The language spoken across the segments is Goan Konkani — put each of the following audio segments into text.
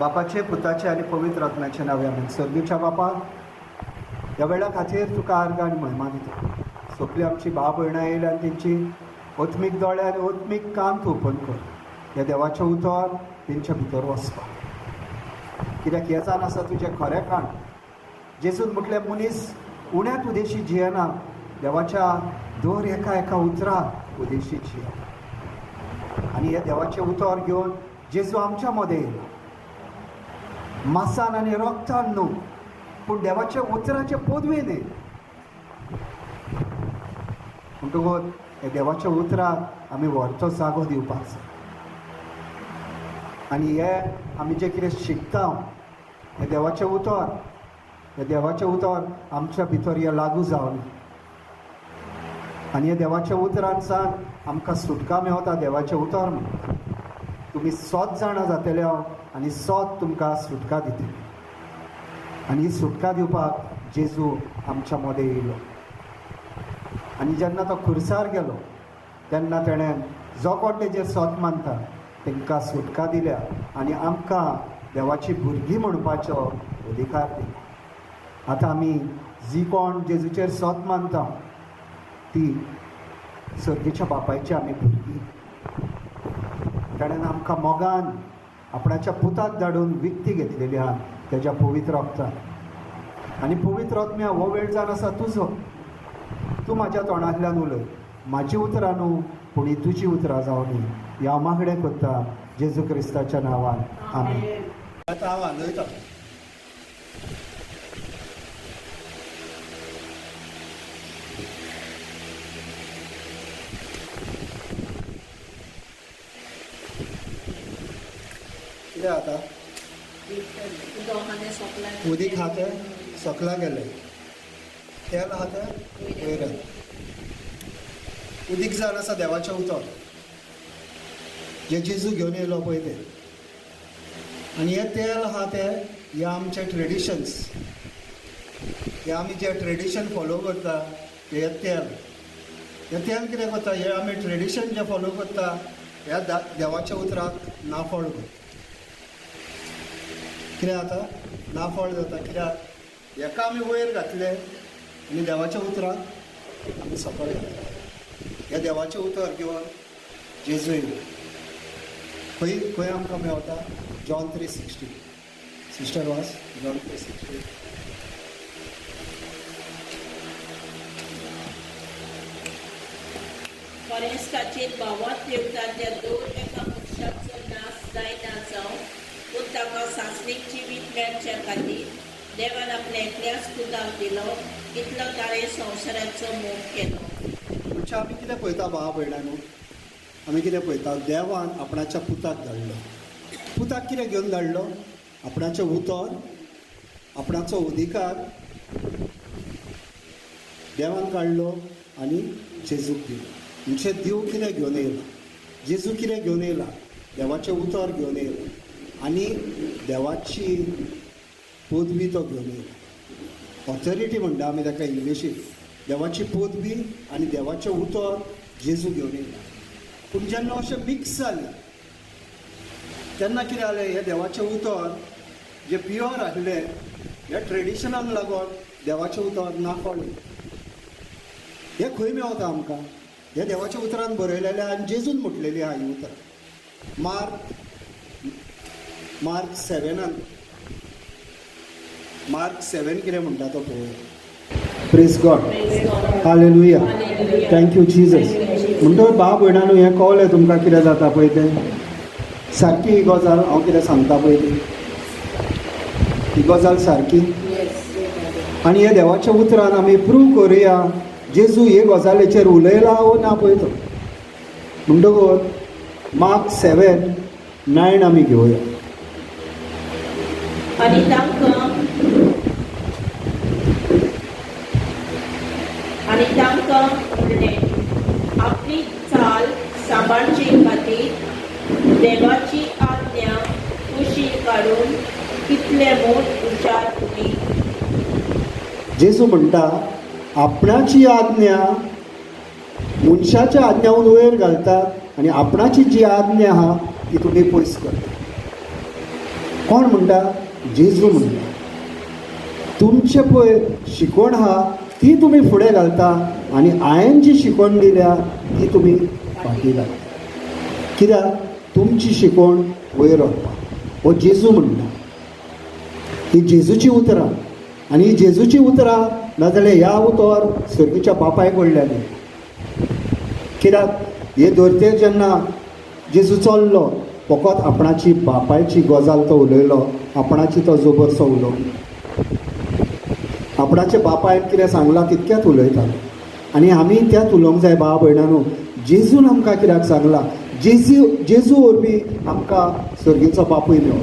बापाचे, पुताचे आनी पवित्र आत्म्याचे नांवे, आमेन. सर्गीच्या बापा, ह्या वेळा खातीर तुका आर्गां आनी महिमा दिता. सगळीं आमची भाव भयणां येयल्या आनी तेंची ओत्मीक दोळे आनी ओत्मीक कान तूं ओपन कर, ह्या देवाचें उतर तेंच्या भितर वचपाक, कित्याक हें जावन आसा तुजें खरें खाण. जेजून म्हटलें, मनीस उण्यात उदेशी जियेना, देवाच्या दर एका एका उतराक उदेशी जियेता. आनी हे देवाचें उतर घेवन जेजू आमच्या मदें येयला, मासान आनी रक्तान न्हू, पूण देवाच्या उतराचे पदवेन येयला. म्हणटकूच हे देवाच्या उतराक आमी व्हरचो जागो दिवपाक जाय. आनी हे आमी जें कितें शिकता, हें देवाचें उतर, हें देवाचें उतर आमच्या भितर हें लागू जावन आनी हे देवाच्या उतरान सान आमकां सुटका मेवता. देवाचें उतर म्हणटा, तुमी सोत जाणा जातले आनी सोत तुमकां सुटका दितली. आनी ही सुटका दिवपाक जेजू आमच्या मदें येयलो. आनी जेन्ना तो खुर्सार गेलो तेन्ना तेणें जो कोण तेजेर सोत मानता तांकां सुटका दिल्या आनी आमकां देवाची भुरगीं म्हणपाचो अधिकार दिला. आतां आमी जी कोण जेजूचेर सोत मानता ती सर्गीच्या बापायची आमी भुरगीं. ताणें आमकां मोगान आपणाच्या पुताक धाडून विकती घेतलेली आहा तेज्या पवित्र रक्तान. आनी पवित्र आत्म्या, हो वेळ जावन आसा तुजो. तूं म्हाज्या तोंडांतल्यान उलय, म्हाजी उतरां न्हू, पूण ही तुजी उतरां जावनी. ही हांव मागणें करता जेजू क्रिस्ताच्या नांवान, आमेन. आतां हांव हालयतां. कितें जाता? उदीक आहा तें सकला गेलें, तेल आहा तें वयर आयलें. उदीक जावन आसा देवाचें उतर जें जेजू घेवन येयलो पळय तें. आनी हें तेल आहा तें हे आमचे ट्रेडिशन्स, हे आमी जे ट्रेडिशन फॉलो करता ते हें तेल. हें तेल कितें करता? हे आमी ट्रेडिशन जें फॉलो करता ह्या देवाच्या उतराक नाफळ करता. कितें जाता? नाफळ जाता. कित्याक हेका आमी वयर घातले आनी देवाच्या उतराक आमी सकयल घातले. ह्या देवाचें उतर घेवन जेजू येयलो. खंय खंय आमकां मेवता? जॉन 3:16. सिस्टर, वाच जॉन 3:16. फॉरेस्टाचेर भावार्थ देवता त्या दर एका मनशाचो नाश जायना जावं, पूण ताका सासणीक जिवीत मेळच्या खातीर देवान आपल्या एकल्याच पुताक दिलो, इतलो ताणें संवसाराचो मोग केलो. म्हणजे आमी कितें पळयता, भावा भयणांनो? आमी कितें पळयता? देवान आपणाच्या पुताक धाडलो. पुताक कितें घेवन धाडलो? आपणाचें उतर, आपणाचो अधिकार देवान काडलो आनी जेजूक दिलो. म्हणजे देव कितें घेवन येयला? जेजू कितें घेवन येयला? देवाचें उतर घेवन येयला आनी देवाची पदवी तो घेवन येयला. ऑथॉरिटी म्हणटा आमी ताका इंग्लिशीन. देवाची पदवी आनी देवाचें उतर जेजू घेवन येयला. पूण जेन्ना अशें मिक्स जालें तेन्ना कितें जालें? हें देवाचें उतर जें प्युअर आसलें, ह्या ट्रेडिशनाक लागून देवाचें उतर ना कळ्ळें. हें खंय मेवता आमकां? हे देवाच्या उतरान बरयलेलें आनी जेजून म्हटलेली आहा ही उतरां. मार्क मार्क सेवेनान, मार्क 7 कितें म्हणटा तो पळोवया. Praise God. Hallelujah. Thank you Jesus. म्हणटकच भाव भयणांनो, हें कळ्ळें तुमकां कितें जाता पळय तें? सारकी ही गजाल हांव कितें सांगता पळय ती, ही गजाल सारकी. आनी हे देवाच्या उतरान आमी प्रूव करुया, जेजू हे गजालीचेर उलयला वो ना पळय तो. म्हणटकूच मार्क 7:9 आमी घेवया. आनी तांकां म्हणलें, आपली चाल सांबाळचे खातीर देवाची आज्ञा कुशीक काडून कितले म्हूण हुशार तुमी? जेजू म्हणटा, आपणाची आज्ञा मनशाच्या आज्ञाहून वयर घालतात आनी आपणाची जी आज्ञा आहा ती तुमी पयस करता. कोण म्हणटा? जेजू म्हणटा. तुमचे पळय शिकवण आहा ती तुमी फुडें घालता आनी हांवें जी शिकवण दिल्या ती तुमी फाटीं घालता. कित्याक? तुमची शिकवण वयर वचपाक. हो जेजू म्हणटा. ही जेजूची उतरां आनी ही जेजूची उतरां नाजाल्यार ह्या उतर सर्गीच्या बापाय कडल्यान. कित्याक हे धरतेर जेन्ना जेजू चल्लो फकत आपणाची बापायची गजाल तो उलयलो, आपणाची तो जबरसो उलोवंक. आपणाच्या बापायन कितें सांगलां तितकेंच उलयतालो. आनी आमी त्याच उलोवंक जाय भाव भयणांनो. जेजून आमकां कित्याक सांगलां? जेजू वरवीं आमकां सर्गीचो बापूय मेळ्ळो.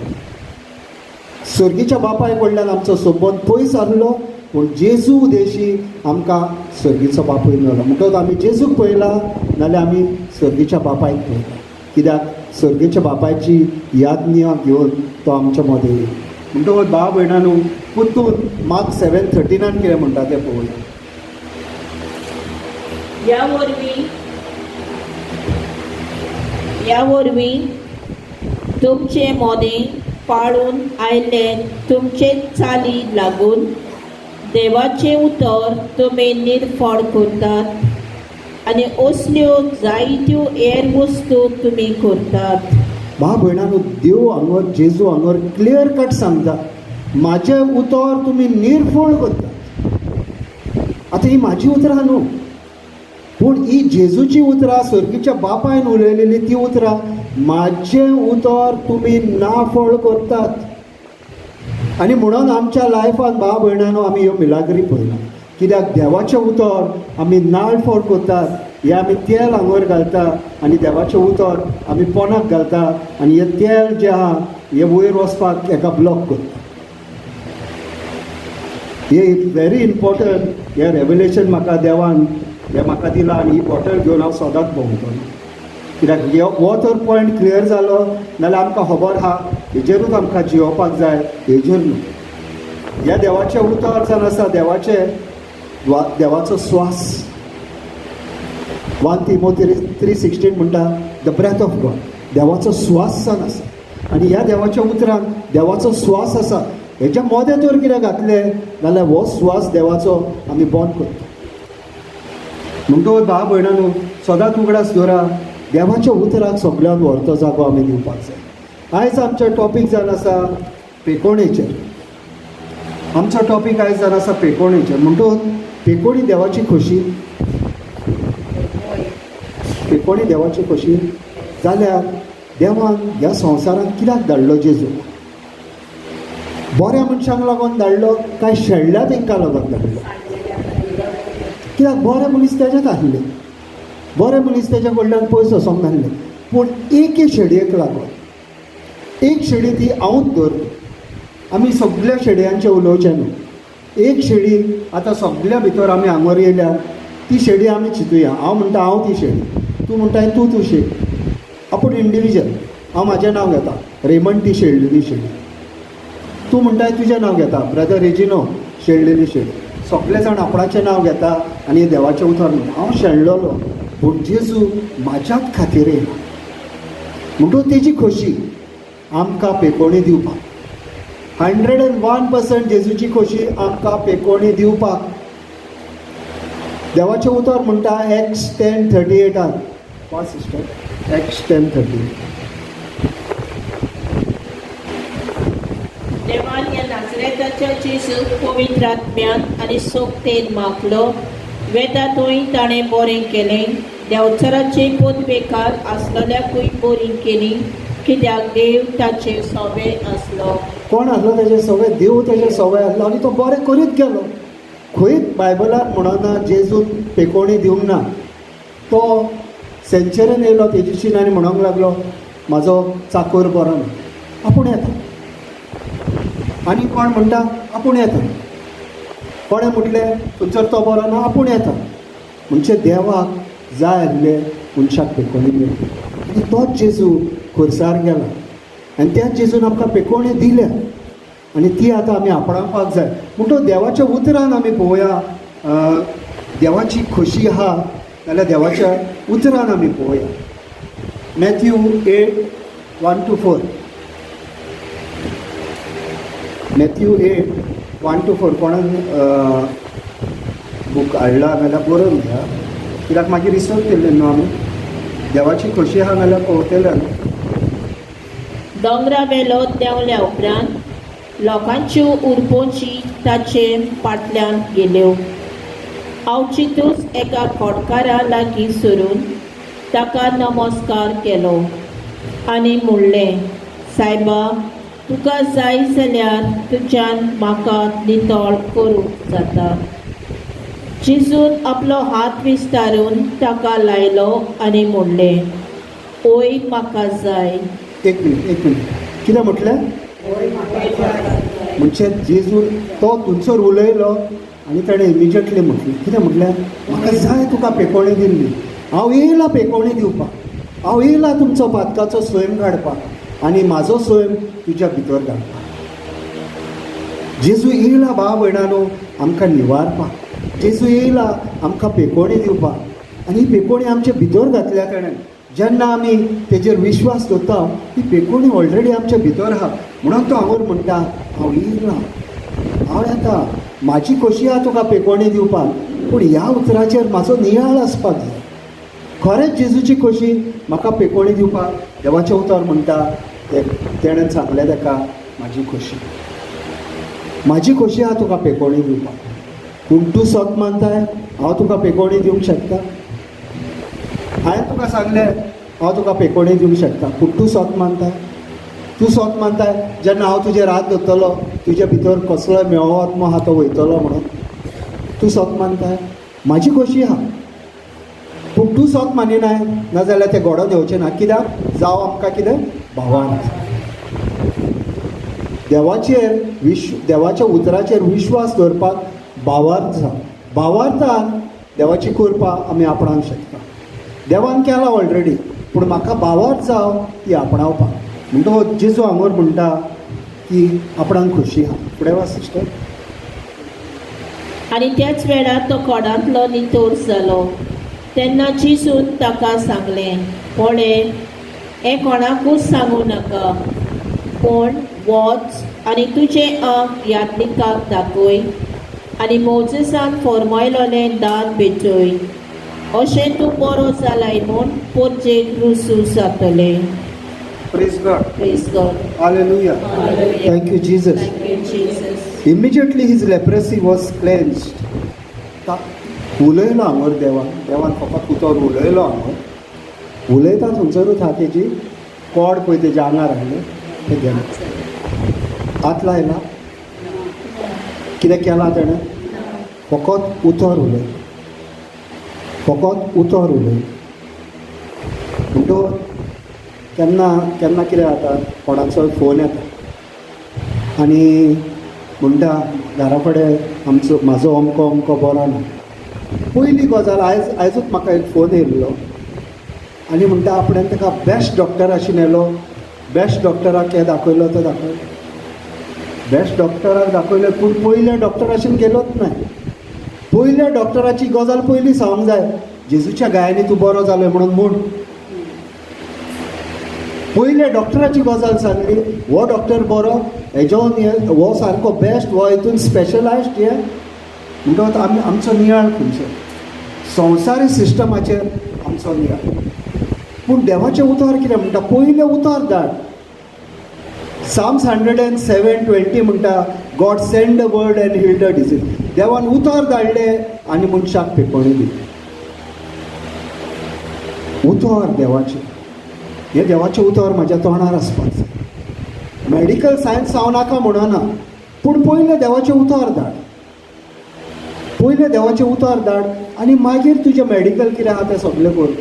सर्गीच्या बापाय कडल्यान आमचो संबंद पयस आसलो, पूण जेजू उदेशी आमकां सर्गीचो बापूय मेळ्ळो. म्हणटकच आमी जेजूक पळयला नाल्यार आमी सर्गीच्या बापायक पळयला. कित्याक सर्गीच्या बापायची याज्ञा घेवन तो आमच्या मदें येयलो. म्हणटकच भाव भयणांनो, पुतून मार्क 7:39 कितें म्हणटा तें पळोवया. ह्या वरवीं तुमचे मोने पाळून आयले तुमचे चाली लागून देवाचें उतर तुमी निर्फळ करतात आनी असल्यो जायत्यो हेर वस्तू तुमी करतात. भाव भयणांनो, देव हांगर, जेजू हांगर क्लियर कट सांगता, म्हाजें उतर तुमी निर्फळ करतात. आतां ही म्हाजी उतरां न्हू, पूण ही जेजूची उतरां, सर्गीच्या बापायन उलयलेली ती उतरां. म्हाजें उतर तुमी नाफळ करतात. आनी म्हणून आमच्या लायफान भाव भयणांनो आमी ह्यो मिलाग्री पळयना. कित्याक देवाचें उतर आमी नाळफळ करतात. हें आमी तेल हांगर घालता आनी देवाचें उतर आमी पोनाक घालता आनी हें तेल जें आहा हें वयर वचपाक हेका ब्लॉक करता. हे व्हेरी इम्पॉर्टंट. हें रेवलेशन म्हाका देवान हें म्हाका दिलां आनी ही बॉटल घेवन हांव सदांच भोंवतलो. कित्याक हो तर पॉयंट क्लियर जालो नाल्यार आमकां खबर आहा हेजेरूच आमकां जियोवपाक जाय, हेजेर न्हू. ह्या देवाचें उतर जावन आसा देवाचें देवाचो स्वास. 1 Timothy 3:16 म्हणटा, the breath of God. देवाचो स्वास जावन आसा आनी ह्या देवाच्या उतरान देवाचो स्वास आसा. हेच्या मोदें तर कितें घातलें जाल्यार हो स्वास देवाचो आमी बंद करता. म्हणटकच भाव भयणांनो, सदांच उगडास दवरा, देवाच्या उतराक सगळ्यान व्हरतो जागो आमी दिवपाक जाय. आयज आमचो टॉपीक जावन आसा पेकोणेचेर. आमचो टॉपीक आयज जावन आसा पेकोणेचेर. म्हणटकच पेकोणी देवाची खोशी, पेकोणी देवाची खोशी जाल्यार देवान ह्या संवसारांत कित्याक धाडलो जेजू? बऱ्या मनशांक लागून धाडलो काय शेळ्ळ्या तेंकां लागून धाडलो? कित्याक बरे मनीस तेजेच आसले, बरे मनीस तेज्या कडल्यान पयस वचोंक नासले, पूण एके शेडयेक लागून, एक शेडी ती हांवूच धरता. आमी सगल्या शेडयांचें उलोवचें न्हू. एक शेडी आतां सगल्या भितर आमी हांगर येयल्या ती शेडी आमी चिंतुया. हांव म्हणटा हांव ती शेडी, तूं म्हणटाय तूं तूं शेडी. आपूण इंडिविज्युअल. हांव म्हाजें नांव घेता, रेमंड ती शेळलेली शेडी. तूं म्हणटाय तुजें नांव घेता, ब्रदर रेजिनो शेळलेली शेडी. सगळे जाण आपणाचें नांव घेता आनी देवाचें उतर म्हणटा, हांव शेणलेलो पूण जेजू म्हाज्याच खातीर येयला. म्हणटकूच तेजी खोशी आमकां पेकोणी दिवपाक. 101% जेजूची खोशी आमकां पेकोणी दिवपाक. देवाचें उतर म्हणटा एक्ट्स 10:38. वा सिस्टर, एक्ट्स 10:38. देवान ह्या नाजरेताच्या जेजूक पवित्र आत्म्यान आनी सोकतेन मागलो. वेता थंय ताणें बरें केलें, देंवचाराचे पदवेकार आसलेल्याकूय बरी केली, कित्याक देव ताचे सोबे आसलो. कोण आसलो तेजे सवय? देव तेजे सवय आसलो आनी तो बरें करीत गेलो. खंयच बायबलान म्हणना जेजून पेकोणी दिवंक ना. तो सेंचुरियन येयलो तेजेशीन आनी म्हणोंक लागलो, म्हाजो चाकोर बरो ना, आपूण येता. आनी कोण म्हणटा आपूण येता. कोणें म्हटलें थंयसर तो बरो ना, आपूण येता. म्हणजे देवाक जाय आसलें मनशाक पेकोणी मेळ्ळी आनी तोच जेजू खुर्सार गेला आनी त्याच जेजून आमकां पेकोणी दिल्या आनी ती आतां आमी आपणावपाक जाय. म्हणटकच देवाच्या उतरान आमी पळोवया, देवाची खोशी आहा जाल्यार देवाच्या उतरान आमी पळोवया. Matthew 8:1 to 4. Matthew 8:1 to 4. कोणाक बूक हाडला जाल्यार बरोवन घ्या, कित्याक मागीर विसरतले न्हू आमी. देवाची खोशी आहा जाल्यार पळोवतले न्हू. दोंगरा वेलो देंवल्या उपरांत लोकांच्यो उरपोची ताचे फाटल्यान गेल्यो. अवचितूच एका खोडकारा लागीं सरून ताका नमस्कार केलो आनी म्हणलें, सायबा, तुका जाय जाल्यार तुज्यान म्हाका नितळ करूंक जाता. जेजून आपलो हात विस्तारून ताका लायलो आनी म्हणलें, ओय, म्हाका जाय. एक मिनिट, एक मिनिट. कितें म्हटलें? म्हणजे जेजून तो थंयसर उलयलो आनी ताणें इमिजिएटली म्हटलें. कितें म्हटलें? म्हाका जाय तुका पेकोवणी दिल्ली. हांव येयला पेकोवणी दिवपाक. हांव येयला तुमचो पातकाचो स्वयं काडपाक आनी म्हाजो स्वयं तुज्या भितर घालपाक. जेजू येयला, भाव भयणानो, आमकां निवारपाक. जेजू येयला आमकां पेकोवणी दिवपाक आनी ही पेकोवणी आमचे भितर घातल्या ताणें. जेन्ना आमी तेजेर विश्वास दवरता, ती पेकोवणी ऑलरेडी आमच्या भितर आहा. म्हणून तो हांगर म्हणटा, हांव येयला, हांव येता, म्हाजी खोशी आहा तुका पेकोवणी दिवपाक, पूण ह्या उतराचेर म्हाजो नियाळ आसपाक जाय. खरेंच जेजूची खोशी म्हाका पेकोवणी दिवपाक? देवाचें उतर म्हणटा, ते तेणें सांगलें ताका, म्हाजी खोशी, म्हाजी खोशी आहा तुका पेकोवणी दिवपाक, पूण तूं सत मानताय हांव तुका पेकोवणी दिवंक शकता? हांवें तुका सांगलें, हांव तुका पेकोवणी दिवंक शकता, पूण तूं सत मानताय? तूं सत मानताय जेन्ना हांव तुजेर हात दवरतलो, तुजे भितर कसलोय मेवो आत्मो आहा तो वयतलो म्हणून तूं सत मानताय? म्हाजी खोशी आहा, पूण तूं सत मानिनाय, नाजाल्यार तें घडोवन येवचें ना. कित्याक जावं आमकां कितें भावार्थ देवाचेर विश्व, देवाच्या उतराचेर विश्वास दवरपाक भावार्थ जाव. भावार्थान देवाची कृपा आमी आपणावंक शकता. देवान केला ऑलरेडी, पूण म्हाका भावार्थ जाव ती आपणावपाक. म्हणटकच जेजू हांगर म्हणटा की आपणाक खोशी आहा. फुडें वा सिस्टर. आनी त्याच वेळार तो कोडांतलो नितोर जालो. तेन्ना जेजून ताका सांगलें, पळय, हें कोणाकूच सांगूं नाका, पूण वच आनी तुजें आंग याज्ञिकाक दाखय आनी मोजेसान फॉर्मायलोलें दान भेटय. अशें तूं बरो जालाय म्हूण पोरजेक रुजू जातलें. Praise God. Praise God. Hallelujah. Thank you, Jesus. Thank you, Jesus. Immediately his leprosy was cleansed. उलयलो हांगर देवान. देवान फकत उतर उलयलो हांगर. उलयता थंयसरूच आहा, तेजी कोड पळय तेज्या आंगार आहलें तें गेलें. हात लायला? कितें केलां तेणें? फकत उतर उलयलें, फकत उतर उलयलें. म्हणटकच केन्ना केन्ना कितें जाता, कोणाचो फोन येता आनी म्हणटा, घरा कडेन आमचो म्हाजो अमको अमको बरो ना. पयली गजाल, आयजूच म्हाका एक फोन येयल्लो आनी म्हणटा, आपणें ताका बेस्ट डॉक्टराशी व्हेलो, बेस्ट डॉक्टराक हें दाखयलो, तो दाखयलो, बेस्ट डॉक्टराक दाखयलें, पूण पयल्या डॉक्टराशीन गेलोच ना. पयल्या डॉक्टराची गजाल पयली सांगूंक जाय, जेजूच्या घायांनी तूं बरो जालो म्हणून म्हूण. पयल्या डॉक्टराची गजाल सांगली, हो डॉक्टर बरो, हेजो हो सारको बेस्ट, हो हितून स्पेशलायज्ड हे. म्हणटकच आमी आमचो नियाळ खंयचो? संवसारी सिस्टमाचेर आमचो नियाळ. पूण देवाचें उतर कितें म्हणटा? पयलें उतर धाड. Psalms 107:20 म्हणटा, God send the word and heal the disease. देवान उतर धाडलें आनी मनशाक पेकोवणी दिली. उतर देवाचें, हें देवाचें उतर म्हाज्या तोंडार आसपाक जाय. मेडिकल सायन्स हांव नाका म्हणना, पूण पयलें देवाचें उतर धाड. पयलें देवाचें उतर धाड आनी मागीर तुजें मेडिकल कितें आहा तें सगळें कर.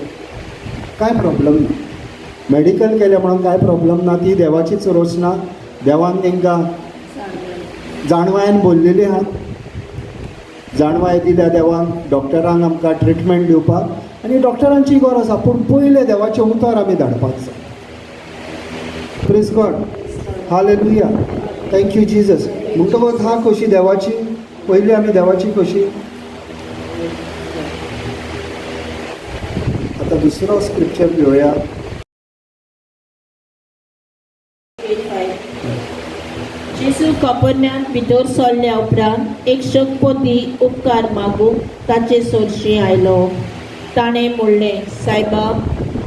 कांय प्रॉब्लम ना. मेडिकल केलें म्हणून कांय प्रॉब्लम ना. ती देवाचीच रचना. देवान तांकां जाणवायेन बोल्लेली आहा. जाणवाय दिल्या देवान डॉक्टरांक आमकां ट्रिटमेंट दिवपाक आनी डॉक्टरांची गरज आसा, पूण पयलें देवाचें उतर आमी धाडपाक जाय. Praise God. Hallelujah. Thank you, Jesus. म्हणटकच हा खोशी देवाची. पयली आमी देवाची खोशी. आतां दुसरो स्क्रिप्चर घेवया. 5. जेजू कपर्न्यांत भितर सरल्या उपरांत एक शतपती उपकार मागूंक ताचे सरशीं आयलो. ताणें म्हणलें, सायबा,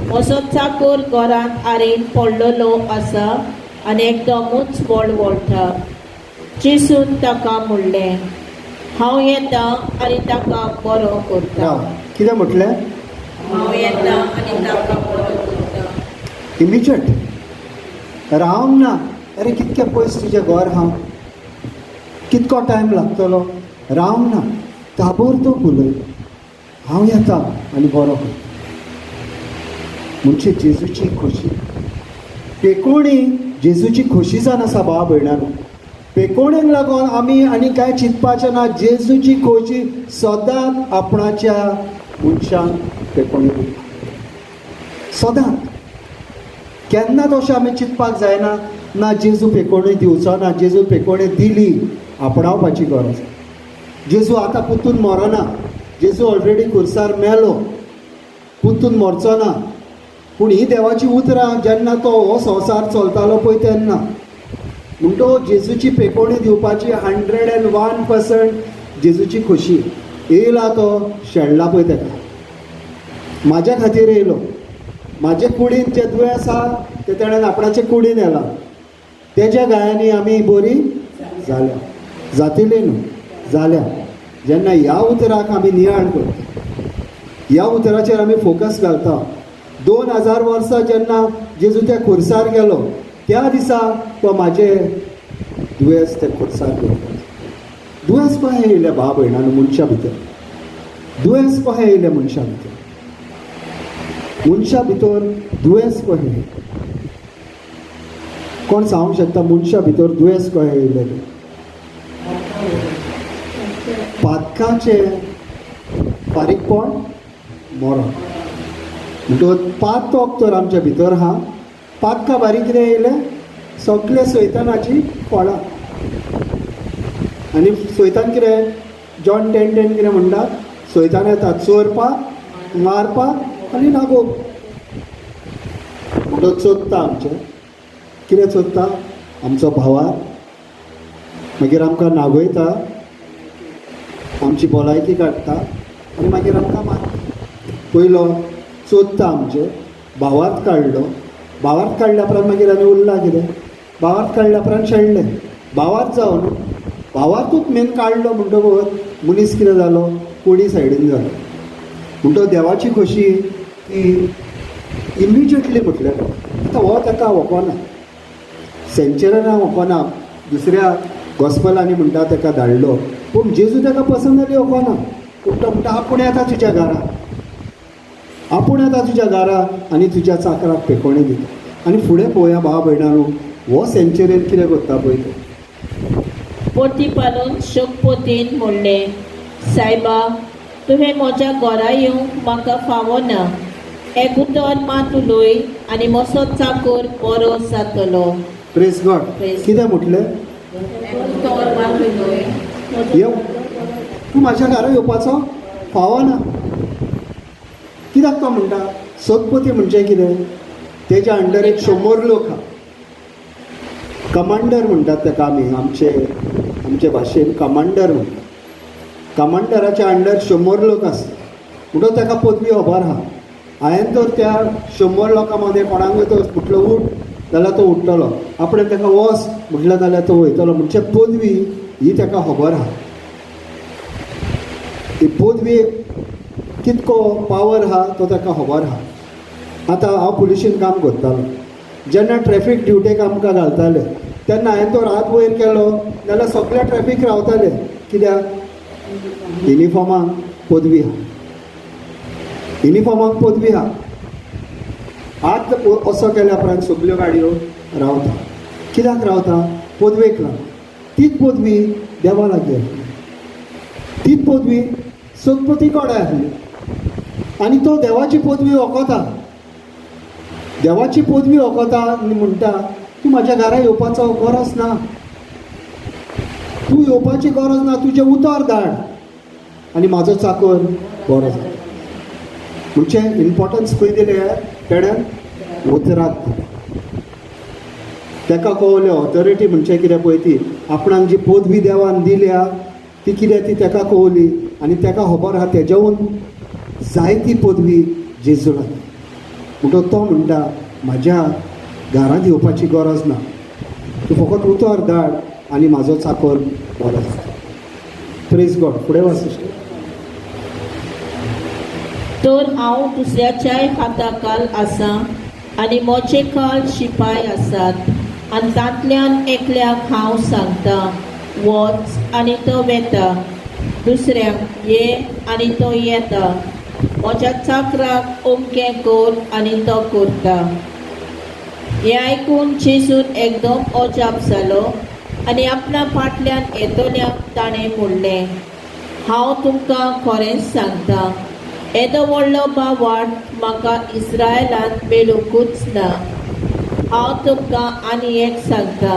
म्हजो चाकर घरांत आरेन पडलेलो आसा आनी एकदमूच वळवळटा. जेजून ताका म्हणलें, हांव येता आनी ताका बरो करता. राव, कितें म्हटलें? हांव येता आनी ताका बरो करता. इमिजिएट, रावंक ना. अरे कितकें पयस तुजें घर आहा, कितको टायम लागतलो, रावंक ना, ताबडतोब उलय, हांव येता आनी बरो करता. म्हणजे जेजूची खोशी पेकोणी, जेजूची खोशी जावन आसा. भाव भयणानो, पेकोणेक लागून आमी आनी कांय चिंतपाचें ना. जेजूची खोशी सदांच आपणाच्या मनशांक पेकोणी दिता, सदांच. केन्नाच अशें आमी चिंतपाक जायना ना जेजू पेकोणी दिवचो ना. जेजू पेकोणी दिली, आपणावपाची गरज. जेजू आतां पुतून मरना. जेजू ऑलरेडी खुर्सार मेलो, पुतून मरचो ना. पूण ही देवाची उतरां जेन्ना तो हो संवसार चलतालो पळय तेन्ना. म्हणटो जेजूची पेकोणी दिवपाची 101% जेजूची खोशी. येयला तो, शेणला पळय तेका, म्हाज्या खातीर येयलो. म्हाजे कुडीन जे दुयेंस आहा ते तेणें आपणाचे कुडीन येला. तेज्या गायांनी आमी बरी जाल्या, जातली न्हू, जाल्या. जेन्ना ह्या उतराक आमी नियाळ करता, ह्या उतराचेर आमी फोकस घालता, 2000 वर्सां जेन्ना जेजू त्या खुर्सार गेलो त्या दिसा तो म्हाजे दुयेंस त्या खुर्सार गेलो. दुयेंस कशें येयलें भाव भयणांनो मनशा भितर? दुयेंस कशें येयलें मनशा भितर? मनशा भितर दुयेंस कशें, कोण सांगूंक शकता? मनशा भितर दुयेंस कशें येयलें तें? पातकाचें फारीकपण मरण. म्हणटकच पातक तर आमच्या भितर आहा. पातका बारीक कितें येयलें? सगळे सैतानाची फळां. आनी सैतान कितें, जॉन 10:10 कितें म्हणटा? सैतान येता चोरपाक, मारपाक आनी नागोवपाक. म्हणटकच चोरता आमचें कितें? चोरता आमचो भावार, मागीर आमकां नागयता, आमची भलायकी काडटा आनी मागीर आमकां मारता. पयलो चोरता आमचें भावार्थ काडलो. भावार्थ काडल्या उपरांत मागीर आनी उरला कितें? भावार्थ काडल्या उपरांत शेणलें. भावार्थ जावन भावार्थूच मेन काडलो म्हणटकच मनीस कितें जालो? कुडी सायडीन जालो. म्हणटकच देवाची खोशी की इमिजिएटली म्हटलें. आतां हो ताका वखोना, सेंचुरियना वखोना. दुसऱ्या गॉस्पलांनी म्हणटा ताका धाडलो, पूण जेजू ताका पर्सनली वखोना. पूण तो म्हणटा, आपूण येता तुज्या घरा, आपूण येता तुज्या घरा आनी तुज्या चाकराक पेकोणी दिता. आनी फुडें पळोवया भाव भयणांनो, हो सेंचुरियन कितें करता पळय तो. पोटीपारून शकपोतीन म्हणलें, सायबा, तुवें म्हज्या घरा येवंक म्हाका फावो ना. एक उतर मात उलय आनी म्हजो चाकर बरो जातलो. Praise God. Praise. कितें म्हटलें? एक उतर मात उलय. येव तूं म्हाज्या घरा येवपाचो फावना. कित्याक तो म्हणटा? सतपती म्हणजे कितें? तेज्या अंडर एक 100 लोक आहा. कमांडर म्हणटात ताका आमी आमचे आमचे भाशेन कमांडर म्हणटात. कमांडराच्या अंडर 100 लोक आसता. म्हणटकच ताका पदवी खबर आहा. हांवें तर त्या 100 लोकां मदें कोणाकूय तर म्हटलो उठ जाल्यार तो उठ्ठलो, आपणें ताका वच म्हटलें जाल्यार तो वयतलो. म्हणजे पदवी ही ताका खबर आहा. ही पदवी कितको पावर आहा तो ताका खबर आहा. आतां हांव पुलिशीन काम करतालो. जेन्ना ट्रॅफीक ड्युटेक आमकां घालताले तेन्ना हांवें तो हात वयर केलो जाल्यार सगळे ट्रॅफीक रावताले. कित्याक? युनिफॉर्माक पदवी आहा, युनिफॉर्माक पदवी आहा. हात असो केल्या उपरांत सगल्यो गाडयो रावता. कित्याक रावता? पदवेक लागून. तीच पदवी देवा लागीं आसली, तीच पदवी सतपती कडेन आसली आनी तो देवाची पदवी वखता, देवाची पदवी वखता आनी म्हणटा, तूं म्हाज्या घरा येवपाचो गरज ना, तूं येवपाची गरज ना, तुजें उतर धाड आनी म्हाजो चाकर बरो जाता. म्हणजे इम्पॉर्टन्स खंय दिलें तेणें? उतराक दिलें. ताका कळ्ळें ऑथॉरिटी म्हणजे कितें पळय ती आपणाक जी पदवी देवान दिल्या ती कितें ती ताका कळ्ळी आनी ताका खबर आहा तेज्याहून जायती पदवी जेजून. म्हणटकच तो म्हणटा म्हाज्या घरांत येवपाची गरज ना, तूं फकत उतर धाड आनी म्हाजो चाकर बरो जाता. Praise God. फुडें वाच सिस्टर. तर हांव दुसऱ्याच्याय हाताखाल आसा आनी म्हजे खाल शिपाय आसात आनी तांतल्यान एकल्याक हांव सांगता वच आनी तो वेता, दुसऱ्याक ये आनी तो येता, म्हज्या चाकराक अमकें कर आनी तो करता. हें आयकून जेजून एकदम अजाप जालो आनी आपणा फाटल्यान येतल्याक ताणें म्हणलें, हांव तुमकां खरेंच सांगता, येदो व्हडलो भावार्थ म्हाका इस्रायलांत मेळुंकूच ना. हांव तुमकां आनी एक सांगता,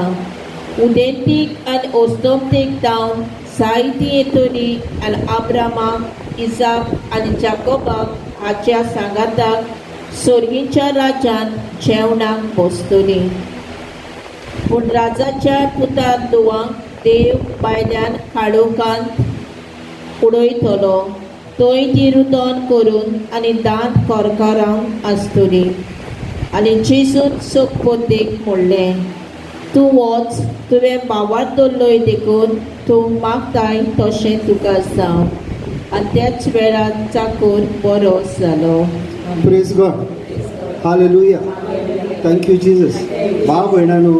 उदेंतीक आनी अस्तंतेक जावन जायतीं येतलीं आनी आब्रामाक, इजाक आनी जाकोबाक हाच्या सांगाताक सर्गीच्या राज्यांत जेवणाक बसतलीं. पूण राजाच्या पुता धुवांक देव भायल्यान काळोखांत उडयतलो, थंय ती रुदन करून आनी दांत करकरावन आसतली. आनी जेजून सोकपोतेक म्हणलें, तूं वच, तुवें भावार्थ दवरलोय देखून तूं मागताय तशें तुका जावं. आनी त्याच वेळार चाकर बरो जालो. Praise God. Hallelujah. Thank you Jesus. भाव भयणानो,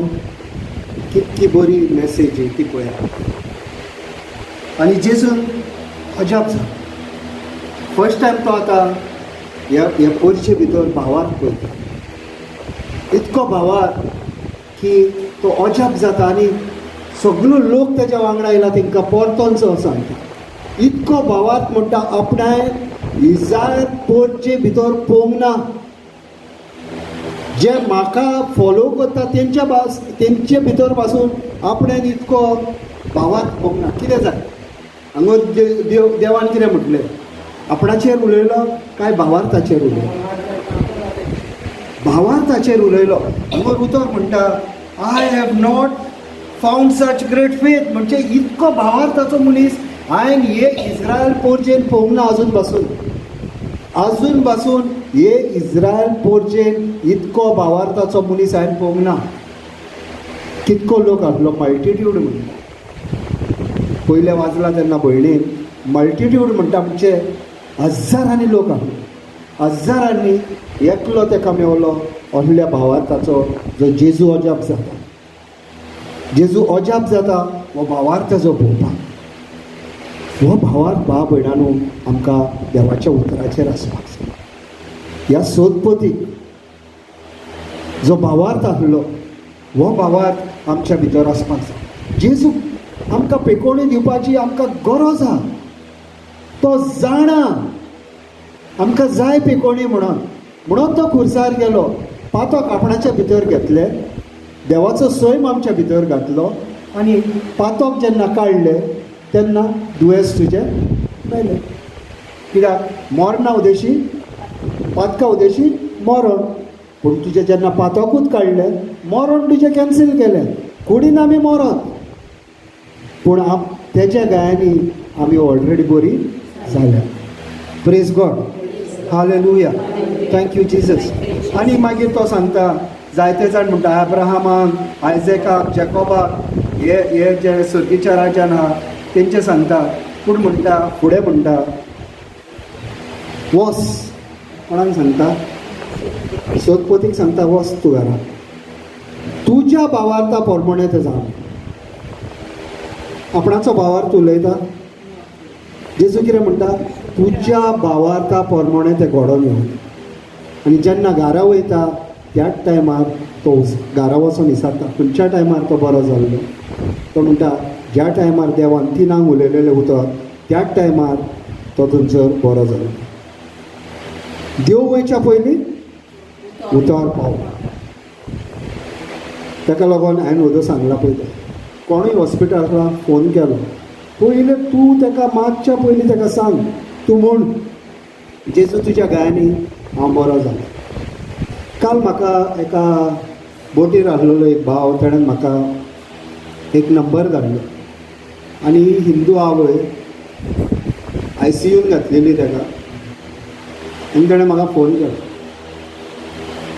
कितकी बरी मॅसेज ही ती पळया. आनी जेजून अजाप जालो. फर्स्ट टायम तो आतां ह्या ह्या पोरचे भितर भावार्थ पळयता, इतको भावार्थ की तो अजाप जाता आनी सगलो लोक तेज्या वांगडा आयला तेंकां परतोनचो सांगता. इतको भावार्थ म्हणटा आपणाय इजायल पोरचे भितर पळोवंक ना. जे म्हाका फॉलो करता तेंच्या भास तेंचे भितर पासून आपणें इतको भावार्थ पळोवंक ना. कितें जालें हांगा? देव देवान कितें म्हटलें? आपणाचेर उलयलो काय भावार्थाचेर उलयलो? भावार्थाचेर उलयलो. हांगा उतर म्हणटा, I have not found such great faith. म्हणजे इतको भावार्थाचो मनीस हांवें हे इस्रायल पोरजेन पळोवंक ना अजून पासून. अजून पासून हे इस्रायल पोरजेन इतको भावार्थाचो मनीस हांवें पळोवंक ना. कितको लोक आसलो, मल्टिट्यूड म्हणटा. पयलें वाजला तेन्ना भयणीन, मल्टिट्यूड म्हणटा म्हणजे हजारांनी लोक आसले. हजारांनी एकलो तेका मेवलो असल्या भावार्थाचो जो जेजू अजाप जाता. जेजू अजाप जाता हो भावार्थ जो पळोवपाक. हो भावार्थ भाव भयणानो आमकां देवाच्या उतराचेर आसपाक जाय. ह्या सोदपोतीक जो भावार्थ आसलो हो भावार्थ आमच्या भितर आसपाक जाय. जेजू आमकां पेकोवणी दिवपाची आमकां गरज आहा. तो जाणा आमकां जाय पेकोवणी म्हणून, म्हणून तो खुर्सार गेलो, पातक आपणाच्या भितर घेतले, देवाचो सैम आमच्या भितर घातलो आनी पातक जेन्ना काडलें तेन्ना दुयेंस तुजें मेलें. कित्याक मरणा उदेशी पातका उदेशी मरण, पूण तुजें जेन्ना पातकूच काडलें मरण तुजें कॅन्सील केलें. कुडीन आमी मरत पूण आम तेज्या गायांनी आमी ऑलरेडी बरी जाल्या. Praise God. Hallelujah. Thank you Jesus. आनी मागीर तो सांगता, जायते जाण म्हणटा अब्राहमाक, आयजेकाक, जेकोबाक हे हे जे सर्गीच्या राज्यान आहा तेंचे सांगता. पूण म्हणटा फुडें म्हणटा वस. कोणाक सांगता? सोदपोतीक सांगता, वस तूं घरा, तुज्या भावार्था प्रमाणे तें जावं. आपणाचो भावार्थ उलयता. जेजू कितें म्हणटा? तुज्या भावार्था प्रमाणे तें घडोवन येवन. आनी जेन्ना घरा वयता त्याच टायमार तो घरा वचोन विचारता खंयच्या टायमार तो बरो जाल्लो. तो म्हणटा ज्या टायमार देवान तिनांक उलयलेलें उतर त्याच टायमार तो थंयसर बरो जालो. देव वयच्या पयलीं उतर पावला. ताका लागून हांवें वोदोळ सांगलां पळय, तें कोणूय हॉस्पिटलाक फोन केलो पयलें तूं ताका मागच्या पयलीं ताका सांग, तूं म्हूण जेजू तुज्या गायांनी हांव बरो जालो. काल म्हाका एका बोटीर आसलेलो एक भाव, ताणें म्हाका एक नंबर धाडलो आनी हिंदू आवय आयसीयून घातलेली ताका आनी ताणें म्हाका फोन केलो.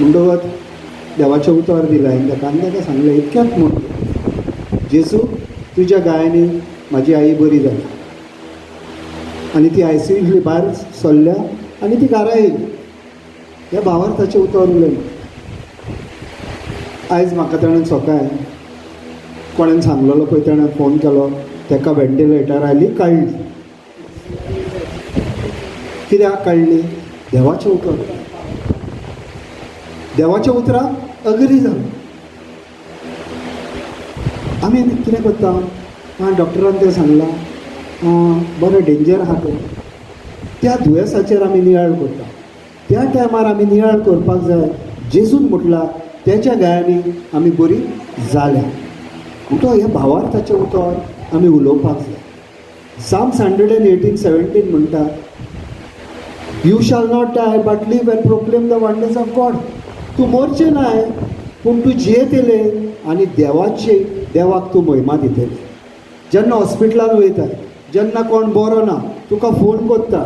म्हणटकच देवाचें उतर दिलें हांवें ताका आनी ताका सांगलें, इतक्यात म्हूण जेजू तुज्या गायांनी म्हाजी आई बरी जाली आनी ती आयसीयूंतली भायर सरल्या आनी ती घरा येयली. ह्या भावार्थाचें उतर उलयलें. आयज म्हाका ताणें सकाळीं कोणें सांगलेलो पळय, ताणें फोन केलो, ताका व्हेंटिलेटर आयली काडली. कित्याक काडली? देवाचें उतर, देवाच्या उतराक अग्री जालो. आमी कितें करता, आं डॉक्टरान तें सांगलां, बरें डेंजर आहा तें, त्या दुयेंसाचेर आमी नियाळ करता. त्या टायमार आमी नियाळ करपाक जाय. जेजून म्हटलां तेच्या गायांनी आमी बरी जाल्या. म्हणटो हें भावार्थाचें उतर आमी उलोवपाक जाय. Psalms 118:17 म्हणटा, you shall not die but live and proclaim the wonders of God. तूं मरचें नाय पूण तूं जियेतले आनी देवाचे देवाक तूं महिमा दितले. जेन्ना हॉस्पिटलान वयता, जेन्ना कोण बरो ना, तुका फोन करता,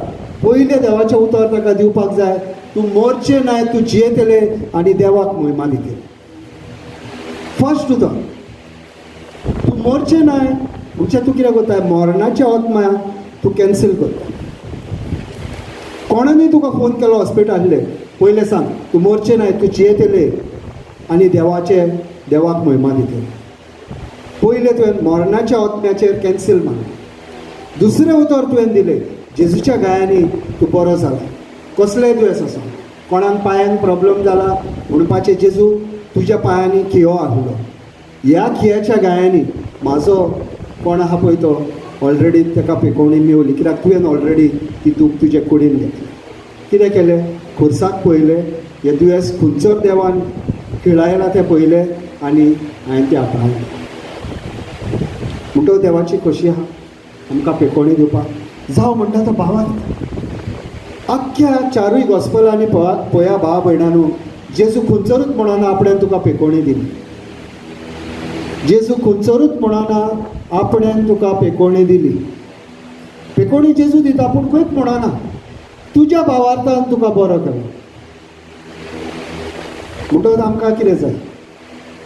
पयलें देवाचें उतर ताका दिवपाक जाय. तूं मरचें नाय, तूं जियेतले आनी देवाक महिमा दितले. फर्स्ट उतर, तूं मरचें नाय म्हणजे तूं कितें करता, मरणाच्या आत्मा तूं कॅन्सल करता. कोणानूय तुका फोन केलो हॉस्पिटल आसले, पयलें सांग तूं मरचें नाय, तूं जियेतले आनी देवाचे देवाक महिमा दितले. पयलें तुवें मरणाच्या आत्म्याचेर कॅन्सल मारलें. दुसरें उतर तुवें दिलें, जेजूच्या गायांनी तूं बरो जाला. कसलेंय दुयेंस आसूं, कोणाक पांयांक प्रॉब्लम जाला म्हणपाचें, जेजू तुज्या पांयांनी खियो आहलो, ह्या खियाच्या गायांनी म्हाजो कोण आहा पळय तो ऑलरेडी ताका पेकोवणी मेवली, कित्याक तुवें ऑलरेडी ती दूख तुजे कुडीन घेतली. कितें केलें, खुर्साक पळयलें, हें दुयेंस खंयचर देवान खिळायलां तें पळयलें आनी हांवें तें आपणायलें. म्हणटकच देवाची खोशी आहा आमकां पेकोवणी दिवपाक. जावं म्हणटा तो भावार्थ. आख्ख्या चारूय गॉस्पलांनी पळया भाव भयणांनो, जेजू खंयचरूच म्हणना आपणें तुका पेकोवणी दिली. जेजू खंयचरूच म्हणना आपणें तुका पेकोवणी दिली. पेकोवणी जेजू दिता पूण खंयच म्हणना तुज्या भावार्थान तुका बरो केलो. म्हणटकच आमकां कितें जाय,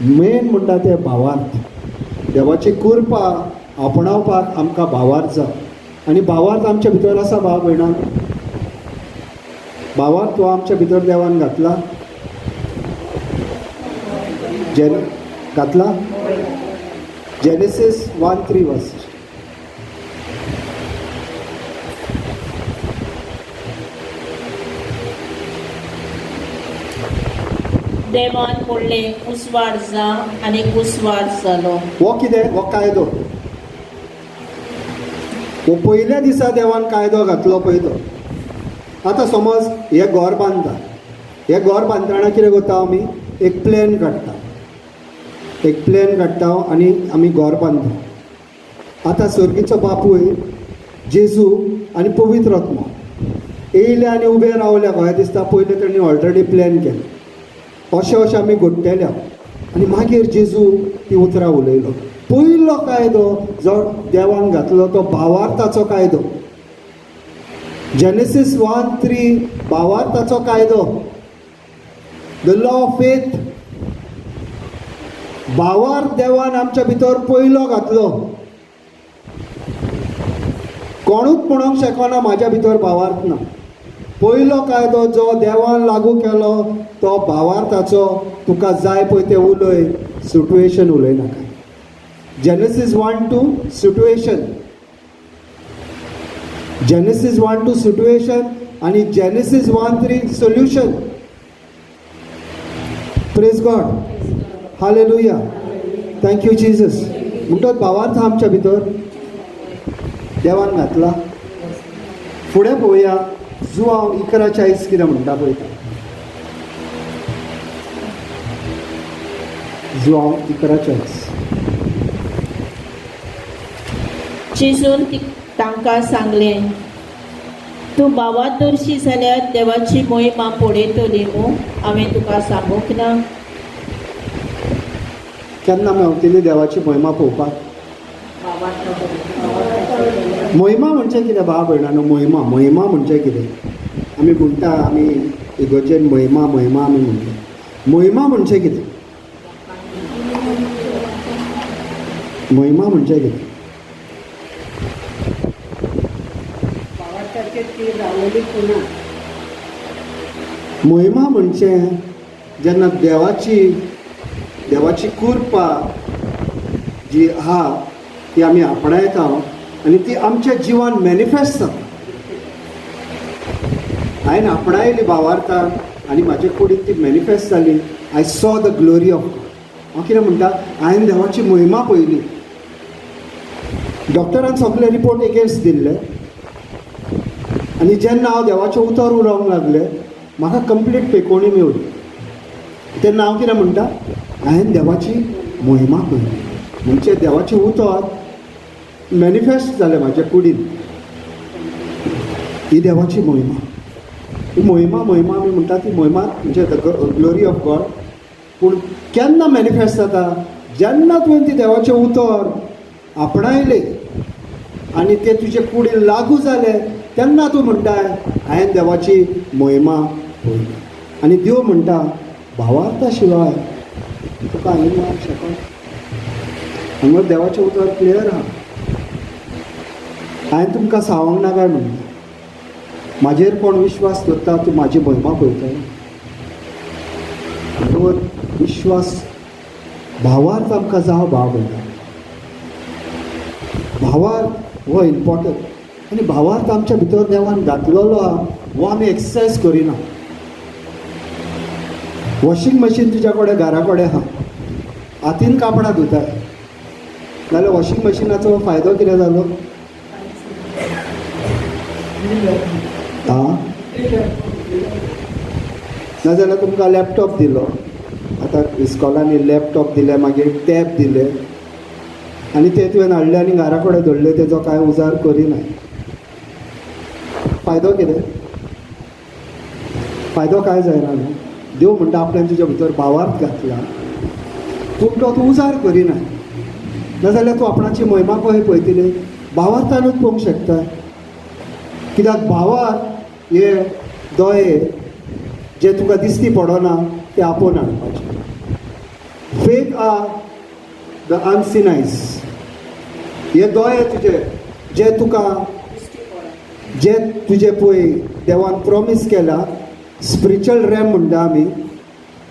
मेन म्हणटा तें भावार्थ. देवाची कृपा आपणावपाक आमकां भावार्थ जाय आनी भावार्थ आमच्या भितर आसा. भाव भयणां, भावार्थ हो आमच्या भितर देवान घातला, जेन घातला. जेनेसीस 1:3 वाच. देवान म्हणलें, उजवाड जा, आनी उजवाड जालो. हो कितें, हो कायदो. हो पयल्या दिसा देवान कायदो घातलो पळय तो. आतां समज हें घर बांदता, हें घर बांदतना कितें करता आमी, एक प्लॅन काडटा, एक प्लॅन काडटा आनी आमी घर बांदता. आतां सर्गीचो बापूय जेजू आनी पवित्र आत्मो येयले आनी उबे रावले. कशें दिसता, पयलें तांणी ऑलरेडी प्लॅन केलें, अशें अशें आमी घडटले. आनी मागीर जेजू ती उतरां उलयलो. पयलो कायदो जो देवान घातलो तो भावार्थाचो कायदो. जेनेसीस 1:3 भावार्थाचो कायदो, the law of faith. भावार्थ देवान आमच्या भितर पयलो घातलो. कोणूच म्हणूंक शकना म्हाज्या भितर भावार्थ ना. पयलो कायदो जो देवान लागू केलो तो भावार्थाचो. तुका जाय पळय तें उलय, सिट्युएशन उलयनाका. जेनेसीस 1:2 सिट्युएशन, जेनेसीस 1:2 सिट्युएशन आनी Genesis 1:3 solution. Praise God, hallelujah, thank you Jesus. म्हणटच भावार्थ आमच्या भितर देवान घातला. फुडें पळोवया जुआंव 11:40 कितें म्हणटा पळयता. जुआंव 11:40. जेजून तांकां सांगलें, तूं भावादर्शी जाल्यार देवाची मोहिमा पळयतली मू, हांवें तुका सांगूंक ना. केन्ना मेवतली देवाची मोहिमा पळोवपाक? मोहिमा म्हणजे कितें भाव भयणानो? मोहिमा, मोहिमा म्हणजे कितें? आमी म्हणटा, आमी इगर्जेन मोहिमा मोहिमा आमी म्हणटा. मोहिमा म्हणजे कितें? मोहिमा म्हणजे कितें? मोहिमा म्हणजे जेन्ना देवाची देवाची कृपा जी आहा ती आमी आपणायता आनी ती आमच्या जिवान मॅनिफेस्ट जाता. हांवें आपणायली भावार्थान आनी म्हाजे कुडीन ती मॅनिफेस्ट जाली. I saw the glory of God. हांव कितें म्हणटा, हांवें देवाची मोहिमा पळयली. डॉक्टरान सगळे रिपोर्ट एगेन्स्ट दिल्ले आनी जेन्ना हांव देवाचें उतर उलोवंक लागलें म्हाका कंप्लीट पेकोवणी मेवली. तेन्ना हांव कितें म्हणटा, हांवें देवाची मोहिमा पळयली. म्हणजे देवाचें उतर मॅनिफेस्ट जालें म्हाज्या कुडीन. ही देवाची मोहिमा. ही मोहिमा मोहिमा आमी म्हणटा ती मोहिमा म्हणजे the glory of God. पूण केन्ना मॅनिफेस्ट जाता? जेन्ना तुवें ती देवाचें उतर आपणायलें आनी तें तुजे कुडीन लागू जालें तेन्ना तूं म्हणटाय हांवें देवाची मोहिमा पळयली. आनी देव म्हणटा भावार्था शिवाय तुका हांवें मेळोंक शकना. हांगा देवाचें उतर क्लियर आहा. हांवें तुमकां सांगूंक ना काय म्हणटा, म्हाजेर कोण विश्वास दवरता तूं म्हाजी मोहिमा पळयता. म्हणटकच विश्वास भावार्थ आमकां जावं भाव भयणा. भावार्थ हो इम्पोर्टंट आनी भावार्थ आमच्या भितर देवान घातलेलो आहा हो आमी एक्सरसायज करिना. वॉशींग मशीन तुज्या कडेन घरा कडेन आहा, हातीन कापडां धुताय जाल्यार वॉशींग मशिनाचो फायदो कितें जालो? आं, नाजाल्यार तुमकां लॅपटॉप दिलो. आतां इस्कॉलांनी लॅपटॉप दिले, मागीर टॅब दिले आनी ते तुवें हाडले आनी घरा कडेन दवरले, तेजो कांय उजार करिना. फायदो कितें? फायदो कांय जायना न्हू. देव म्हणटा आपल्यान तुज्या भितर भावार्थ घातला पूण तो तूं उजार करिना. नाजाल्यार तूं आपणाची मोहिमा कशी पळयतली? भावार्थानूच पळोवंक शकता. कित्याक भावार्थ हे दोळे जे तुका दिसती पडना ते आपोवन हाडपाचे. Faith are the unseen eyes. हे दोळे तुजे जे तुका जे तुजे पळय देवान प्रॉमीस केला, स्पिरिच्युअल रॅम म्हणटा आमी,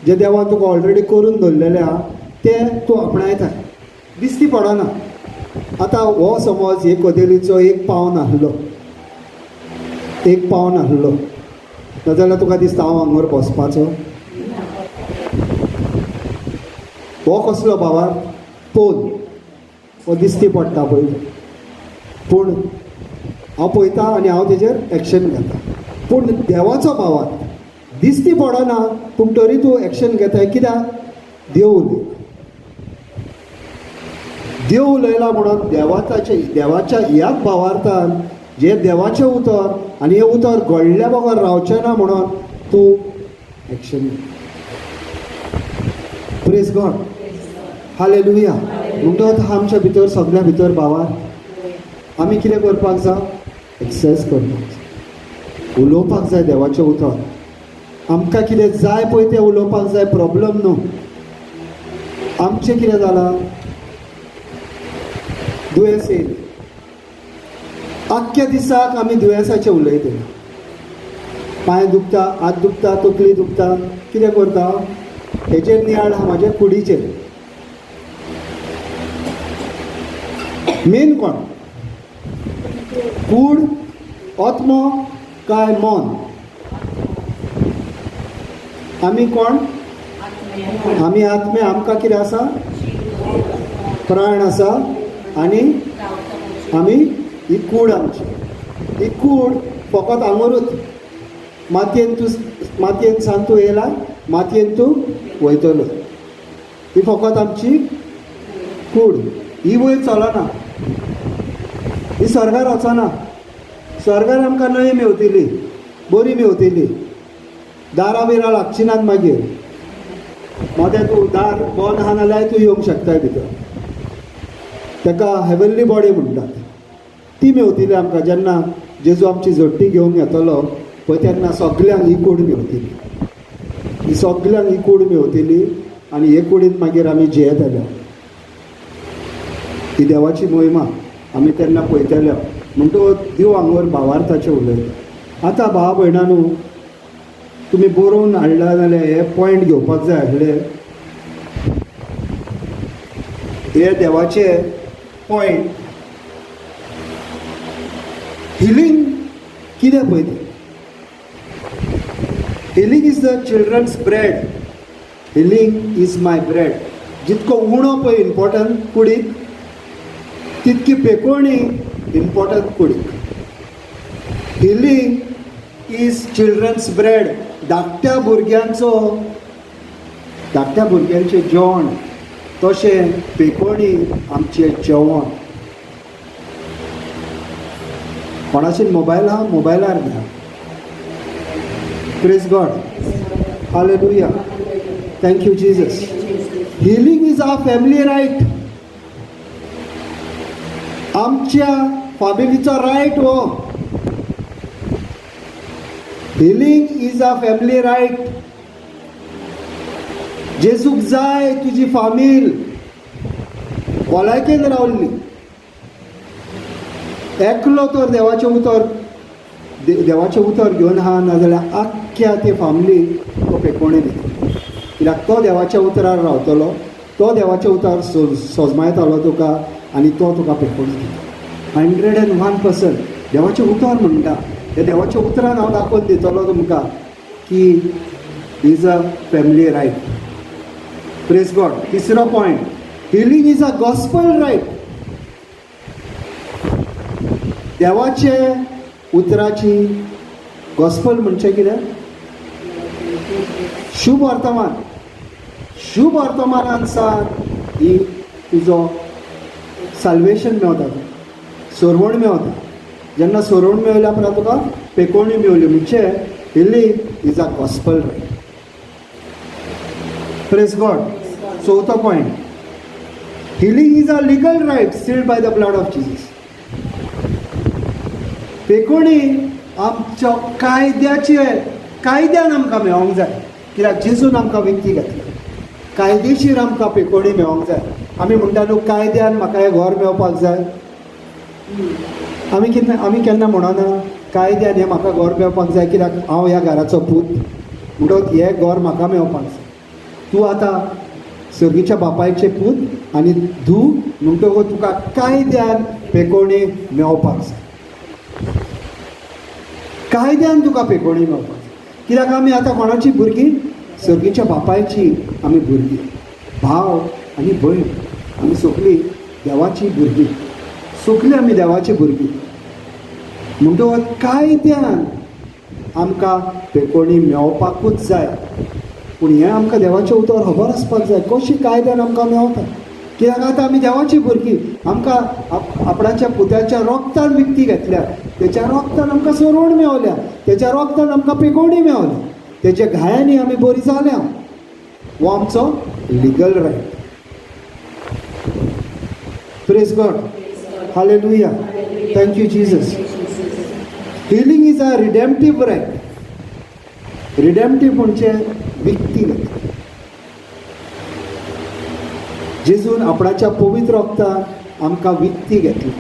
जे देवान तुका ऑलरेडी करून दवरलेले आहा ते तूं आपणायता, दिसती पडना. आतां हो समज एक कदेलीचो एक पावन आहलो, एक पावन आहलो, नाजाल्यार तुका दिसता हांव हांगर बसपाचो. हो कसलो भावार पोल हो दिसती पडटा पळय, पूण हांव पळयता आनी हांव तेजेर एक्शन घेता. पूण देवाचो भावार दिसती पडना पूण तरी तूं एक्शन घेताय. कित्याक? देव उलयता. देव उलयला म्हणून देवाचे देवाच्या ह्याच भावार्थान जे देवाचें उतर आनी हें उतर घडल्या बगर रावचें ना म्हणून तूं एक्शन. Praise God, hallelujah. म्हणटकच आमच्या भितर सगळ्या भितर भावार आमी कितें करपाक जाय? एक्सरसायज करपाक जाय, उलोवपाक जाय देवाचें उतर. आमकां कितें जाय पळय तें उलोवपाक जाय, प्रॉब्लम न्हू. आमचें कितें जालां? दुयेंस येयलें, आख्ख्या दिसाक आमी दुयेंसाचें उलयतले. पांय दुखता, हात दुखता, तकली दुखता, कितें करता? हेचेर नियाळ आहा म्हाज्या कुडीचेर. मेन कोण? कूड, आत्मो काय मन? आमी कोण? आमी आत्मे. आमकां कितें आसा? प्राण आसा आनी आमी ही कूड आमची. ही कूड फकत आंगोरूच. मातयेन तूं, मातयेन सान तूं येयला, मातयेन तूं वयतलो. ही फकत आमची कूड. ही वयर चलना, ही स्वर्गार वचना. स्वर्गार आमकां न्हंय मेवतली, बरी मेवतली, दारां बिरां लागची नात मागीर. मदें तूं दार बंद आहा नाल्यार तूं येवंक शकताय भितर. ताका हेवनली बॉडी म्हणटात. ती मेवतली आमकां जेन्ना जेजू आमची झडटी घेवंक येतलो पळय, तेन्ना सगल्यांक ही कूड मेवतली, ही सगल्यांक ही कूड मेवतली आनी हे कुडींत मागीर आमी जियेतले. ही देवाची मोहिमा आमी तेन्ना पळयतले. म्हणटकच देव हांगर भावार्थाचें उलयता. आतां भाव भयणानू, तुमी बरोवन हाडला जाल्यार हे पॉयंट घेवपाक जाय आसले. हे देवाचे पॉयंट. हिलींग कितें पळय तें, healing is the children's bread, healing is my bread. जितको उणो पळय इम्पॉर्टंट कुडीक, तितकी पेकोणी इम्पॉर्टंट कुडीक. Healing is children's bread. धाकट्या भुरग्यांचो, धाकट्या भुरग्यांचें जेवण तशें पेकोणी आमचें जेवण. कोणाचे मोबायल आहा, मोबायलार घ्या. Praise God, hallelujah, thank you Jesus. Healing is our family right. आमच्या फॅमिलीचो रायट हो. Healing is a family right. जेजूक जाय तुजी फामील भलायकेन रावल्ली. एकलो तर देवाचें उतर, देवाचें उतर घेवन आहा, नाजाल्यार आख्ख्या ते फामिलीक तो पेकोणी दिता. कित्याक तो देवाच्या उतरार रावतलो, तो देवाचें उतर सोजमायतालो तुका आनी तो तुका पेकोणी दिता. 101% देवाचें उतर म्हणटा. हे देवाच्या उतरान हांव दाखोवन दितलो तुमकां की is a family right. Praise God. तिसरो point, healing is a gospel right. देवाचे उतराची गॉस्पल म्हणजे कितें? शुभ वर्तमान. शुभ वर्तमानान सावन ही तुजो साल्वेशन मेवता, तुका सोरवण मेवता. जेन्ना सोरवण मेवल्या उपरांत तुका पेकोवणी मेवली. म्हणजे healing is a gospel right. Praise God. चवथो point, healing is a legal right sealed by the blood of Jesus. पेकोणी आमच्या कायद्याचे, कायद्यान आमकां मेळोंक जाय. कित्याक जेजून आमकां विकती घेतली. कायदेशीर आमकां पेकोणी मेळोंक जाय. आमी म्हणटा न्हू, कायद्यान म्हाका हें घर मेळपाक जाय. आमी केन्ना म्हणना कायद्यान हें म्हाका घर मेळपाक जाय, कित्याक हांव ह्या घराचो पूत, म्हणटकच हें घर म्हाका मेळपाक जाय. तूं आतां सर्गीच्या बापायचे पूत आनी धूव, म्हणटकच तुका कायद्यान पेकोणी मेळपाक जाय. कायद्यान तुका पेकोणी मेळपाक जाय. कित्याक आमी आतां कोणाची भुरगीं? सर्गीच्या बापायची आमी भुरगीं. भाव आनी भयण आमी सगळीं देवाची भुरगीं, सगळीं आमी देवाची भुरगीं. म्हणटकच कायद्यान आमकां पेकोणी मेळपाकूच जाय. पूण हें आमकां देवाचें उतर खबर आसपाक जाय, कशी कायद्यान आमकां मेवता. कित्याक आतां आमी देवाची भुरगीं. आमकां आपणाच्या पुत्याच्या रोगतान विकती घेतल्या, तेच्या रोगतान आमकां सोरवण मेवल्या, तेच्या रोगतान आमकां पेकोवणी मेवल्या, तेच्या घायांनी आमी बरी जाल्या. हो आमचो legal right. Praise God, hallelujah, thank you Jesus. Healing is a redemptive right. Redemptive म्हणजे विकती घेतली. जेजून आपणाच्या पवित्र रक्तान आमकां विकती घेतली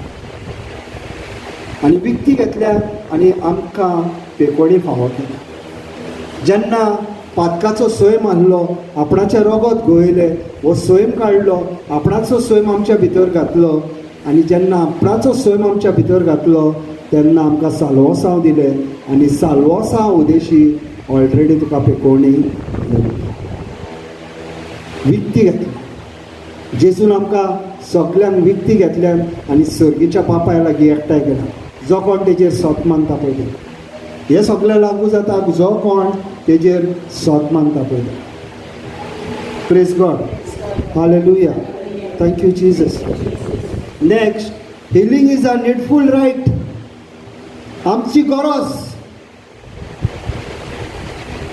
आनी विकती घेतल्या आनी आमकां पेकोणी फावो केल्या. जेन्ना पातकाचो सैम आहलो, आपणाचें रगत गळयलें, हो सैम काडलो, आपणाचो सैम आमच्या भितर घातलो. आनी जेन्ना आपणाचो सैम आमच्या भितर घातलो तेन्ना आमकां साल्वोसांव दिलें आनी साल्वोसांव उदेशी ऑलरेडी तुका पेकोवणी विकती घेतली. जेजून आमकां सगल्यांक विकती घेतल्यान आनी सर्गीच्या बापाय लागीं एकठांय केला. जो कोण तेजेर सोत मानता पळय ते, हें सगळें लागू जाता जो कोण तेजेर सोत मानता पळय. Praise God, hallelujah, thank you Jesus. Next, healing is a needful right. आमची गरज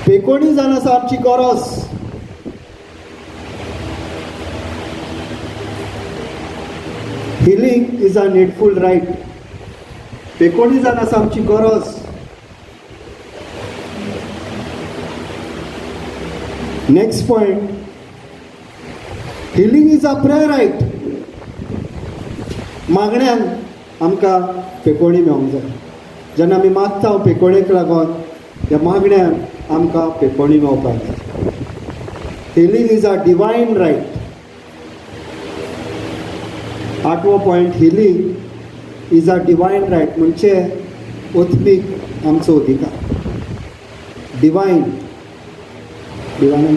पेकोणी जावन आसा, आमची गरज. Healing is a needful right. पेकोणी जावन आसा आमची गरज. Next point, healing is a prayer right. मागण्यान आमकां पेकोणी मेळोंक जाय. जेन्ना आमी मागता पेकोणेक लागून, ह्या मागण्यान आमकां पेकोणी मेळपाक जाय. Healing is a divine right. आठवो point, healing is a divine right म्हणजे आत्मीक आमचो अधिकार. डिवायन, डिवायन,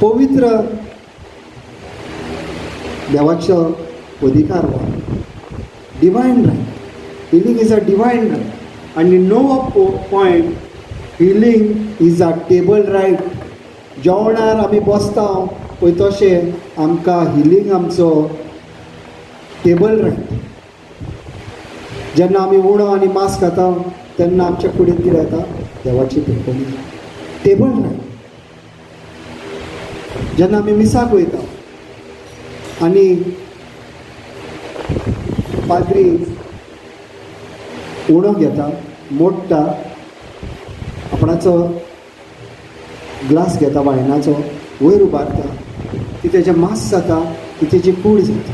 पवित्र देवाचो अधिकार हो divine right. Healing is a divine right. आनी णवो point, healing is a table right. जेवणार आमी बसता पळय तशें आमकां हिलींग आमचो टेबल रायट. जेन्ना आमी उणो आनी मांस खाता तेन्ना आमच्या कुडींत कितें येता? देवाची पेकोणी, टेबल रायट. जेन्ना आमी मिसाक वयता आनी पाद्री उणो घेता, मोडटा, आपणाचो ग्लास घेता वायनाचो, वयर उबारता, ती तेजें मांस जाता, ती तेजी कूड जाता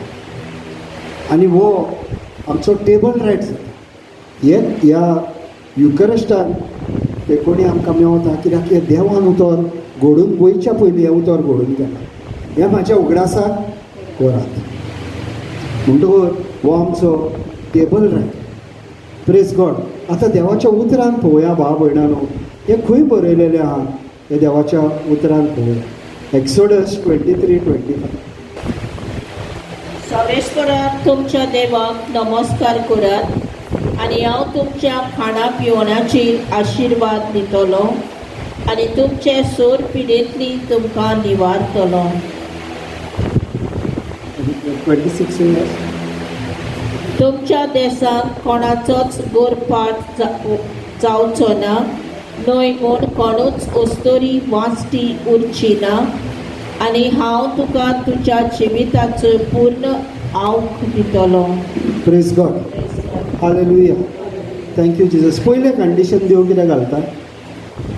आनी हो आमचो टेबल रायट जाता. हे ह्या युकरस्टान पेकोणी आमकां मेवता, कित्याक हें देवान उतर घडून वयच्या पयलीं हें उतर घडून गेलां. हें म्हाज्या उगडासाक करात. म्हणटकूच हो आमचो टेबल रायट. Praise God. आतां देवाच्या उतरान पळोवया भाव भयणानो, हें खंय बरयलेलें आहा हें देवाच्या उतरान पळोवया. Exodus 23:25. सर्वेस्पराक तुमच्या देवाक नमस्कार करात आनी हांव तुमच्या खाणा पिवणाचेर आशिर्वाद दितलो आनी तुमचे सोर पिडेंतली तुमकां निवारतलो. 26. तुमच्या देशांत कोणाचोच गोरपाट जावचो ना न्हय म्हूण कोणूच अस्तोरी वांजटी उरची ना आनी हांव तुका तुज्या जिविताचो पूर्ण आवक दितलो. Praise God. Hallelujah. Thank you Jesus. पयलें कंडिशन देव कितें घालता?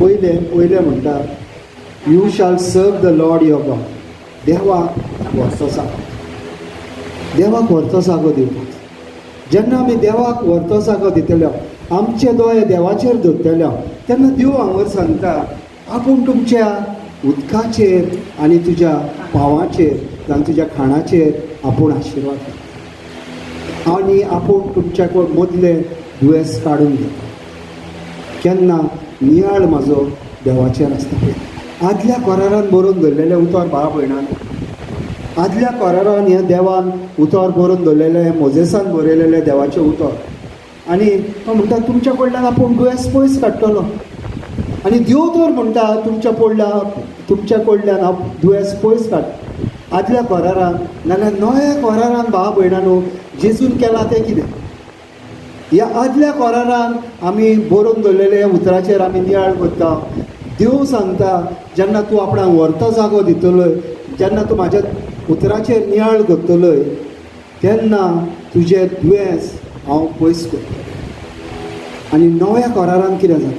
पयलें पयलें म्हणटा, "You shall serve the Lord your God." देवाक व्हरतो जागो, देवाक व्हरतो जागो दिवपाक. जेन्ना आमी देवाक व्हरतो जागो दितले, आमचे दोळे देवाचेर दवरतले, तेन्ना देव हांगर सांगता, आपूण तुमच्या उदकाचेर आनी तुज्या पावाचेर जावं तुज्या खाणाचेर आपूण आशिर्वाद दिता आनी आपूण तुमच्या मदले दुयेंस काडून घेता. केन्ना नियाळ म्हाजो देवाचेर आसता पळय. आदल्या कोरारान बरोवन दवरलेलें उतर, भाव भयणान, आदल्या कोरारान हें देवान उतर बरोवन दवरलेलें, हें मोजेसान बरयलेलें देवाचें उतर. आनी तो म्हणटा, तुमच्या कडल्यान आपूण दुयेंस पयस काडटलो. आनी देव तर म्हणटा, तुमच्या कडल्यान हांव दुयेंस पयस काड आदल्या कोरारान. नाल्यार नव्या कोरारान, भाव भयणानो, जेजून केलां तें कितें? ह्या आदल्या कोरारान आमी बरोवन दवरलेले उतराचेर आमी नियाळ करता. देव सांगता, जेन्ना तूं आपणाक व्हरतो जागो दितलोय, जेन्ना तूं म्हाज्या उतराचेर नियाळ करतलोय, तेन्ना तुजें दुयेंस हांव पयस करतलो. आनी नव्या कोरारान कितें जाता?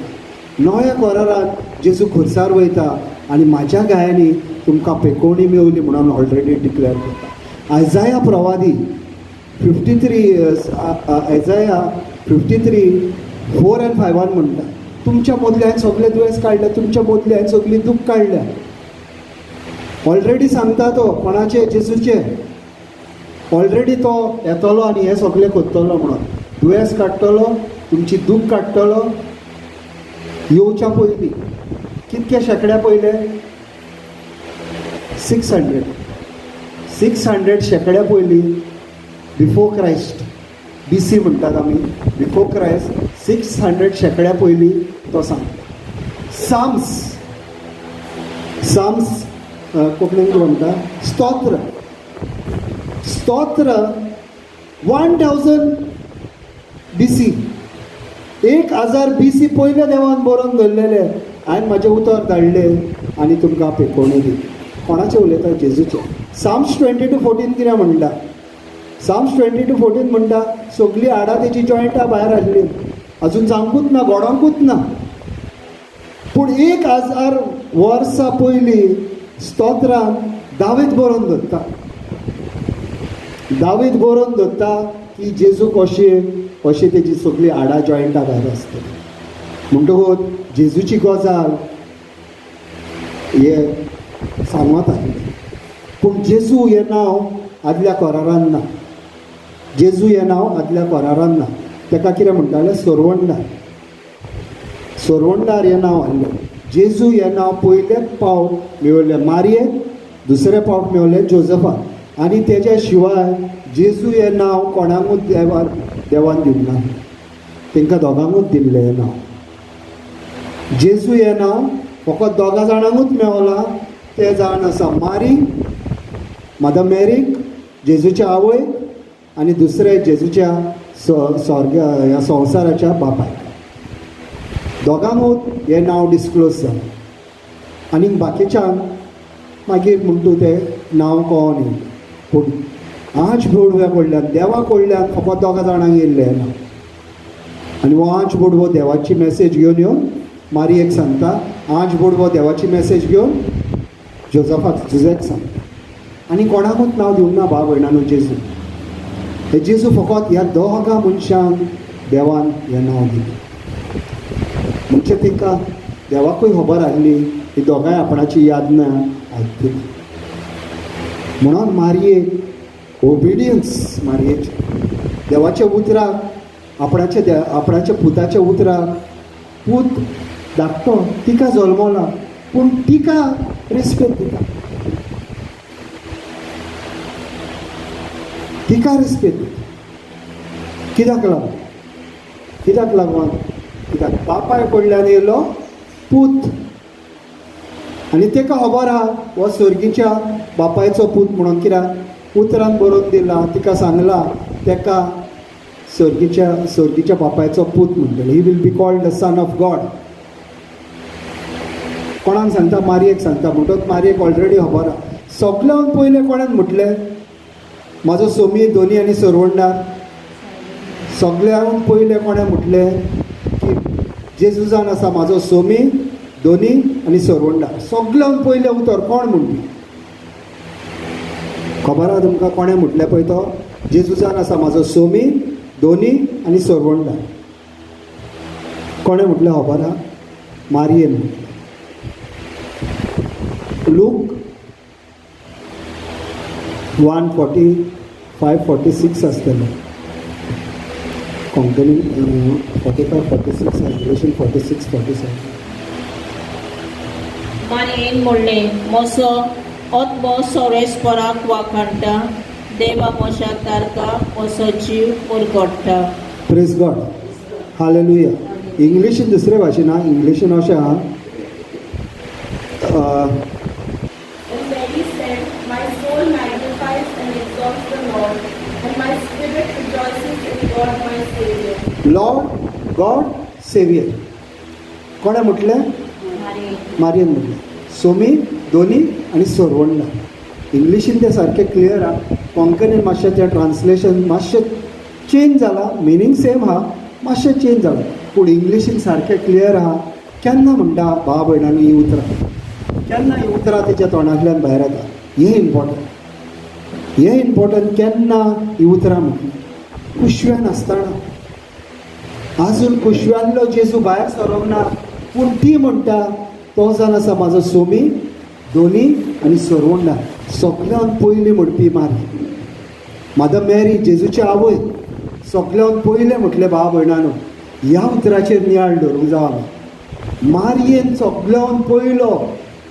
नव्या कोरारान जेजू खुर्सार वयता आनी म्हाज्या गायांनी तुमकां पेकोवणी मेवली म्हणून ऑलरेडी डिक्लेअर करता. आयजाया प्रवादी 53 years, Isaiah 53:4 and 5 म्हणटा, तुमच्या मदले हांवें सगळे दुयेंस काडल्या, तुमच्या मदले हांवें सगळी दूख काडल्या. ऑलरेडी सांगता तो कोणाचे? जेजूचे. ऑलरेडी तो येतलो आनी हें सगळें करतलो म्हणून, दुयेंस काडटलो, तुमची दूख काडटलो. येवच्या पयलीं कितक्या शेंकड्या पयले? 600, 600 शेंकड्या पयलीं, बिफोर क्रायस्ट, बीसी म्हणटात आमी, बिफोर क्रायस्ट 600 शेंकड्या पयलीं तो सांगता. साम्स, साम्स कोंकणीन कितें म्हणटा? स्तोत्र. स्तोत्र 1000 बीसी, 1000 बीसी पयल्या देवान बरोवन दवरलेले, हांवें म्हाजें उतर धाडलें आनी तुमकां पेकोवणी दिली. कोणाचें उलयता? जेजूचें. साम्स 22:14 कितें म्हणटा? साम्स 22:14 म्हणटा, सगळीं हाडां तेजी जॉयंटां भायर हाडली, अजून जावंकूच ना, घडोंकूच ना. पूण 1000 वर्सां पयलीं स्तोत्रान दावीद बरोवन दवरता, दावीद बरोवन दवरता की जेजू कशें कशें तेजी सगळीं हाडां जॉयंटां भायर आसतली. म्हणटकूच जेजूची गजाल हे सांगत आसलें. पूण जेजू हें नांव आदल्या करारान ना. जेजू हें नांव आदल्या करारान ना. ताका कितें म्हणटाले? सोरवणदार. सोरवणदार हें नांव आसलें. जेजू हें नांव पयलेच पावट मेळिल्लें मारयेक, दुसरे पावट मेळिल्लें जोजफाक. आनी तेज्या शिवाय जेजू हें नांव कोणाकूच देवान दिवंक ना. तांकां दोगांकूच दिल्लें हें नांव. जेजू हें नांव फकत दोगां जाणांकूच मेवलां. ते जावन आसा मारी, मदर मेरीक, जेजूच्या आवयक, आनी दुसरे जेजूच्या स्वर्ग ह्या संवसाराच्या बापायक. दोगांकूच हें नांव डिस्क्लोज जालें आनी बाकीच्यांक मागीर म्हणटू तें नांव कळोन येयलें. पूण आंच बोडव्या कडल्यान, देवा कडल्यान फकत दोगां जाणांक येयल्लें हें नांव. आनी हो आंच बोडवो देवाची मॅसेज घेवन येवन मारयेक सांगता. आंच बोडवो देवाची मॅसेज घेवन जोजफाक, जुजेक सांगता. आनी कोणाकूच नांव दिवंक ना, भाव भयणांनो. जेजू हे, जेजू फकत ह्या दोगां मनशांक देवान हें नांव दिलें. म्हणजे तांकां देवाकूय खबर आसली ही दोगांय आपणाची यादना आयकतली म्हणून. मारयेक ओबिडियन्स, मारयेचे देवाच्या उतराक, आपणाच्या आपणाच्या पुताच्या उतराक. पूत धाकटो तिका जल्मला, पूण तिका रेस्पेद दिता, तिका रेस्पेद दिता. कित्याक लागून? कित्याक लागून? कित्याक बापाय कडल्यान येयलो पूत आनी ताका खबर आहा हो सर्गीच्या बापायचो पूत म्हणून. कित्याक उतरान बरोवन दिला, तिका सांगला, ताका सर्गीच्या बापायचो पूत म्हणटले. He will be called the son of God. कोणाक सांगता? मारयेक सांगता. म्हणटकच मारयेक ऑलरेडी खबर आहा. सगल्यांत पयलें कोणाक म्हटलें म्हाजो सोमी, दोनी आनी सरवणदार? सगल्यांत पयलें कोणें म्हटलें की जेजू जावन आसा म्हाजो सोमी, दोनी आनी सरवणदार? सगल्यांत पयलें उतर कोण म्हणटी खबर आहा तुमकां? कोणें म्हटलें पळय तो जेजू जावन आसा म्हाजो सोमी, दोनी आनी सरवणदार? कोणें म्हटलें खबर आहा? मारयेन म्हटलें. लूक 1:45-46 आसतलें. कोंकणी 45-46, इंग्लिशीन 46-47. मारयेन म्हणलें, म्हजो आत्मो सोरेस्पराक वाखाणटा, देवा म्हज्या तारका म्हजो जीव मुरगोडटा. प्रेज गॉड, हालेलुया. इंग्लिशीन दुसरे भाशेन आहा. इंग्लिशीन अशें आहा. And Mary said, My soul magnifies and exalts the Lord, and my spirit rejoices in God my Savior. Lord God saviour. कोणें म्हटलें? मारयेन म्हटलें, सोमी, दोनी आनी सोरवंडा. इंग्लिशीन तें सारकें क्लियर आहा. कोंकणीन मातशें तें ट्रान्सलेशन मातशें चेंज जालां. मिनींग सेम आहा, मातशें चेंज जालां, पूण इंग्लिशीन सारकें क्लियर आहा. केन्ना म्हणटा, भाव भयणांनी, ही उतरां केन्ना, ही उतरां तेच्या तोंडांतल्यान भायर येता, हें इम्पॉर्टंट, हें इम्पॉर्टंट. केन्ना ही उतरां म्हटली? कुशव्यान आसतना. अजून कुशव्यांतलो जेजू भायर सरोंक ना, पूण ती म्हणटा तो जावन आसा म्हाजो सोमी, दोनी आनी सरवंडा. सगल्यांत पयलीं म्हणपी मारी, मदर मॅरी, जेजूची आवय, सगल्यांत पयलें म्हटलें. भाव भयणानो, ह्या उतराचेर नियाळ धरूंक जावो आमी. मारयेन सगल्यांत पयलो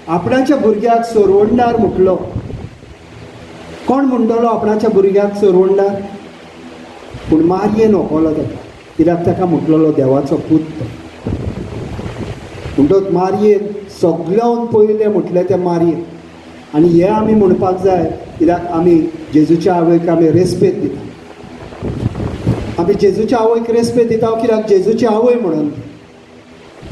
आपणाच्या भुरग्याक सरवंडार म्हटलो. कोण म्हणटलो आपणाच्या भुरग्याक सरवंडार? पूण मारयेन वखलो ताका, कित्याक ताका म्हटलेलो देवाचो पूत तो. म्हणटकच मारयेन सगल्यांत पयलें म्हटलें तें मारयेन. आनी हें आमी म्हणपाक जाय, कित्याक आमी जेजूच्या आवयक आमी रेस्पेद दिता. आमी जेजूच्या आवयक रेस्पेद दिता कित्याक जेजूची आवय म्हणून.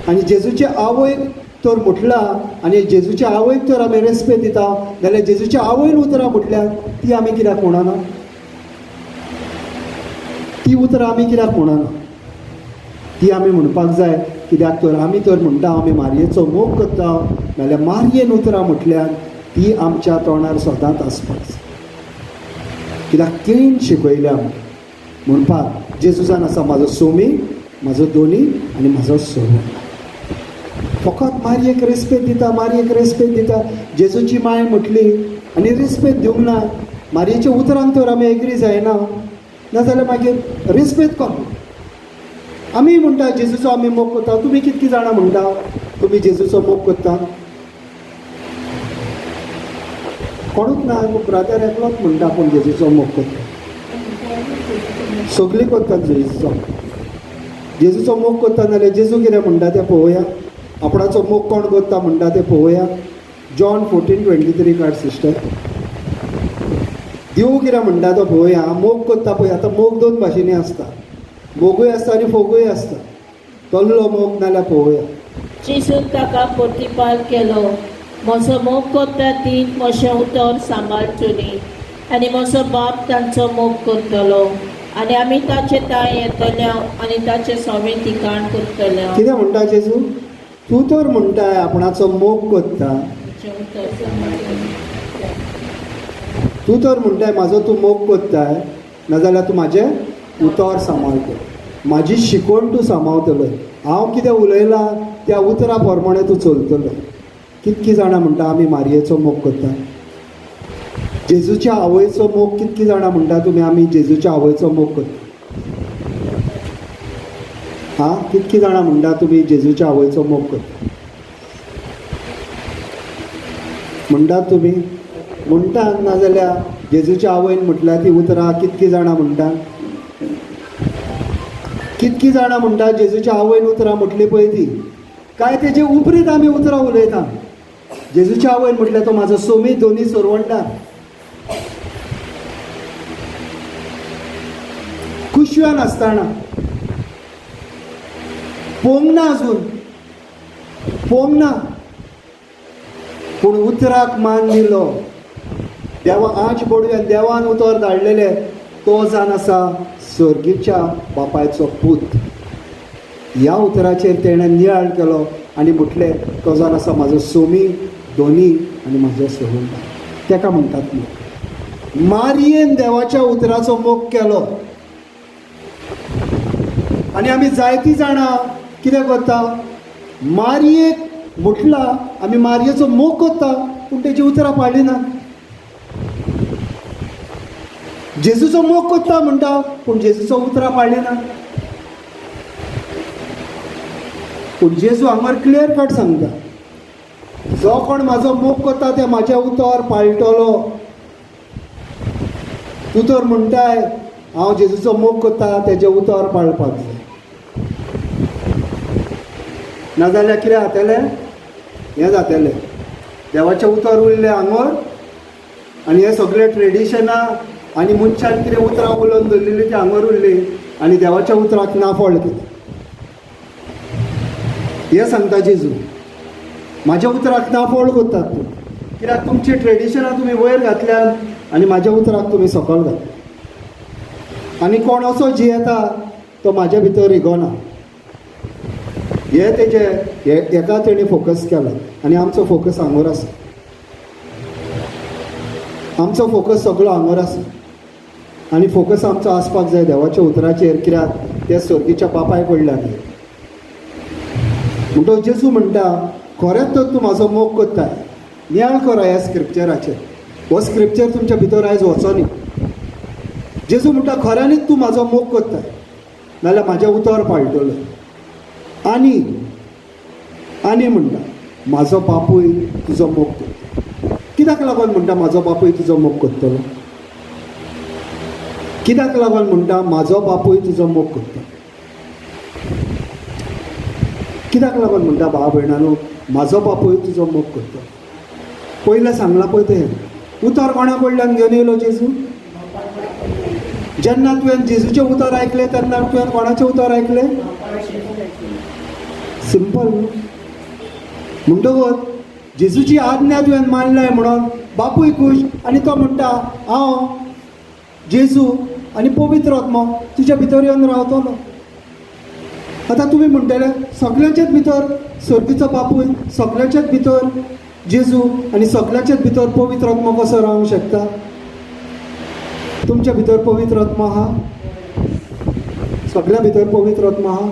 आनी जेजूचे आवयक तर म्हटलां आनी जेजूच्या आवयक तर आमी रेस्पेद दिता जाल्यार जेजूच्या आवयन उतरां म्हटल्यार ती आमी कित्याक म्हणना? ती उतरां आमी कित्याक म्हणना? ती आमी म्हणपाक जाय. कित्याक तर आमी तर म्हणटा आमी मारयेचो मोग करता, नाल्यार मारयेन उतरां म्हटल्यार ती आमच्या तोंडार सदांच आसपाक जाय. कित्याक तिणेन शिकयल्या आमकां म्हणपाक जेजू जावन आसा म्हाजो सोमी, म्हाजो दोनी आनी म्हाजो सोबून. फकत मारयेक रेस्पेद दिता, मारयेक रेस्पेद दिता, जेजूची माय म्हटली आनी रेस्पेद दिवंक ना. मारयेच्या उतरांक तर आमी एग्री जायना, नाजाल्यार मागीर रेस्पेद कर. आमी म्हणटा जेजूचो आमी मोग करता. तुमी कितकी जाणां म्हणटा तुमी जेजूचो मोग करता? कोणूच ना. ब्रदर एकलोच म्हणटा आपूण जेजूचो मोग करता. सगळीं करतात जेजूचो. जेजूचो मोग करता नाल्यार जेजू कितें म्हणटा तें पळोवया. आपणाचो मोग कोण करता म्हणटा तें पळोवया. जॉन 14:23 काड सिस्टर. देव कितें म्हणटा तो पळोवया. मोग करता पळय. आतां मोग दोन भाशेंनी आसता, मोगूय आसता आनी फोगूय आसता. तल्लो मोग नाल्यार पळोवया. जेजून ताका प्रतिपाल केलो, म्हजो मोग करता ती म्हजें उतर सांबाळचोली आनी म्हजो बाप तांचो मोग करतलो आनी आमी ताचे तांय येतले आनी ताचें सवें ठिकाण करतले. कितें म्हणटा जेजू? तूं तर म्हणटाय आपणाचो मोग करता, म्हजें उतर सांबाळटली. तूं तर म्हणटाय म्हाजो तूं मोग करताय, नाजाल्यार तूं म्हाजें उतर सांबाळटलो, म्हाजी शिकवण तूं सांबाळटलो, हांव कितें उलयलां त्या उतरा प्रमाणे तूं चलतलो. कितकी जाणां म्हणटा आमी मारयेचो मोग करता? जेजूच्या आवयचो मोग कितकी जाणां म्हणटा तुमी आमी जेजूच्या आवयचो मोग करता? हां, कितकी जाणां म्हणटा तुमी जेजूच्या आवयचो मोग करता म्हणटात तुमी? म्हणटात. नाजाल्यार जेजूच्या आवयन म्हटल्यार ती उतरां कितकी जाणां म्हणटा? कितकी जाणां म्हणटा जेजूच्या आवयन उतरां म्हटली पळय ती काय तेजे उपरीत आमी उतरां उलयता? जेजूच्या आवयन म्हटल्यार तो म्हाजो सोमी दोनी सोरवंडार कुशव्यान आसतना पोंग ना, अजून पोंग ना, पूण उतराक मान दिलो. देवा आज पडूया देवान उतर धाडलेलें तो जावन आसा सर्गीच्या बापायचो पूत. ह्या उतराचेर तेणें नियाळ केलो आनी म्हटलें तो जावन आसा म्हाजो सोमी दोनी आनी म्हाजो सोडून. तेका म्हणटात मोग. मारयेन देवाच्या उतराचो मोग केलो. आनी आमी जायतीं जाणां कितें करता, मारयेक म्हटलां आमी मारयेचो मोग करता, पूण तेजी उतरां पाळ्ळी ना. जेजूचो मोग करता म्हणटा, पूण जेजूचो उतरां पाळ्ळी ना. पूण जेजू हांगार क्लियर कट सांगता, जो कोण म्हाजो मोग करता ते म्हाज्या उतर पाळटलो. तूं तर म्हणटाय हांव जेजूचो मोग करता, तेजें उतर पाळपाक जाय, नाजाल्यार कितें जातलें? हें जातलें, देवाचें उतर उरलें हांगर आनी हें सगळें ट्रेडिशनां आनी मनशान कितें उतरां उलोवन दवरलेलीं ती हांगर उरली आनी देवाच्या उतराक नाफळ केलें. हें सांगता जेजू, म्हाज्या उतराक नाफळ करतात तुमी, कित्याक तुमची ट्रेडिशनां तुमी वयर घातल्यात आनी म्हाज्या उतराक तुमी सकयल घातल्या. आनी कोण असो जियेता तो म्हाज्या भितर रिगोना. हे तेजे हेका तेणी फोकस केला आनी आमचो फोकस हांगर आसा. आमचो फोकस सगळो हांगर आसा आनी फोकस आमचो आसपाक जाय देवाच्या उतराचेर, कित्याक ते सर्गीच्या बापाय कडल्यान. म्हणटकच जेजू म्हणटा खरेंच तर तूं म्हाजो मोग करताय, नियाळ करा ह्या स्क्रिप्चराचेर. हो स्क्रिप्चर तुमच्या भितर आयज वचोनी. जेजू म्हणटा खऱ्यांनीच तूं म्हाजो मोग करताय नाल्यार म्हाजें उतर पाळटलो. आनी आनी म्हणटा म्हाजो बापूय तुजो मोग करतलो. कित्याक लागून म्हणटा म्हाजो बापूय तुजो मोग करतलो? कित्याक लागून म्हणटा म्हाजो बापूय तुजो मोग करतलो? कित्याक लागून म्हणटा भाव भयणानो म्हाजो बापूय तुजो मोग करतलो? पयलें सांगलां पळय तें उतर कोणा कडल्यान घेवन येयलो जेजू? जेन्ना तुवें जेजूचें उतर आयकलें तेन्ना तुवें कोणाचें उतर आयकलें? सिंपल न्हू. म्हणटकच जेजूची आज्ञा तुवें मानलाय म्हणून बापूय खूश आनी तो म्हणटा हांव जेजू आनी पवित्र आत्मो तुज्या भितर येवन रावतलो. आतां तुमी म्हणटले सगल्यांच्याच भितर सर्गीचो बापूय, सगल्यांच्याच भितर जेजू आनी सगल्यांच्याच भितर पवित्र आत्मो कसो रावंक शकता? तुमच्या भितर पवित्र आत्मो आहा? सगळ्या भितर पवित्र आत्मो आहा?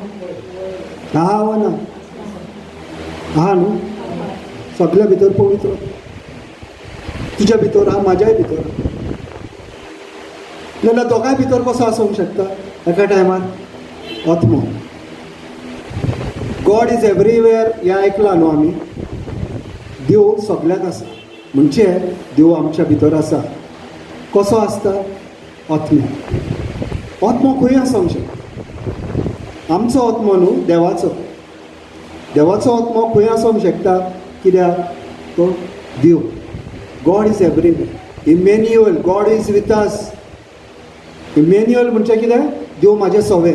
आहा वा ना? आहा न्हू? सगळ्या भितर पवित्र आत्मो तुज्या भितर आहा, म्हाज्याय भितर आहा. जाल्यार दोगांय भितर कसो आसूंक शकता एका टायमार आत्मो? गॉड is everywhere हें आयकलां न्हू आमी. देव सगल्याक आसा म्हणजे देव आमच्या भितर आसा. कसो आसता? आत्मो. आत्मो खंय आसूंक शकता? आमचो आत्मो न्हू, देवाचो. देवाचो आत्मो खंय आसूंक शकता? कित्याक तो देव. God is everywhere. Emmanuel, God is with us. Emmanuel म्हणजे कितें? देव म्हाजें सवें.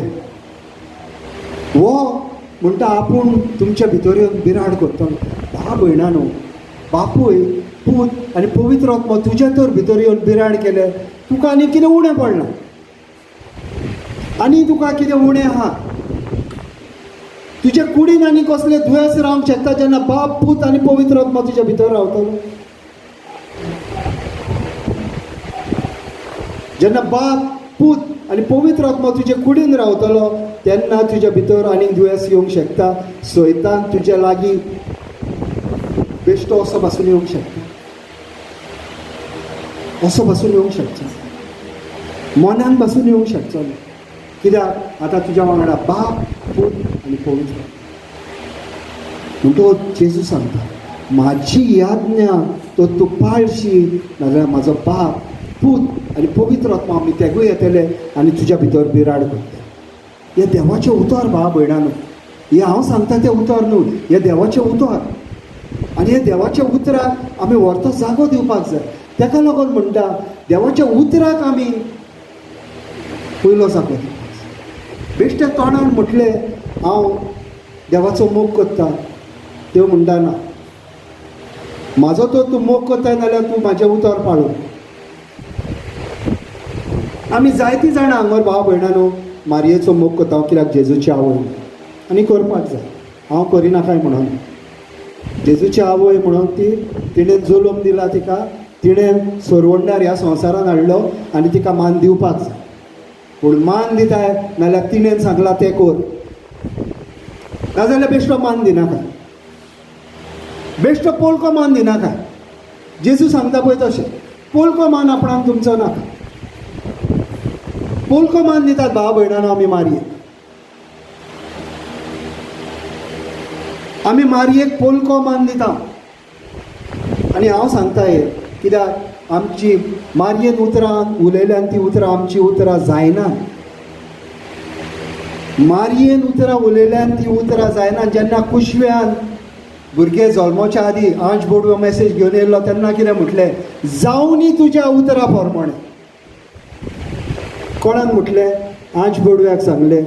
हो म्हणटा आपूण तुमच्या भितर येवन बिराड करतलो. भाव भयणां न्हू, बापूय पूत आनी पवित्र आत्मो तुज्या तर भितर येवन बिराड केले, तुका आनी कितें उणें पडलां? आनी तुका कितें उणें आहा तुज्या कुडीन? आनी कसलें दुयेंस रावंक शकता जेन्ना बाप पूत आनी पवित्र आत्मो तुज्या भितर रावतलो? जेन्ना बाप पूत आनी पवित्र आत्मो तुजे कुडीन रावतलो तेन्ना तुज्या भितर आनीक दुयेंस येवंक शकता. सैतान तुज्या लागीं बेश्टो असो पासून येवंक शकता, असो पासून येवंक शकता, मनान पासून येवंक शकचो ना. कित्याक आतां तुज्या वांगडा बाप पूत आनी पवित्र. म्हणटकच जेजू सांगता म्हाजी याज्ञा तो तूं पाळशी नाजाल्यार म्हाजो बाप पूत आनी पवित्र आत्मा आमी तेगूय येतले आनी तुज्या भितर बिराड करतले. हें देवाचें उतर भाव भयणांनो, हें हांव सांगता तें उतर न्हू, हें देवाचें उतर. आनी हे देवाच्या उतराक आमी व्हरतो जागो दिवपाक जाय. तेका लागून म्हणटा देवाच्या उतराक आमी पयलो जागो दिवपाक जाय. बेश्टे तोंडान म्हटलें हांव देवाचो मोग करता, देव म्हणटा ना, म्हाजो तो तूं मोग करता नाल्यार तूं म्हाजें उतर पाळून. आमी जायतीं जाणां हांगर भाव भयणांनो मारयेचो मोग करता कित्याक जेजूची आवय आनी करपाक जाय. हांव करिना काय म्हणून जेजूची आवय म्हणून ती तिणें जल्म दिला तिका, तिणें सरवंडार ह्या संवसारान हाडलो आनी तिका मान दिवपाक जाय. पूण मान दिताय नाल्यार तिणें सांगलां तें कर, नाजाल्यार बेश्टो मान दिनाका, बेश्टो पोलको मान दिनाका. जेजू सांगता पळय तशें पोलको मान आपणाक तुमचो नाका. पोलको मान दितात भाव भयणांनो आमी मारयेक, आमी मारयेक पोलको मान दिता. आनी हांव सांगता हें कित्याक आमची मारयेन उतरां उलयल्यान ती उतरां आमची उतरां जायना. मारयेन उतरां उलयल्यान ती उतरां जायना. जेन्ना कुशव्यान भुरगे जल्मोच्या आदीं आंज बोडवो मॅसेज घेवन येयल्लो तेन्ना कितें म्हटलें? जावनी तुज्या उतरां प्रमाणें. कोणाक म्हटलें? आंज बोडव्याक सांगलें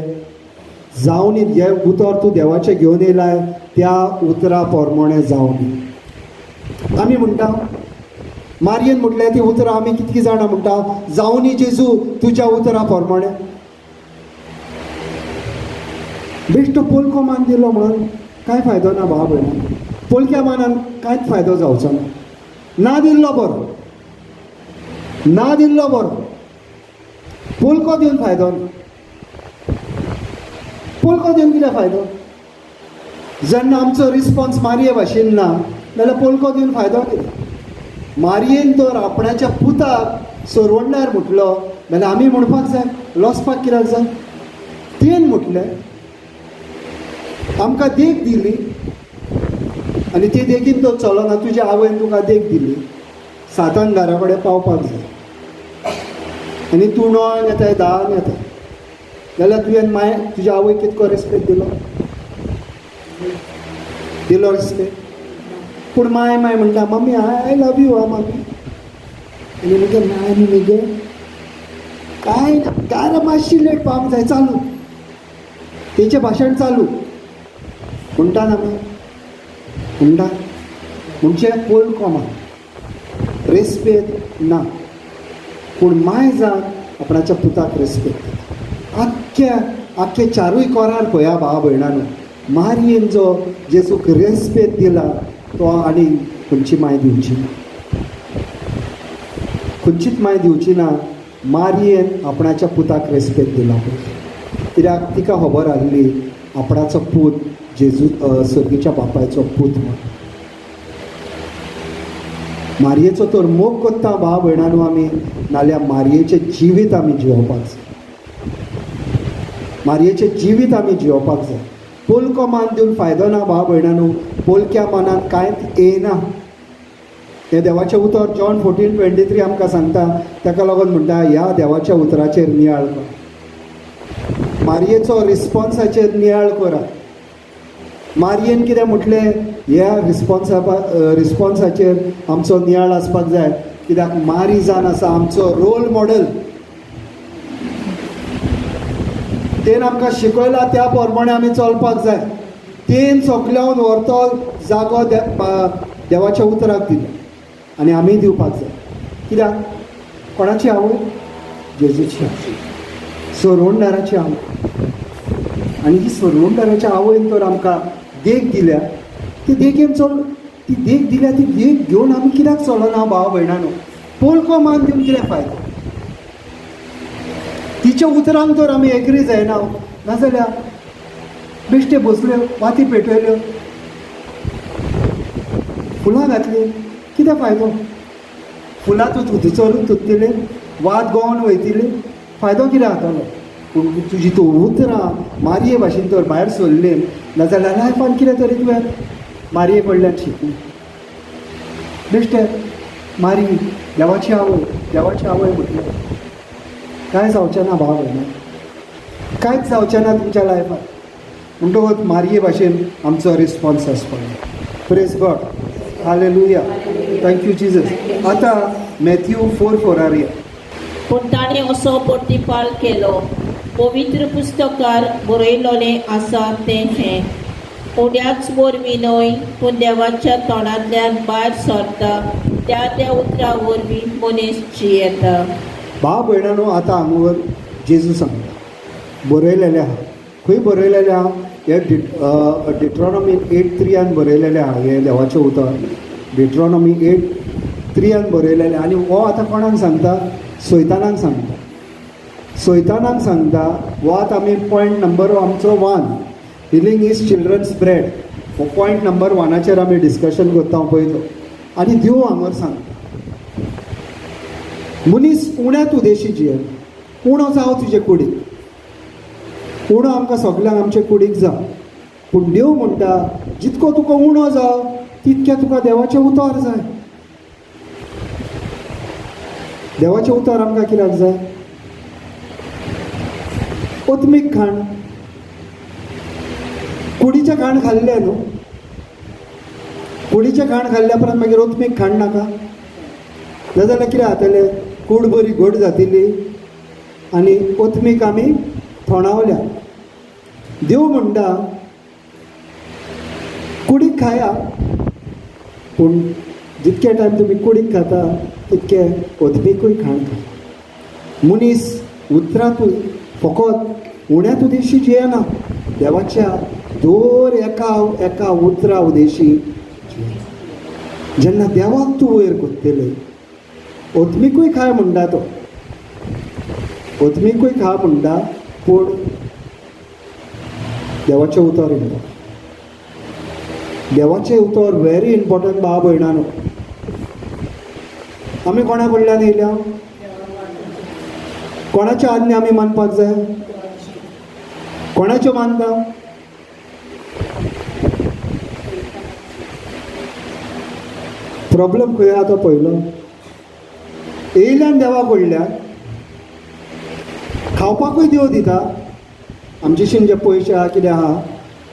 जावनी हें उतर तूं देवाचें घेवन येयलाय त्या उतरां प्रमाणें जावनी. आमी म्हणटा मारयेन म्हटलें ती उतरां आमी कितकीं जाणां म्हणटा जावनी जेजू तुज्या उतरां प्रमाणें. बेश्टो पोलको मान दिलो म्हणून कांय फायदो ना भाव भयणां, पोलक्या मानान कांयच फायदो जावचो ना. ना दिल्लो बरो, ना दिल्लो बरो, पोलको दिवन फायदो ना. पोलको दिवन कितें फायदो? जेन्ना आमचो रिस्पोन्स मारये भाशेन ना जाल्यार पोलको दिवन फायदो कितें? मारयेन तर आपणाच्या पुताक सरवंडार म्हटलो जाल्यार आमी म्हणपाक जाय लॉसपाक कित्याक जाय? तेन म्हटलें आमकां देख दिली आनी ती देखीन तो चलना. तुज्या आवयन तुका देख दिली, सातान घरा कडेन पावपाक जाय आनी तूं णवांक येताय 10 येता जाल्यार तुवें माय तुज्या आवयक कितको रेस्पेक्ट दिलो? दिलो रेस्पेक्ट? पूण माय माय म्हणटा mummy I love you ah mummy. आनी मगे माय न्ही मगे कांय ना, घरा मातशी लेट पावंक जाय, चालू तेचें भाशण चालू म्हणटा ना. माय म्हणटा म्हणजे पोलको मान रेस्पेद ना, पूण माय जात आपणाच्या पुताक रेस्पेद दिता. आख्ख्या आख्खे चारूय कोरार पळया भाव भयणानो, मारयेन जो जेजूक रेस्पेद दिला तो आनी खंयची माय दिवची ना, खंयचीच माय दिवची ना. मारयेन आपणाच्या पुताक रेस्पेद दिला पळय, कित्याक तिका खबर आहली आपणाचो पूत जेजू सर्गीच्या बापायचो पूत म्हण. मारयेचो तर मोग करता भाव भयणानो आमी, नाल्यार मारयेचें जिवीत आमी जियोवपाक जाय, मारयेचें जिवीत आमी जियोवपाक जाय. पोलको मान दिवन फायदो ना भाव भयणानो, पोलक्या मनान कांयच येना. हें देवाचें उतर जॉन 14:23 आमकां सांगता. ताका लागून म्हणटा ह्या देवाच्या उतराचेर नियाळ कर, मारयेचो रिस्पोन्साचेर नियाळ करात. मारयेन कितें म्हटलें ह्या रिस्पोन्साचेर आमचो नियाळ आसपाक जाय, कित्याक मारी जावन आसा आमचो रोल मॉडल. तेन आमकां शिकयला त्या प्रमाणे आमी चलपाक जाय. तेन सगल्यावन व्हरतो जागो देवाच्या उतराक दिलो आनी आमी दिवपाक जाय. कित्याक कोणाची आवय? जेजूची आवय, सोरोंडाराची आवय. आनी ही सोरोंडाराच्या आवयन तर आमकां देख दिल्या, ती देखेन चल, ती देख दिल्या, ती देख घेवन आमी कित्याक चलना भाव भयणानो? पोलको मान दिवन कितें फायदो? तिच्या उतरांक तर आमी एग्री जायना, नाजाल्यार बेश्टे बसल्यो, वाती पेटयल्यो, फुलां घातलीं, कितें फायदो? फुलां तूं थंयसरूच तुत्तली, वात गोवन वयतली, फायदो कितें जातलो? पूण तुजी तूं उतरां मारये भाशेन तर भायर सरली नाजाल्यार लायफान कितें तरी तुवें मारये कडल्यान शिकली. बेश्टे मारी देवाची आवय, देवाची आवय म्हटलें कांय जावचें ना भाव भयणा, कांयच जावचें ना तुमच्या लायफान. म्हणटकूच मारये भाशेन आमचो रिस्पोन्स आसपाक जाय. Praise God, hallelujah, thank you Jesus. आतां मॅथ्यू 4:4 या. पूण ताणें असो प्रतिपाल केलो, पवित्र पुस्तकार बरयलोलें आसा तें हें, उण्याच वरवीं न्हय पूण देवाच्या तोंडांतल्यान भायर सरता त्या त्या उतरा वरवीं मनीस जियेता. भाव भयणानो, आतां हांगावर जेजू सांगता बरयलेलें आहा. खंय बरयलेलें आहा? हे डिट्रॉनॉमी 8:3 बरयलेलें आहा. हें देवाचें उतर डिट्रॉनॉमी 8:3 बरयलेलें. आनी हो आतां कोणाक सांगता? सैतानाक सांगता, सैतानाक सांगता. हो आतां आमी पॉयंट नंबर आमचो 1, healing is children's bread, हो पॉयंट नंबर 1 आमी डिस्कशन करता पळय तो. आनी देव हांगर सांगता, मनीस उण्यात उदेशी जियेना, उणो जावं तुजे कुडीक, उणो आमकां सगल्यांक आमचे कुडीक जावं, पूण देव म्हणटा जितको तुका उणो जावं तितकें तुका देवाचें उतर जाय. देवाचें उतर आमकां कित्याक जाय? ओतमीक खाण, कुडीचें खाण खाल्लें न्हू, कुडीचें खाण खाल्ल्या उपरांत मागीर ओतमीक खाण नाका? नाजाल्यार कितें जातलें? कूड बरी घट जातली आनी ओतमीक आमी थोणावल्या. देव म्हणटा कुडीक खाया, पूण जितके टायम तुमी कुडीक खाता तितके ओतमिकूय खाण खा. मनीस उतरातूय फकत उण्यात उदेशी जियेना, देवाच्या दर एका एका उतरा उदेशी जियेना. जेन्ना देवाक तूं वयर करतले, ओतमिकूय खाय म्हणटा तो, ओतमिकूय खा म्हणटा, पूण देवाचें उतर इम्पोर्टंट. देवाचें उतर व्हेरी इम्पोर्टंट भाव भयणानो. आमी कोणा कडल्यान येयल्या? कोणाची आज्ञा आमी मानपाक जाय? कोणाच्यो मानता? प्रॉब्लम खंय आहा तो पयलो. येयल्यान देवा कडल्यान खावपाकूय देव दिता, आमचे जे पयशे आहा कितें आहा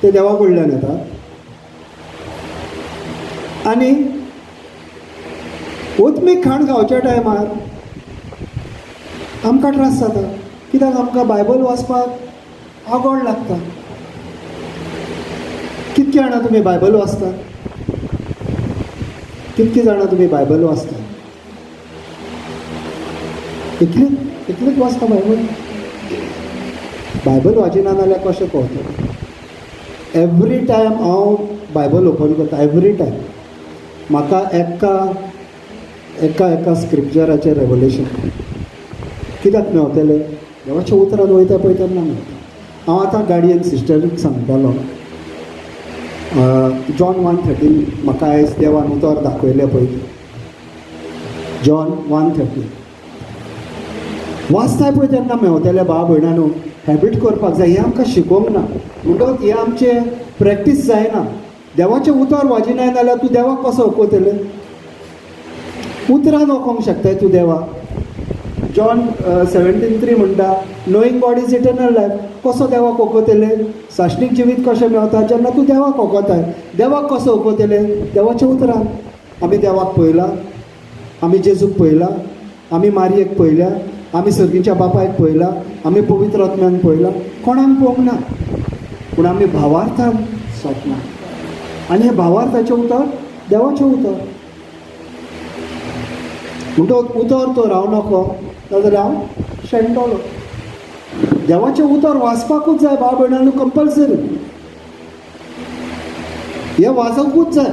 ते देवा कडल्यान येता. आनी ओतमीक खाण खावच्या टायमार आमकां त्रास जाता, कित्याक आमकां बायबल वाचपाक आगोड लागता. कितके जाणां तुमी बायबल वाचता? कितकी जाणां तुमी बायबल वाचता? इतलीच इतलीच वाचता बायबल? बायबल वाचिना जाल्यार कशें कळटलें? एवरी टायम हांव बायबल ओपन करता, एवरी टायम म्हाका एका एका एका स्क्रिप्चराचें रेवलेशन कित्याक मेवतलें? देवाच्या उतरान वयता पळय तेन्ना मेवता. हांव आतां गाडयेन सिस्टरीक सांगतालो, जॉन 1:13 म्हाका आयज देवान उतर दाखयलें पळय. जॉन 1:13 वाचताय पळय तेन्ना मेवतले. भाव भयणांनो, हॅबीट करपाक जाय. हें आमकां शिकोवंक ना, म्हणटकच हें आमचें प्रॅक्टीस जायना. देवाचें उतर वाजिनाय जाल्यार तूं देवाक कसो वखोतलें? उतरान वखोंक शकताय तूं देवाक. जॉन 17:3 म्हणटा, "Knowing God is eternal life." कसो देवाक वखोतले? साश्टीक जिवीत कशें मेवता? जेन्ना तूं देवाक वखोताय. देवाक कसो वखोतले? देवाच्या उतरान. आमी देवाक पळयला? आमी जेजूक पळयला? आमी मारयेक पळयल्या? आमी सर्गीच्या बापायक पळयला? आमी पवित्र आत्म्यान पळयला? कोणाक पळोवंक ना, पूण आमी भावार्थान सोंपना आनी हें भावार्थाचें उतर देवाचें उतर. म्हणटकच उतर तो राव नको, नाजाल्यार हांव शेणटलो. देवाचें उतर वाचपाकूच जाय भाव भयणांनो, कंपल्सरी. हें वाचोवकूच जाय.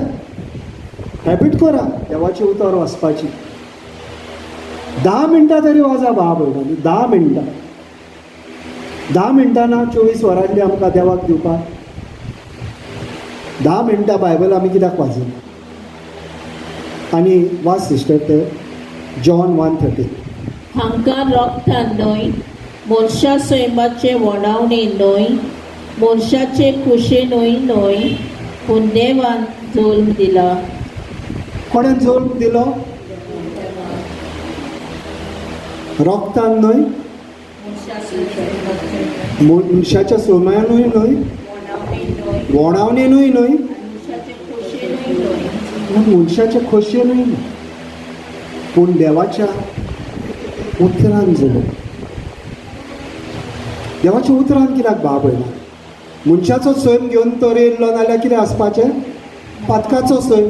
हॅबीट करा देवाचें उतर वाचपाची. 10 मिनटां तरी वाचा भाव भयणांनी, 10 मिनटां. 10 मिनटां ना 24 वरांतली आमकां देवाक दिवपाक. 10 मिनटां बायबल आमी कित्याक वाचिना? आनी वाच सिस्टर ते जॉन 1:13. हांकां रोगतान न्हय, मनशा सैमाचे वणावणे न्हय, मनशाचे खुशेनूय न्हय, पूण देवान जल्म दिला. कोणें जल्म दिलो? रोगतान न्हय, मनशाच्या सोम्यानूय न्हय, वणावणेनूय न्हय, पूण मनशाचे खोशयेनूय न्हय, पूण देवाच्या उतरान जल्म. देवाच्या उतरान कित्याक भाव भयणा? मनशाचो सैम घेवन तर येयल्लो नाल्यार कितें आसपाचें? पातकाचो सैम.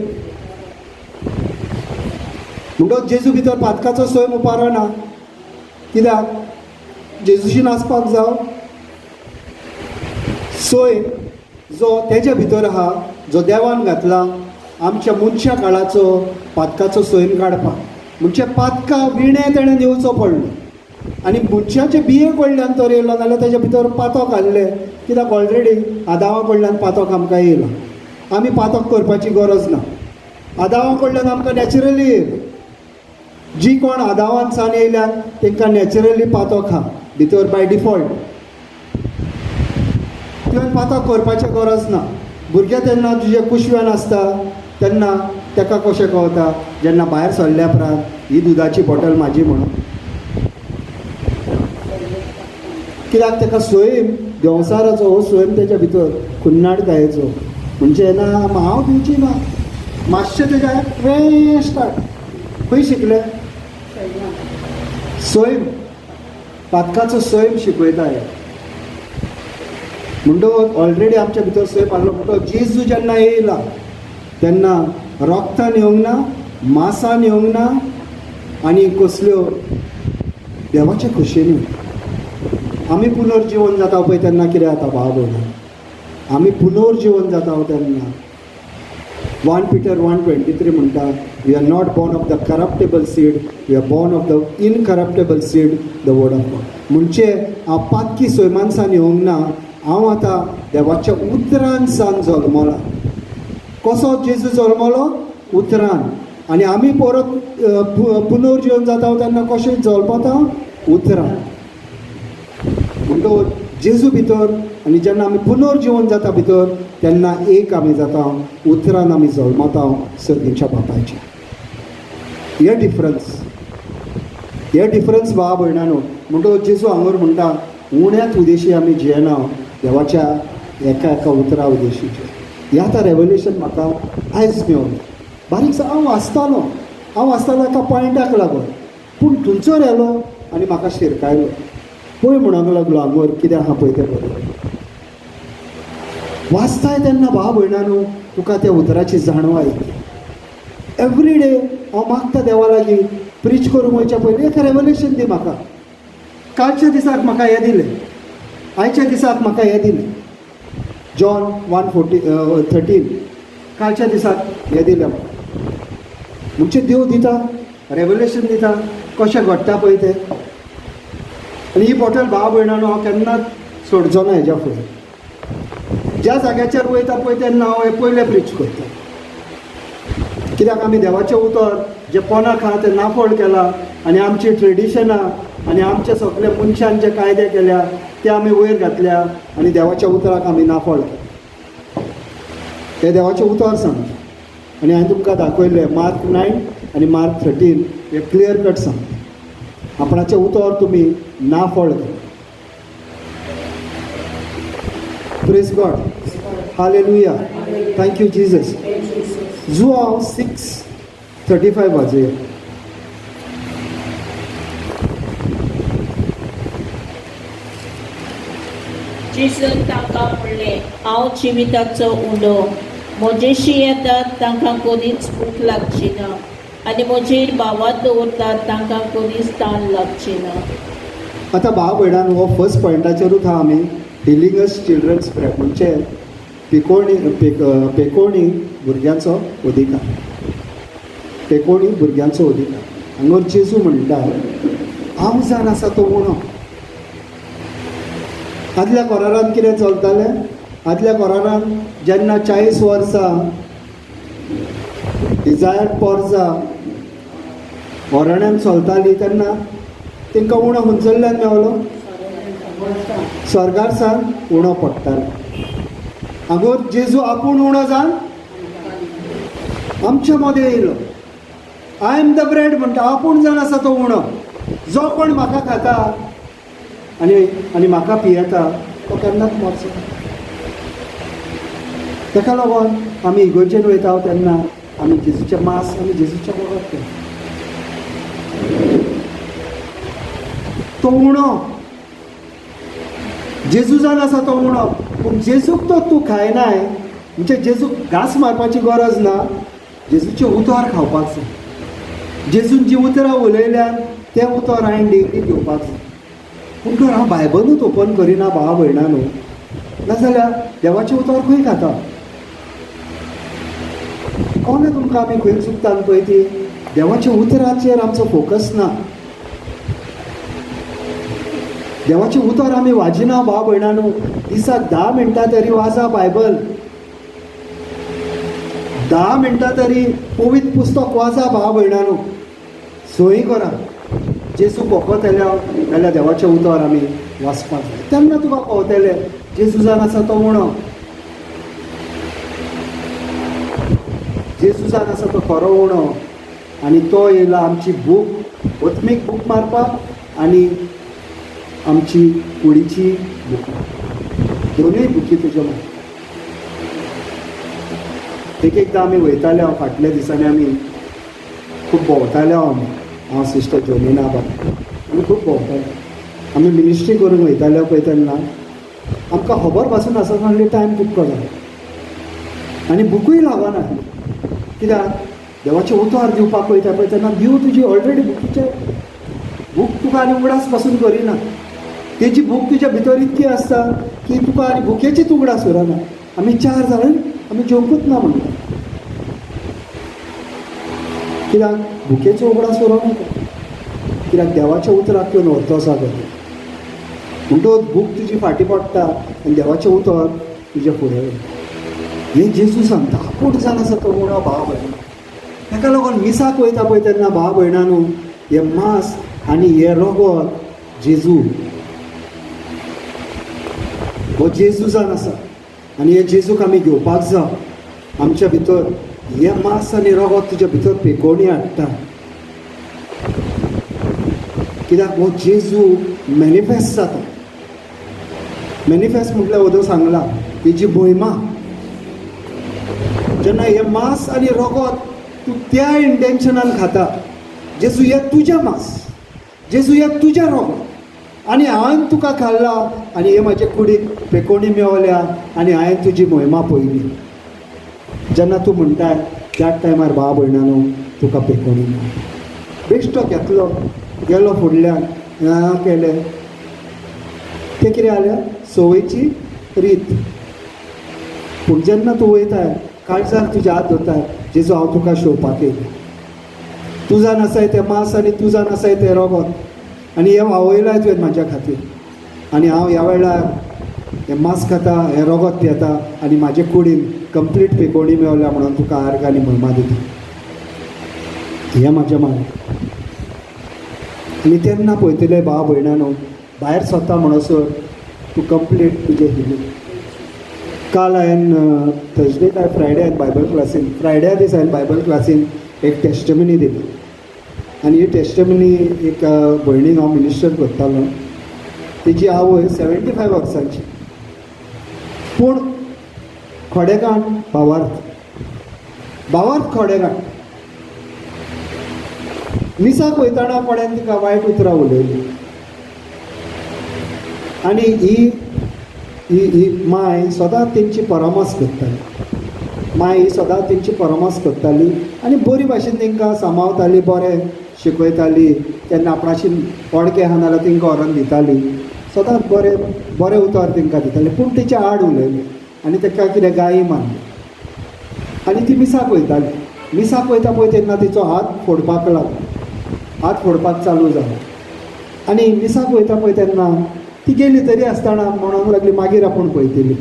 म्हणटकच जेजू भितर पातकाचो सैम उपारना. कित्याक? जेजूशी नाचपाक जावं सैम जो तेज्या भितर आहा, जो देवान घातला आमच्या मनशा काळाचो पातकाचो सैम काडपाक. म्हणजे पातका विणें तेणें येवचो पडलो आनी मनशाचे बिये कडल्यान तर येयलो नाल्यार तेज्या भितर पातक घाल्लें. कित्याक? ऑलरेडी आदावा कडल्यान पातक आमकां येयला. आमी पातक करपाची गरज ना. आदावा कडल्यान आमकां नॅचरली येयला. जी कोण आदावान सान येयल्यान तांकां नॅचरली पातक आहा भितर बाय डिफॉल्ट. तुवें पातक करपाचें गरज ना. भुरगें तेन्ना तुजें कुशव्यान आसता तेन्ना ताका कशें कळता? जेन्ना भायर सरल्या उपरांत ही दुदाची बॉटल म्हाजी म्हणून. कित्याक? ताका सैम देंवचाराचो हो सैम तेच्या भितर खुन्नाडकायेचो. म्हणजे ना, हांव दिवची ना. मातशें तेज्या वे स्टार्ट. खंय शिकले? सैम, पातकाचो सैम शिकयता हे. म्हणटकच ऑलरेडी आमच्या भितर सैम आहलो. म्हणटकच जेजू जेन्ना येयला तेन्ना रोगतान येवंक ना, मासान येवंक ना आनी कसल्यो देवाच्या खोशयेन. आमी पुनर्जिवन जाता पळय तेन्ना कितें जाता भाव भयणा? आमी पुनर्जिवन जाता तेन्ना 1 Peter 1:23 म्हणटा, "We are not born of the corruptible seed, we are born of the incorruptible seed, the word of God." म्हणजे हांव पातकी सैमानसान येवंक ना, हांव आतां देवाच्या उतरान सान जल्मला. कसो जेजू जल्मलो? उतरान. आनी आमी परत पुनर्जिवन जाता तेन्ना कशें जल्मता? उतरान. म्हणटकच जेजू भितर आनी जेन्ना आमी पुनर्जिवन जाता भितर तेन्ना एक आमी जाता. उतरान आमी जल्मता सर्गीच्या बापायच्या. हे डिफरन्स, हे डिफरन्स भाव भयणानो. म्हणटकच जेजू हांगर म्हणटा, उण्यात उदेशी आमी जियेना, देवाच्या एका एका उतरा उदेशीचे. हें आतां रेवलेशन म्हाका आयज मेवलें. बारीक हांव वाचतालो, हांव वाचतालो एका पॉयंटाक लागून, पूण थंयसर येयलो आनी म्हाका शिरकायलो. पळय म्हणूंक लागलो, हांगर कितें आहा पळय तें बरें वाचताय तेन्ना भाव भयणानो तुका त्या उतराची जाणवाय येता. एवरी डे हांव मागता देवा लागीं प्रीच करूंक वयच्या पयलीं एक रेवल्युशन दी म्हाका. कालच्या दिसाक म्हाका हें दिलें, आयच्या दिसाक म्हाका हें दिलें. जॉन 1:14-13 कालच्या दिसाक हें दिलें म्हाका. म्हणजे देव दिता, रेवल्युशन दिता, कशें घडटा पळय तें. आनी ही बॉटल भाव भयणानो हांव केन्नाच सोडचो ना हेज्या फुडें. ज्या जाग्याचेर वयता पळय तेन्ना हांव हें पयलें प्रीच करता. कित्याक आमी देवाचें उतर जें पोनाक आहा तें नाफोड केलां आनी आमची ट्रेडिशनां आनी आमचे सगळे मनशान जे कायदे केल्या ते आमी वयर घातल्या आनी देवाच्या उतराक आमी नाफोड केला. हें देवाचें उतर सांगता. आनी हांवें तुमकां दाखयलें मार्क 9 आनी मार्क 13 हे क्लियर कट सांगता. आपणाचें उतर तुमी नाफळ केलें. Praise God, hallelujah, thank you Jesus. João 6:35 वाजया. जेजून तांकां म्हणलें, हांव जिविताचो उंडो. म्हजेशी येतात तांकां कोणीच भूक लागची ना आनी म्हजेर भावात दवरतात तांकां कोणीच तान लागची ना. आतां भाव भयणान हो फर्स्ट पॉयंटाचेरूच आहा आमी. हिलिंगस चिल्ड्रन्स प्रेयर म्हणजे पिकोवणी पेकोवणी भुरग्यांचो अधिकार. पेकोवणी भुरग्यांचो अधिकार. हांगर जेजू म्हणटा हांव जावन आसा तो उणो. आदल्या कोरारान कितें चलतालें? आदल्या कोरारान जेन्ना 40 वर्सां इजायर पोरजा वरण्यान चलताली तेन्ना तांकां उणो खंयसरल्यान मेवलो? स्वर्गार सावन उणो पडटालो. हांगोर जेजू आपूण उणो जावन आमच्या मदें येयलो. I am the bread म्हणटा, आपूण जावन आसा तो उणो. जो कोण म्हाका खाता आनी आनी म्हाका पियेता तो केन्नाच मरचो ना. ताका लागून आमी इगर्जेन वयता तेन्ना आमी जेजूचें मांस आनी जेजूचें वखद घेता. तो उणो जेजू जावन आसा तो उणो. पूण जेजूक तो तूं खायनाय म्हणजे जेजूक घांस मारपाची गरज ना. जेजूचें उतर खावपाक जाय. जेजून जीं उतरां उलयल्यान तें उतर हांवें डेली घेवपाक जाय. पूण तर हांव बायबलूच ओपन करिना भाव भयणा न्हू, नाजाल्यार देवाचें उतर खंय खाता? कोण तुमकां आमी खंय चुकता पळय ती देवाच्या उतराचेर आमचो फोकस ना. देवाचें उतर आमी वाजिना भाव भयणा न्हू. दिसाक 10 मिनटां तरी वाजा बायबल, 10 मिनटां तरी पवित्र पुस्तक वाजा भाव भयणा न्हू. सोयी करा. जेजू कोखतले जाल्यार देवाचें उतर आमी वाचपाक जाय. तेन्ना तुका कळटलें जेजू जावन आसा तो उणो, जेजू जावन आसा तो खरो उणो. आनी तो येयला आमची भूक, आत्मीक भूक मारपाक आनी आमची कुडीची भूक, दोनूय भुकी तुज्यो मारता. एक एकदां आमी वयताले, हांव फाटल्या दिसांनी आमी खूब भोंवताले. आमी हांव सिस्टर जोनिना बाब आमी खूब भोंवताले. आमी मिनिस्ट्री करूंक वयताले पळय तेन्ना आमकां खबर पासून आसनासली टायम कितको जालो आनी बुकूय लागना. कित्याक देवाचें उतर दिवपाक वयता पळय तेन्ना देव तुजी ऑलरेडी बुकीचे भूक तुका आनी उगडास पासून करिना. तेजी भूक तुज्या भितर इतकी आसता की तुका आनी भुकेचीच उगडास उरना. आमी 4 जाणां आमी जेवंकूच ना म्हणटा. कित्याक भुकेचो उगडास उरना. कित्याक देवाच्या उतराक घेवन व्हरतो आसा गरजेक. म्हणटकच भूक तुजी फाटी पडटा आनी देवाचें उतर तुज्या फुडें वयता. हें जेजू सांगता. आपूण जावन आसा तो उणो भाव भयणा. ताका लागून मिसाक वयता पळय तेन्ना भाव भयणा न्हू, हें मांस आनी हें रगत जेजू, हो जेजू जावन आसा आनी हे जेजूक आमी घेवपाक जाय. आमच्या भितर हें मांस आनी रगत तुज्या भितर पेकोवणी हाडटा. कित्याक हो जेजू मॅनिफेस्ट जाता. मॅनिफेस्ट म्हटल्यार वदो सांगला तेजी भोयमा. जेन्ना हें मांस आनी रगत तूं त्या इंटेन्शनान खाता, जेजू हें तुजें मांस, जेजू हें तुजें रगत आनी हांवें तुका खाल्ला आनी हे म्हाजे कुडीक पेकोणी मेवल्या आनी हांवें तुजी मोहिमा पळयली. जेन्ना तूं म्हणटाय त्याच टायमार भाव भयणानो तुका पेकोणी मेळटा. बेश्टो घेतलो गेलो फुडल्यान केलें तें कितें जालें संवयची रीत. पूण जेन्ना तूं वयताय काळजार तुज्या हात दवरताय, जेजू हांव तुका शोवपाक येयलें, तुजा नासाय तें मांस आनी तुजा नासाय तें रोगोत आनी हें वावयलाय तुवें म्हाज्या खातीर आनी हांव ह्या वेळार हें मांस खाता, हें रोगोत पियेता आनी म्हाजे कुडीन कंप्लीट पेकोणी मेवल्या म्हणून तुका आर्ग आनी म्हयमा दिता. हें म्हाजें मागणें. आनी तेन्ना पळयतले भाव भयणानो भायर सरता म्हणसर तूं कंप्लीट तुजें हिलींग. काल हांवें थर्सडे काय फ्रायडे हांवें बायबल क्लासीन, फ्रायड्या दीस हांवें बायबल क्लासीन एक टेस्टमनी दिली आनी ही टेस्टमनी एक भयणीक हांव मिनिस्टर करतालो. तेजी आवय 75 वर्सांची, पूण खोडेगांठ भावार्थ, भावार्थ खोडेगांठ. मिसाक वयतना कोणेन तिका वायट उतरां उलयलीं आनी ही ही ही माय सदांच तेंची परामर्स करताली. माय ही सदांच तेंची परामर्स करताली आनी बरी भाशेन तांकां सांबाळताली, बरें शिकयताली. केन्ना आपणाशी वडके आहा नाल्यार तांकां व्हरोन दिताली, सदांच बरें बरें उतर तांकां दिताली. पूण तेच्या आड उलयलें आनी ताका कितें गायी मारली आनी ती मिसाक वयताली. मिसाक वयता पळय तेन्ना तिचो हात फोडपाक लागलो, हात फोडपाक चालू जालो आनी मिसाक वयता पळय तेन्ना ती गेली तरी आसतना म्हणूंक लागली मागीर आपूण पळयतली.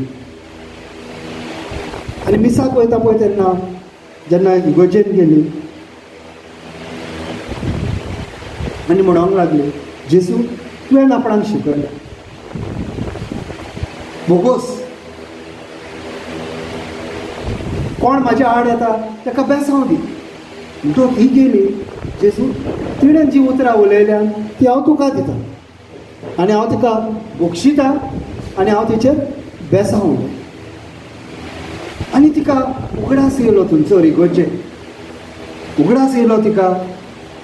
आनी मिसाक वयता पळय तेन्ना जेन्ना इगोजेन गेली आनी म्हणूंक लागली, जेजू तुवें आपणाक शिकयलें बोगोस, कोण म्हाज्या आड येता ताका बेसांव दी. म्हणटकच ही गेली, जेजू तिणें जी उतरां उलयल्यान ती हांव तुका दिता आनी हांव तिका बक्षिता आनी हांव तिचेर बेसांव उलयतां. आनी तिका उगडास येयलो थंयसर इगोर्जे उगडास येयलो तिका,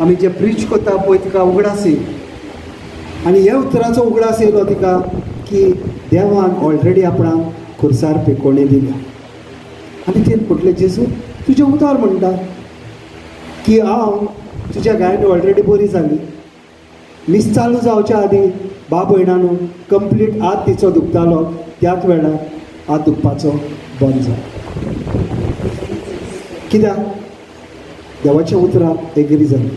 आमी जे प्रिच करता पळय तिका उगडास येयलो आनी ह्या उतराचो उगडास येयलो तिका की देवान ऑलरेडी आपणाक खुर्सार पेकोणी दिल्या. आनी तिणें म्हटलें, जेजू तुजें उतर म्हणटा की हांव तुज्या गायन ऑलरेडी बरी जाली. मीस चालू जावच्या आदीं बा भयणानो कंप्लीट हात तिचो दुखतालो, त्याच वेळार हात दुखपाचो बंद जालो. कित्याक? देवाच्या उतराक एग्री जाली,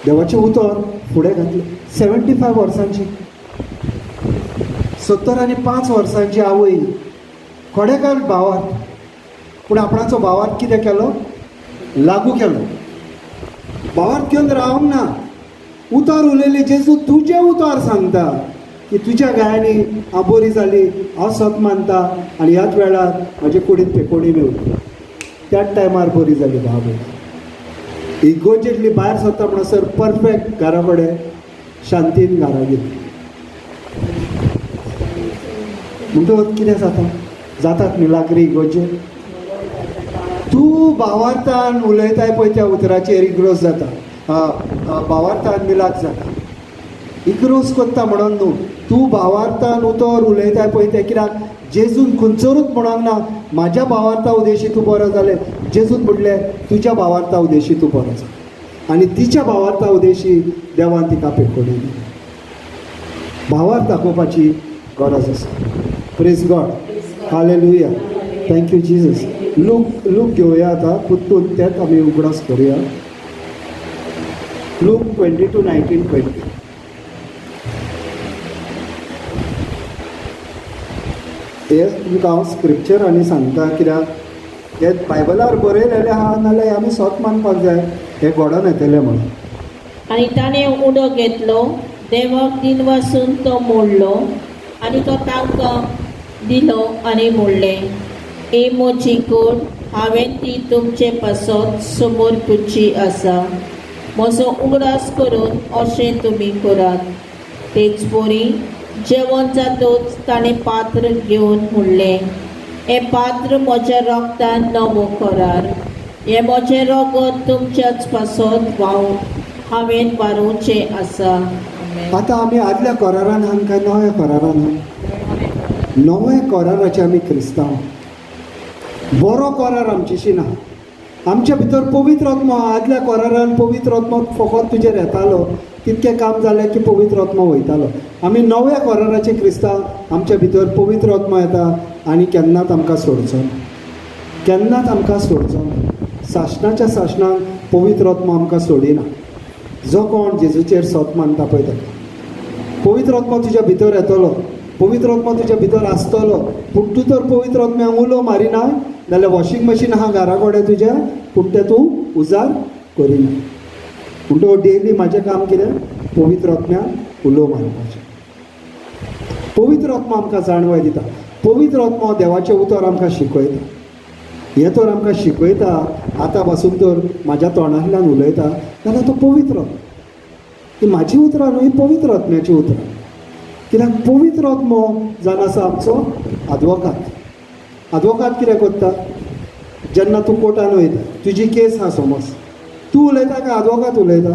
देवाचें उतर फुडें घातलें. 75 वर्सांची, 75 वर्सांची आवय खोडेकार भावार्थ, पूण आपणाचो भावार्थ कितें केलो? लागू केलो. भावार्थ घेवन रावंक ना, उतर उलयलें, जेजू तुजें उतर सांगता की तुज्या गायांनी हांव बरी जाली, हांव सत मानता आनी ह्याच वेळार म्हजे कुडीन पेकोणी मेवली. त्याच टायमार बरी जाली भाव भयण. इगोजेंतली भायर सरता म्हणसर परफेक्ट घरा कडेन शांतीन घरा गेली. म्हणटकच कितें जाता? जातात मिलाग्री इगोजे. तूं भावार्थान उलयताय पळय त्या उतराचेर इग्रोज जाता, भावार्थान मिलाग जाता. इग्रोज करता म्हणून न्हू, तूं भावार्थान उतर उलयताय पळय तें कित्याक जेजून खंयसरूच म्हणोंक ना म्हाज्या भावार्था उदेशी तूं बरो जालें. जेजून म्हणलें तुज्या भावार्था उदेशी तूं बरो जालो आनी तिच्या भावार्था उदेशी देवान तिका पेकोणी दिली. भावार्थ दाखोवपाची गरज आसा. Praise God, hallelujah, thank you Jesus. Luke घेवया आतां पुत्तून, तेच आमी उगडास करुया. लूक 22 19 20. हे तुमकां हांव स्क्रिप्चर आनी सांगता कित्याक हे बायबलार बरयलेलें आहा, नाल्यार आमी सत मानपाक जाय हें घडोन येतलें म्हणून. आनी ताणें उडो घेतलो, देवाक दिनवासून तो मोडलो आनी तो तांकां दिलो आनी म्हणलें, ही म्हजी कूड, हांवें ती तुमचे पासत समर्पुची आसा, म्हजो उगडास करून अशें तुमी करात. तेच परी जेवण जातूच ताणें पात्र घेवन म्हणलें, हें पात्र म्हज्या रगतान नवो करार, हें म्हजें रगत तुमच्याच पासत व्हांव हांवें वारोवचें आसा. आतां आमी आदल्या करारान आहात काय नव्या करारान आहात? नव्या कराराचे आमी क्रिस्तांव. बरो करार आमचेशी ना. आमच्या भितर पवित्र आत्मो. आदल्या कोरारान पवित्र आत्मो फकत तुजेर येतालो, तितकें काम जालें की पवित्र आत्मो वयतालो. आमी नव्या कोराराचे क्रिस्तांव, आमच्या भितर पवित्र आत्मो येता आनी केन्नाच आमकां सोडचो ना, केन्नाच आमकां सोडचो ना. सासणाच्या सासणाक पवित्र आत्मो आमकां सोडिना. जो कोण जेजूचेर सोत मानता पळय ताका पवित्र आत्मो तुज्या भितर येतलो, पवित्र आत्मो तुज्या भितर आसतलो. पूण तूं तर पवित्र आत्म्याक उलो मारिना जाल्यार वॉशिंग मशीन आहा घरा कडेन तुज्या, पूण तें तूं उजार करिना. म्हणटकच डेली म्हाजें काम कितें? पवित्र आत्म्याक उलो मारपाचें. पवित्र आत्मो आमकां जाणवाय दिता. पवित्र आत्मो देवाचें उतर आमकां शिकयता. हें तर आमकां शिकयता. आतां पासून तर म्हाज्या तोंडांतल्यान उलयता जाल्यार तो पवित्र आत्मो. ही म्हाजी उतरां न्हय, ही पवित्र आत्म्याचीं उतरां. कित्याक पवित्र आत्मो जावन आसा आमचो आदवोकात. आदवोकात कितें करता? जेन्ना तूं कोर्टान वयता, तुजी केस आहा समज, तूं उलयता काय आदवोकात उलयता?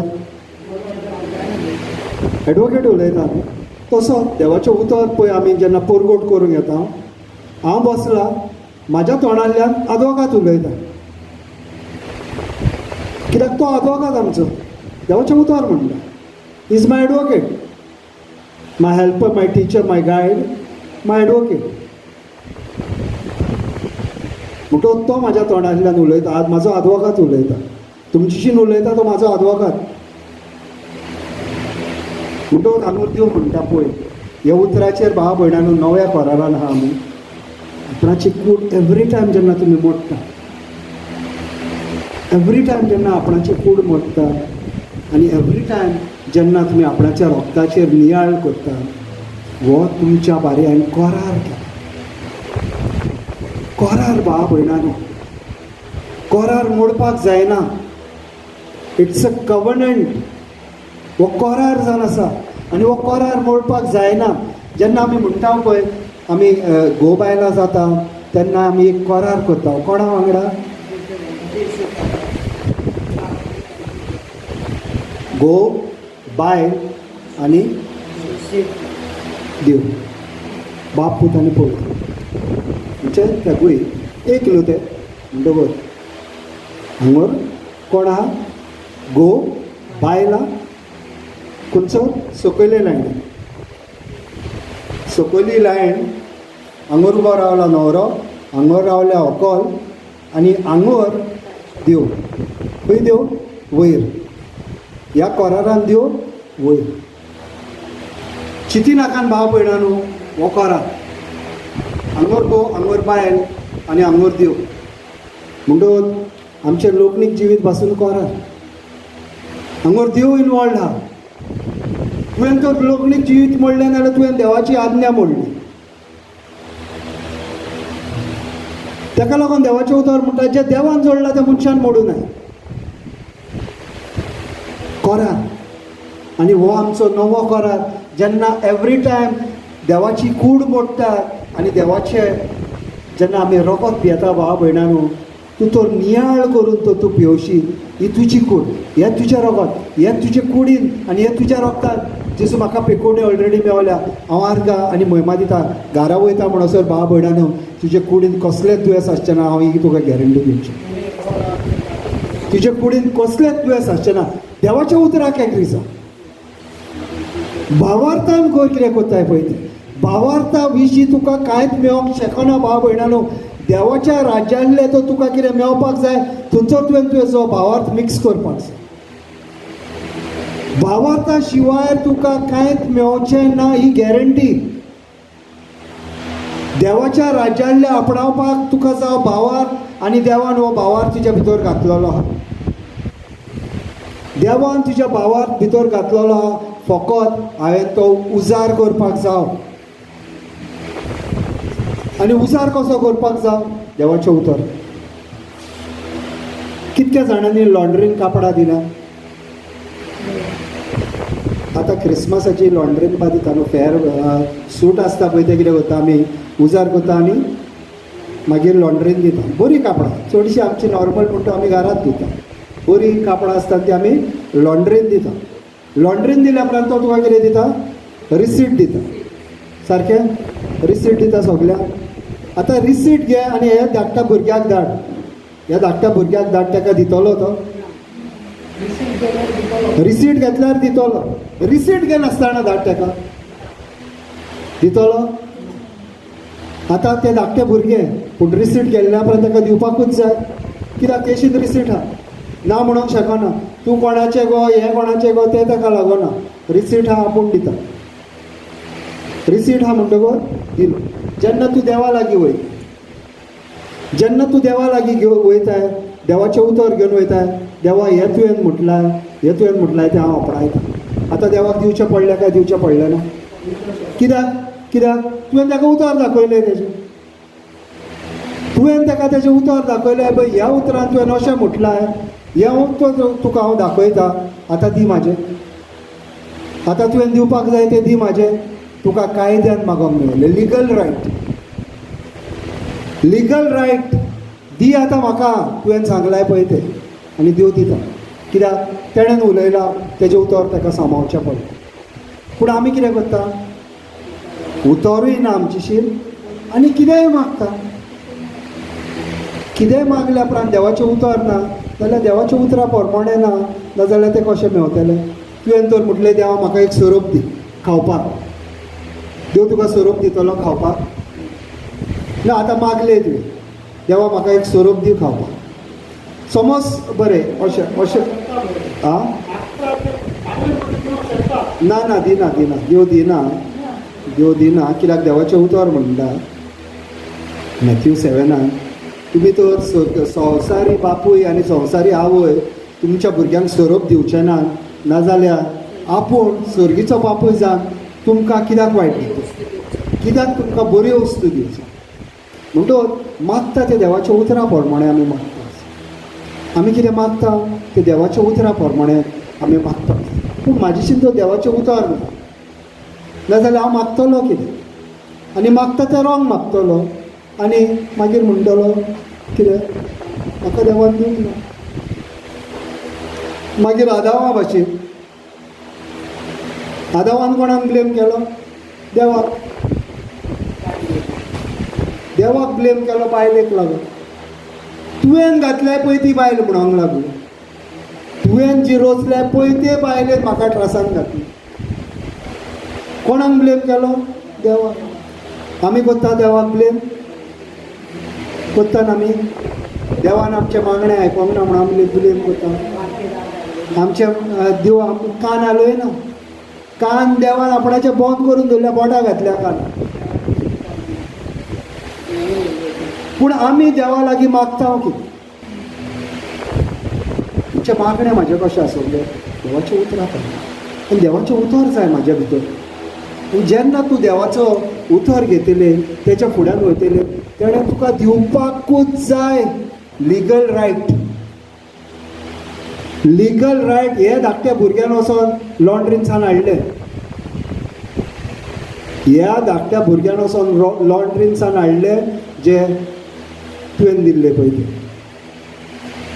एडवोकेट उलयता न्ही. तसो देवाचें उतर पळय आमी जेन्ना परगट करूंक येता, हांव बसला, म्हाज्या तोंडांतल्यान आदवोकात उलयता, कित्याक तो आदवोकात आमचो. देवाचें उतर म्हणटा, is my advocate, my helper, my teacher, my guide, my advocate. म्हणटकच तो म्हाज्या तोंडांतल्यान उलयता. आज म्हाजो आदवोकात उलयता, तुमच्याशीन उलयता तो म्हाजो आदवोकात. म्हणटकच हांगा देव म्हणटा पळय, ह्या उतराचेर भाव भयणांनो, नव्या कोरारान आहा आमी. आपणाची कूड एवरी टायम जेन्ना तुमी मोडटा, एवरी टायम जेन्ना आपणाची कूड मोडटा आनी एवरी टायम जेन्ना तुमी आपणाच्या रोगताचेर नियाळ करता, हो तुमच्या बारयान कोरार केला. कोरार भाव भयणांनो, कोरार मोडपाक जायना. It's a covenant. हो कोरार जावन आसा आनी हो कोरार मोडपाक जायना. जेन्ना आमी म्हणटा पळय, आमी घोव बायलां जाता तेन्ना आमी एक कोरार करता. कोणा वांगडा? घोव, बायल आनी देव, बाप, पूत आनी पवित्र. म्हणजे तेगूय एक न्हू ते. म्हणटकच हांगर कोण आहा? घोव, बायलां, खंयचो? सकयले लायन, सकयली लायन. हांगर उबो रावला न्हवरो, हांगर रावल्या व्हंकल आनी हांगर देव. खंय देव? वयर. ह्या कोरारान देव वयर. चिंती नाकान भाव भयणांनो, हो कोरार. हांगर घोव, हांगर बायल आनी हांगर देव. म्हणटकच आमचें लोकनीक जिवीत पासून कोरार. हांगर देव इनवॉल्ड आहा. तुवें तर लोकनीक जिवीत मोडलें जाल्यार तुवें देवाची आज्ञा मोडली. ताका लागून देवाचें उतर म्हणटा, जें देवान जोडलां तें मनशान मोडूं नये. कोरार. आनी हो आमचो नवो कोरार. जेन्ना एवरी टायम देवाची कूड मोडटा आनी देवाचें जेन्ना आमी रगत पियेता भाव भयणांनो, तूं तो नियाळ करून तो तूं पियोशी. ही तुजी कूड, हें तुजें रगत, हें तुजे कुडीन आनी हें तुज्या रगतान जेजू म्हाका पेकोवणी ऑलरेडी मेवल्या. हांव आर्गां आनी म्हयमा दिता. घरा वयता म्हणसर भाव भयणांनो, तुजे कुडीन कसलेंच दुयेंस आसचें ना. हांव ही तुका गॅरंटी दिवची. तुजे कुडीन कसलेंच दुयेंस आसचें ना. देवाच्या उतराक एग्री जा. भावार्थान कर कितें करताय पळय तें. भावार्था विशीं तुका कांयच मेळोंक शकना भाव भयणांनो. देवाच्या राज्यांतलें तो तुका कितें मेळपाक जाय, थंयसर तुवें तुजो भावार्थ मिक्स करपाक जाय. भावार्था शिवाय तुका कांयच मेळचें ना, ही गॅरंटी. देवाच्या राज्यांतलें आपणावपाक तुका जावं भावार्थ, आनी देवान हो भावार्थ तुज्या भितर घातलेलो आहा. देवान तुज्या भावार्थ भितर घातलेलो आहा, फकत हांवें तो उजार करपाक जाव. आनी उजार कसो करपाक जाव? देवाचें उतर. कितक्या जाणांनी लॉन्ड्रीन कापडां दिल्या? आतां क्रिसमसाची लॉन्ड्रीन बा दिता न्हू, फेर सूट आसता पळय, तें कितें करता आमी? उजार करता आनी मागीर लॉन्ड्रीन दिता. बरीं कापडां चडशीं आमची नॉर्मल म्हणटा आमी घरांत दिता. बरीं कापडां आसता ती आमी लॉन्ड्रीन दिता. लॉन्ड्रीन दिल्या उपरांत तो तुका कितें दिता? रिसीट दिता. सारकें रिसीट दिता सगळ्यांक. आतां रिसीट घे आनी हे धाडटा भुरग्याक धाड. ह्या धाकट्या भुरग्याक धाड ताका दितलो तो? रिसीट घेतल्यार दितलो. रिसीट घेनासतना धाड ताका दितलो? आतां ते धाकटे भुरगे पूण रिसीट केल्ल्या उपरांत ताका दिवपाकूच जाय, कित्याक केशीन रिसीट आहा. ना म्हणूंक शकना तूं कोणाचें गो, हें कोणाचें गो, तें ताका लागना. रिसीट आहा, आपूण दिता. रिसीट आहा म्हणटकच दिलो. जेन्ना तूं देवा लागीं वयता, जेन्ना तूं देवा लागीं घेवन वयताय, देवाचें उतर घेवन वयताय, देवा हें तुवें म्हटलां, हें तुवें म्हटलां तें हांव आपणायतां. आतां देवाक दिवचें पडलें काय दिवचें पडलें ना? कित्याक? कित्याक तुवें ताका उतर दाखयलें तेजें, तुवें ताका तेजें उतर दाखयलें. पळय ह्या उतरान तुवें अशें म्हटलां, हें उतर तुका हांव दाखयता, आतां दी म्हाजें, आतां तुवें दिवपाक जाय तें दी म्हाजें. तुका कायद्यान मागोंक मेळलें, लिगल रायट, लिगल रायट दी आतां म्हाका, तुवें सांगलां पळय तें, आनी देव दिता. कित्याक तेणेन उलयलां, तेजें उतर ताका सांबाळचें पडलें. पूण आमी कितें करता? उतरूय ना आमचेशीन आनी कितेंय मागता. कितेंय मागल्या उपरांत देवाचें उतर ना जाल्यार, देवाच्या उतरा प्रमाणें ना नाजाल्यार तें कशें मेवतलें? तुवें तर म्हटलें, देवा म्हाका एक सोरोप दी खावपाक, देव तुका सोरोप दितलो खावपाक? ना. आतां मागलें तुवें, देवा म्हाका एक सोरोप दी खावपाक, समज बरें अशें अशें आं. ना ना, दिना दिना, देव दिना, देव दिना. कित्याक देवाचें उतर म्हणटा मॅथ्यू 7आन, तुमी तर संवसारी बापूय आनी संवसारी आवय तुमच्या भुरग्यांक सोरोप दिवचे ना, नाजाल्यार आपूण सर्गीचो बापूय जावन तुमकां कित्याक वायट दिता? कित्याक तुमकां बऱ्यो वस्तू दिवचो? म्हणटच मागता ते देवाच्या उतरा प्रमाणे आमी मागता. आमी कितें मागता ते देवाच्या उतरा प्रमाणे आमी मागता. पूण म्हाजेशीन तो देवाचें उतर ना, नाजाल्यार हांव मागतलो कितें? आनी मागता तें रोंग मागतलो आनी मागीर म्हणटलो कितें, म्हाका देवान दिवंक ना. मागीर आदावा भाशेन, आदावान कोणाक ब्लेम केलो? देवाक. देवाक ब्लेम केलो बायलेक लागून. तुवें घातल्या पळय ती बायल म्हणूंक लागलो, तुवें जी रोचल्या पळय ते बायलेन म्हाका त्रासान घातली. कोणाक ब्लेम केलो? देवाक. आमी करता देवाक ब्लेम करता. आमी देवान आमचें मागणें आयकोंक ना म्हणून आमी ब्लेम करता. आमचे देव कान हालयना. कान देवान आपणाचे बंद करून दवरल्या, बोटां घातल्या कान. पूण आमी देवा लागीं मागता कितें? तुमचें मागणें म्हाजें कशें आसूंक जाय? देवाचें उतरां प्रमाण. आनी देवाचें उतर जाय म्हाज्या भितर. आनी जेन्ना तूं देवाचो उतर घेतले, तेच्या फुड्यान वयतले, तेणें तुका दिवपाकूच जाय. Legal right, legal right. हे धाकट्या भुरग्यान वचोन लॉन्ड्रीनसान हाडलें, ह्या धाकट्या भुरग्यान वचोन लॉन्ड्रीनसान हाडलें जे तुवें दिल्ले पळय ते.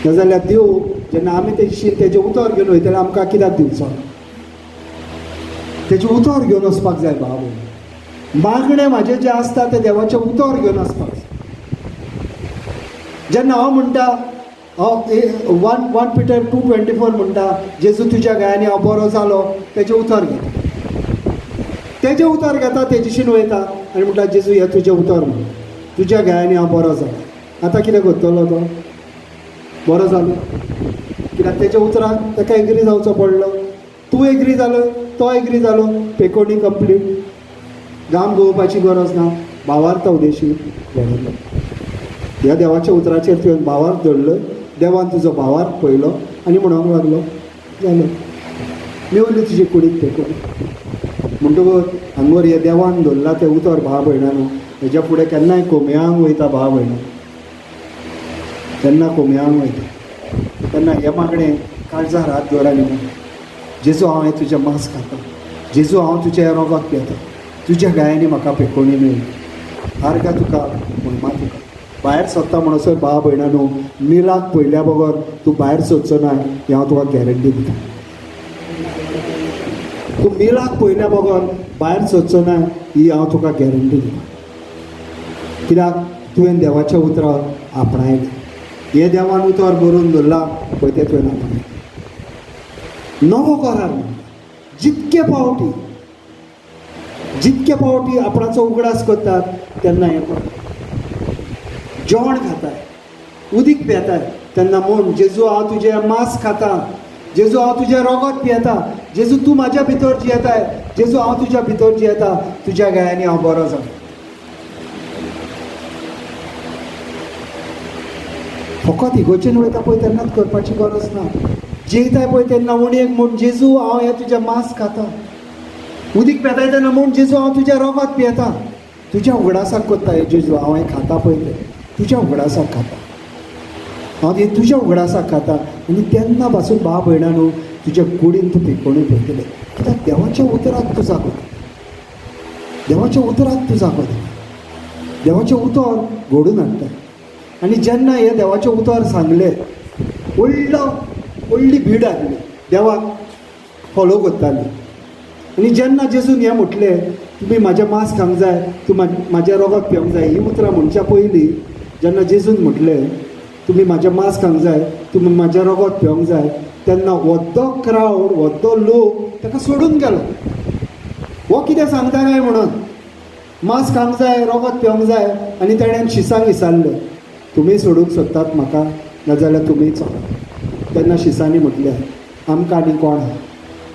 नाजाल्यार देव जेन्ना आमी तेजी तेजें उतर घेवन वयतले, आमकां कित्याक दिवचो? तेजें उतर घेवन वचपाक जाय. बाबू, मागणें म्हाजें जें आसता तें देवाचें उतर घेवन वचपाक जाय. जेन्ना हांव म्हणटा, हांव 1 Peter 2:24 म्हणटा, जेजू तुज्या गायांनी हांव बरो जालो. तेजें उतर घेता, तेजें उतर घेता, तेजेशीन वयता आनी म्हणटा, जेजू हें तुजें उतर म्हण, तुज्या गायांनी हांव बरो जालो. आतां कितें करतलो तो? बरो जालो कित्याक तेच्या उतराक ताका एग्री जावचो पडलो. तूं एग्री जालो, तो एग्री जालो, पेकोणी कंप्लीट. गाम गोवपाची गरज ना. भावार्थ उदेशी घडयलो. ह्या देवाच्या उतराचेर तुवें भावार्थ दवरलो, देवान तुजो भावार्थ पळयलो आनी म्हणूंक लागलो, जालो, मेवली तुजी कुडीक पेकोणी. म्हणटकूच हांगर हे देवान दवरलां तें उतर, भाव भयणानो, हेज्या फुडें केन्नाय कोमयांक वयता भाव भयणां, तेन्ना कोमयांक वयता तेन्ना हें मागणें काळजार हात दवर आनी म्हण, जेजू हांव हें तुजें मांस खाता, जेजू हांव तुजें हें रोगत पियेता, तुज्या गायांनी म्हाका पेकोणी मेळ्ळी. आर्गां तुका, म्हयमा तुका. भायर सरता म्हणसर भाव भयणां न्हू, मिलाक पळयल्या बगर तूं भायर सरचो ना, हें हांव तुका गॅरंटी दिता. तूं मिलाक पळयल्या बगर भायर सरचो ना, ही हांव तुका गॅरंटी दिता. कित्याक तुवें देवाच्या उतरां आपणायलें. हे देवान उतर बरोवन दवरलां पळय तें तुवें आपणायलें. नवो करार म्हणटा जितके पावटी, जितके पावटी आपणाचो उगडास करतात तेन्ना हें करता. जेवण खाताय, उदीक पियेताय तेन्ना म्हूण जेजू हांव तुजें मांस खाता, जेजू हांव तुजें रगत पियेता, जेजू तूं म्हाज्या भितर जियेताय, जेजू हांव तुज्या भितर जियेता, तुज्या गायांनी हांव बरो जाता. फकत इगोचेन वयता पळय तेन्नाच करपाची गरज ना. जेयताय पळय तेन्ना उणेक म्हूण जेजू हांव हें तुजें मांस खाता, उदीक पियेताय तेन्ना म्हूण जेजू हांव तुजें रगत पियेता, तुज्या उगडासाक करता हें जेजू हांव हें खाता पळय तें तुज्या उगडासाक खाता, हांव हें तुज्या उगडासाक खाता. आनी तेन्ना पासून भाव भयणां न्हू तुज्या कुडीन तूं पिकोवणी पळयतलें, कित्याक देवाच्या उतराक तूं जागो दिता, देवाच्या उतराक तूं जागो दिता, देवाचें उतर घडून हाडटा. आनी जेन्ना हें देवाचें उतर सांगलें, व्हडलो व्हडली भीड आसली, देवाक फॉलो करताली. आनी जेन्ना जेजून हें म्हटलें तुमी म्हाजें मांस खावंक जाय, तूं म्हाजें रगत पिवंक जाय, हीं उतरां म्हणच्या पयलीं जेन्ना जेजून म्हटलें तुमी म्हाजें मांस खावंक जाय, तुमी म्हाजें रगत पिवंक जाय, तेन्ना व्हडलो क्रावड, व्हडलो लोक ताका सोडून गेलो. हो कितें सांगता काय म्हणून मांस खावंक जाय, रगत पिवंक जाय. आनी तेणें शिसांक विचारलें तुमी सोडूंक सोदतात म्हाका, नाजाल्यार तुमी चला. तेन्ना शिसांनी म्हटलें आमकां आनी कोण आहा,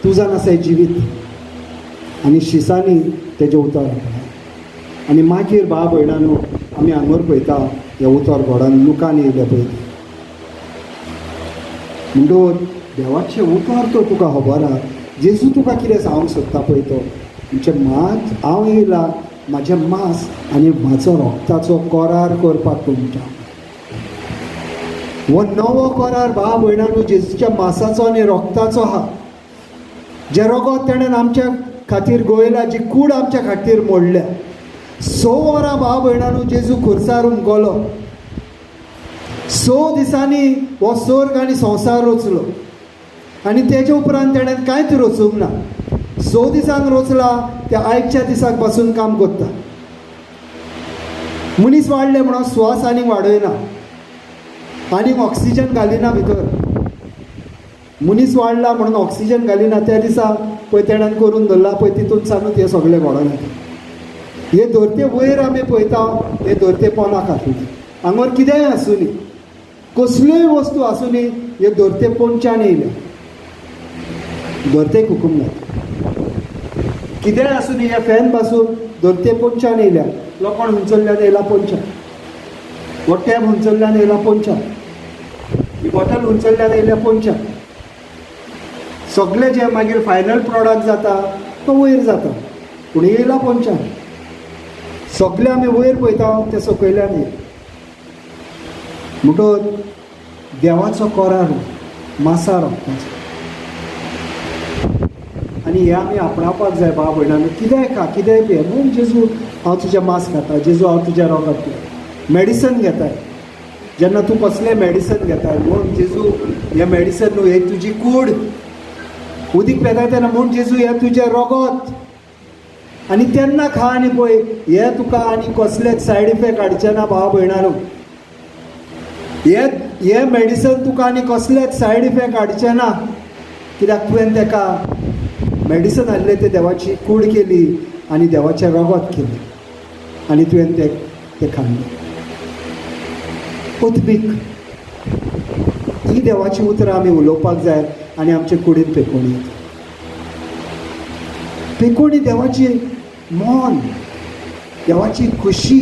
तूं जावन आसा जिवीत. आनी शिसांनी तेजें उतर आपणायलें. आनी मागीर भाव भयणां न्हू आमी हांगर पळयता हें उतर घोडान लुकान येयलें पळय तें. म्हणटकच देवाचें उतर तर तुका खबर आहा, जेजू तुका कितें सांगूंक सोदता पळय तो म्हणजे मात हांव येयला म्हाजें मांस आनी म्हाजो रक्ताचो करार करपाक तुमच्या. हो नवो करार भाव भयणां न्हू जेजूच्या मासाचो आनी रक्ताचो आहा. जें रगत तेणें आमच्या खातीर गोयला, जी कूड आमच्या खातीर मोडल्या. 6 वरां भाव भयणां न्हू जेजू खुर्सार उमगलो. 6 दिसांनी हो स्वर्ग आनी संवसार रचलो आनी तेजे उपरांत तेणें कांयच रचूंक ना. 6 दिसांक रचला त्या आयच्या दिसाक पासून काम करता. मनीस वाडले म्हणून स्वास आनीक वाडयना, आनीक ऑक्सिजन घालिना भितर. मनीस वाडला म्हणून ऑक्सिजन घालिना. त्या दिसा पळय तेणें करून दवरला पळय तितून सानूच हें सगळें घडोवन येता. हे धरते वयर आमी पळयता, हे धरते पोनाक आसली, हांगर कितेंय आसुनी, कसल्योय वस्तू आसुनी, हे धरते पोनच्यान येयल्या, धरतेक हुकूम जाता. कितेंय आसुनी, हे फॅन पासून धरते पोनच्यान येयल्या, लोखण हुंचल्ल्यान येयला पोनच्यान, हो टॅब हुंचल्ल्यान येयला पोनच्यान, ही बॉटल हुंचल्ल्यान येयल्या पोनच्यान. सगळें जें मागीर फायनल प्रोडक्ट जाता तो वयर जाता, पूण येयला पोनच्यान. सगळें आमी वयर पळयता तें सकयल्यान येयला. म्हणटकच देवाचो करार मासा रक्ताचो आनी हें आमी आपणावपाक जाय भाव भयणांनी. कितेंय खा, कितेंय पिये, म्हूण जेजू हांव तुजें मांस खाता, जेजू हांव तुजें रगत पिये. मेडिसन घेताय जेन्ना तूं कसलें मेडिसन घेताय म्हूण जेजू हें मेडिसन न्हू, हें तुजी कूड. उदीक पियेताय तेन्ना म्हूण जेजू हें तुजें रगत. आनी तेन्ना खा आनी पळय हें तुका आनी कसलेच सायड इफेक्ट हाडचें ना भाव भयणांनो. हें मेडिसन तुका आनी कसलेच सायड इफेक्ट हाडचें ना, कित्याक तुवें तेका मेडिसन हाडलें तें देवाची कूड केली आनी देवाचें रगत केलें आनी तुवें तें खाल्लें. उतबीक ही देवाची उतरां आमी उलोवपाक जाय आनी आमचे कुडीन पेकोवणी येता. पेकोवणी देवाची मन, देवाची खुशी.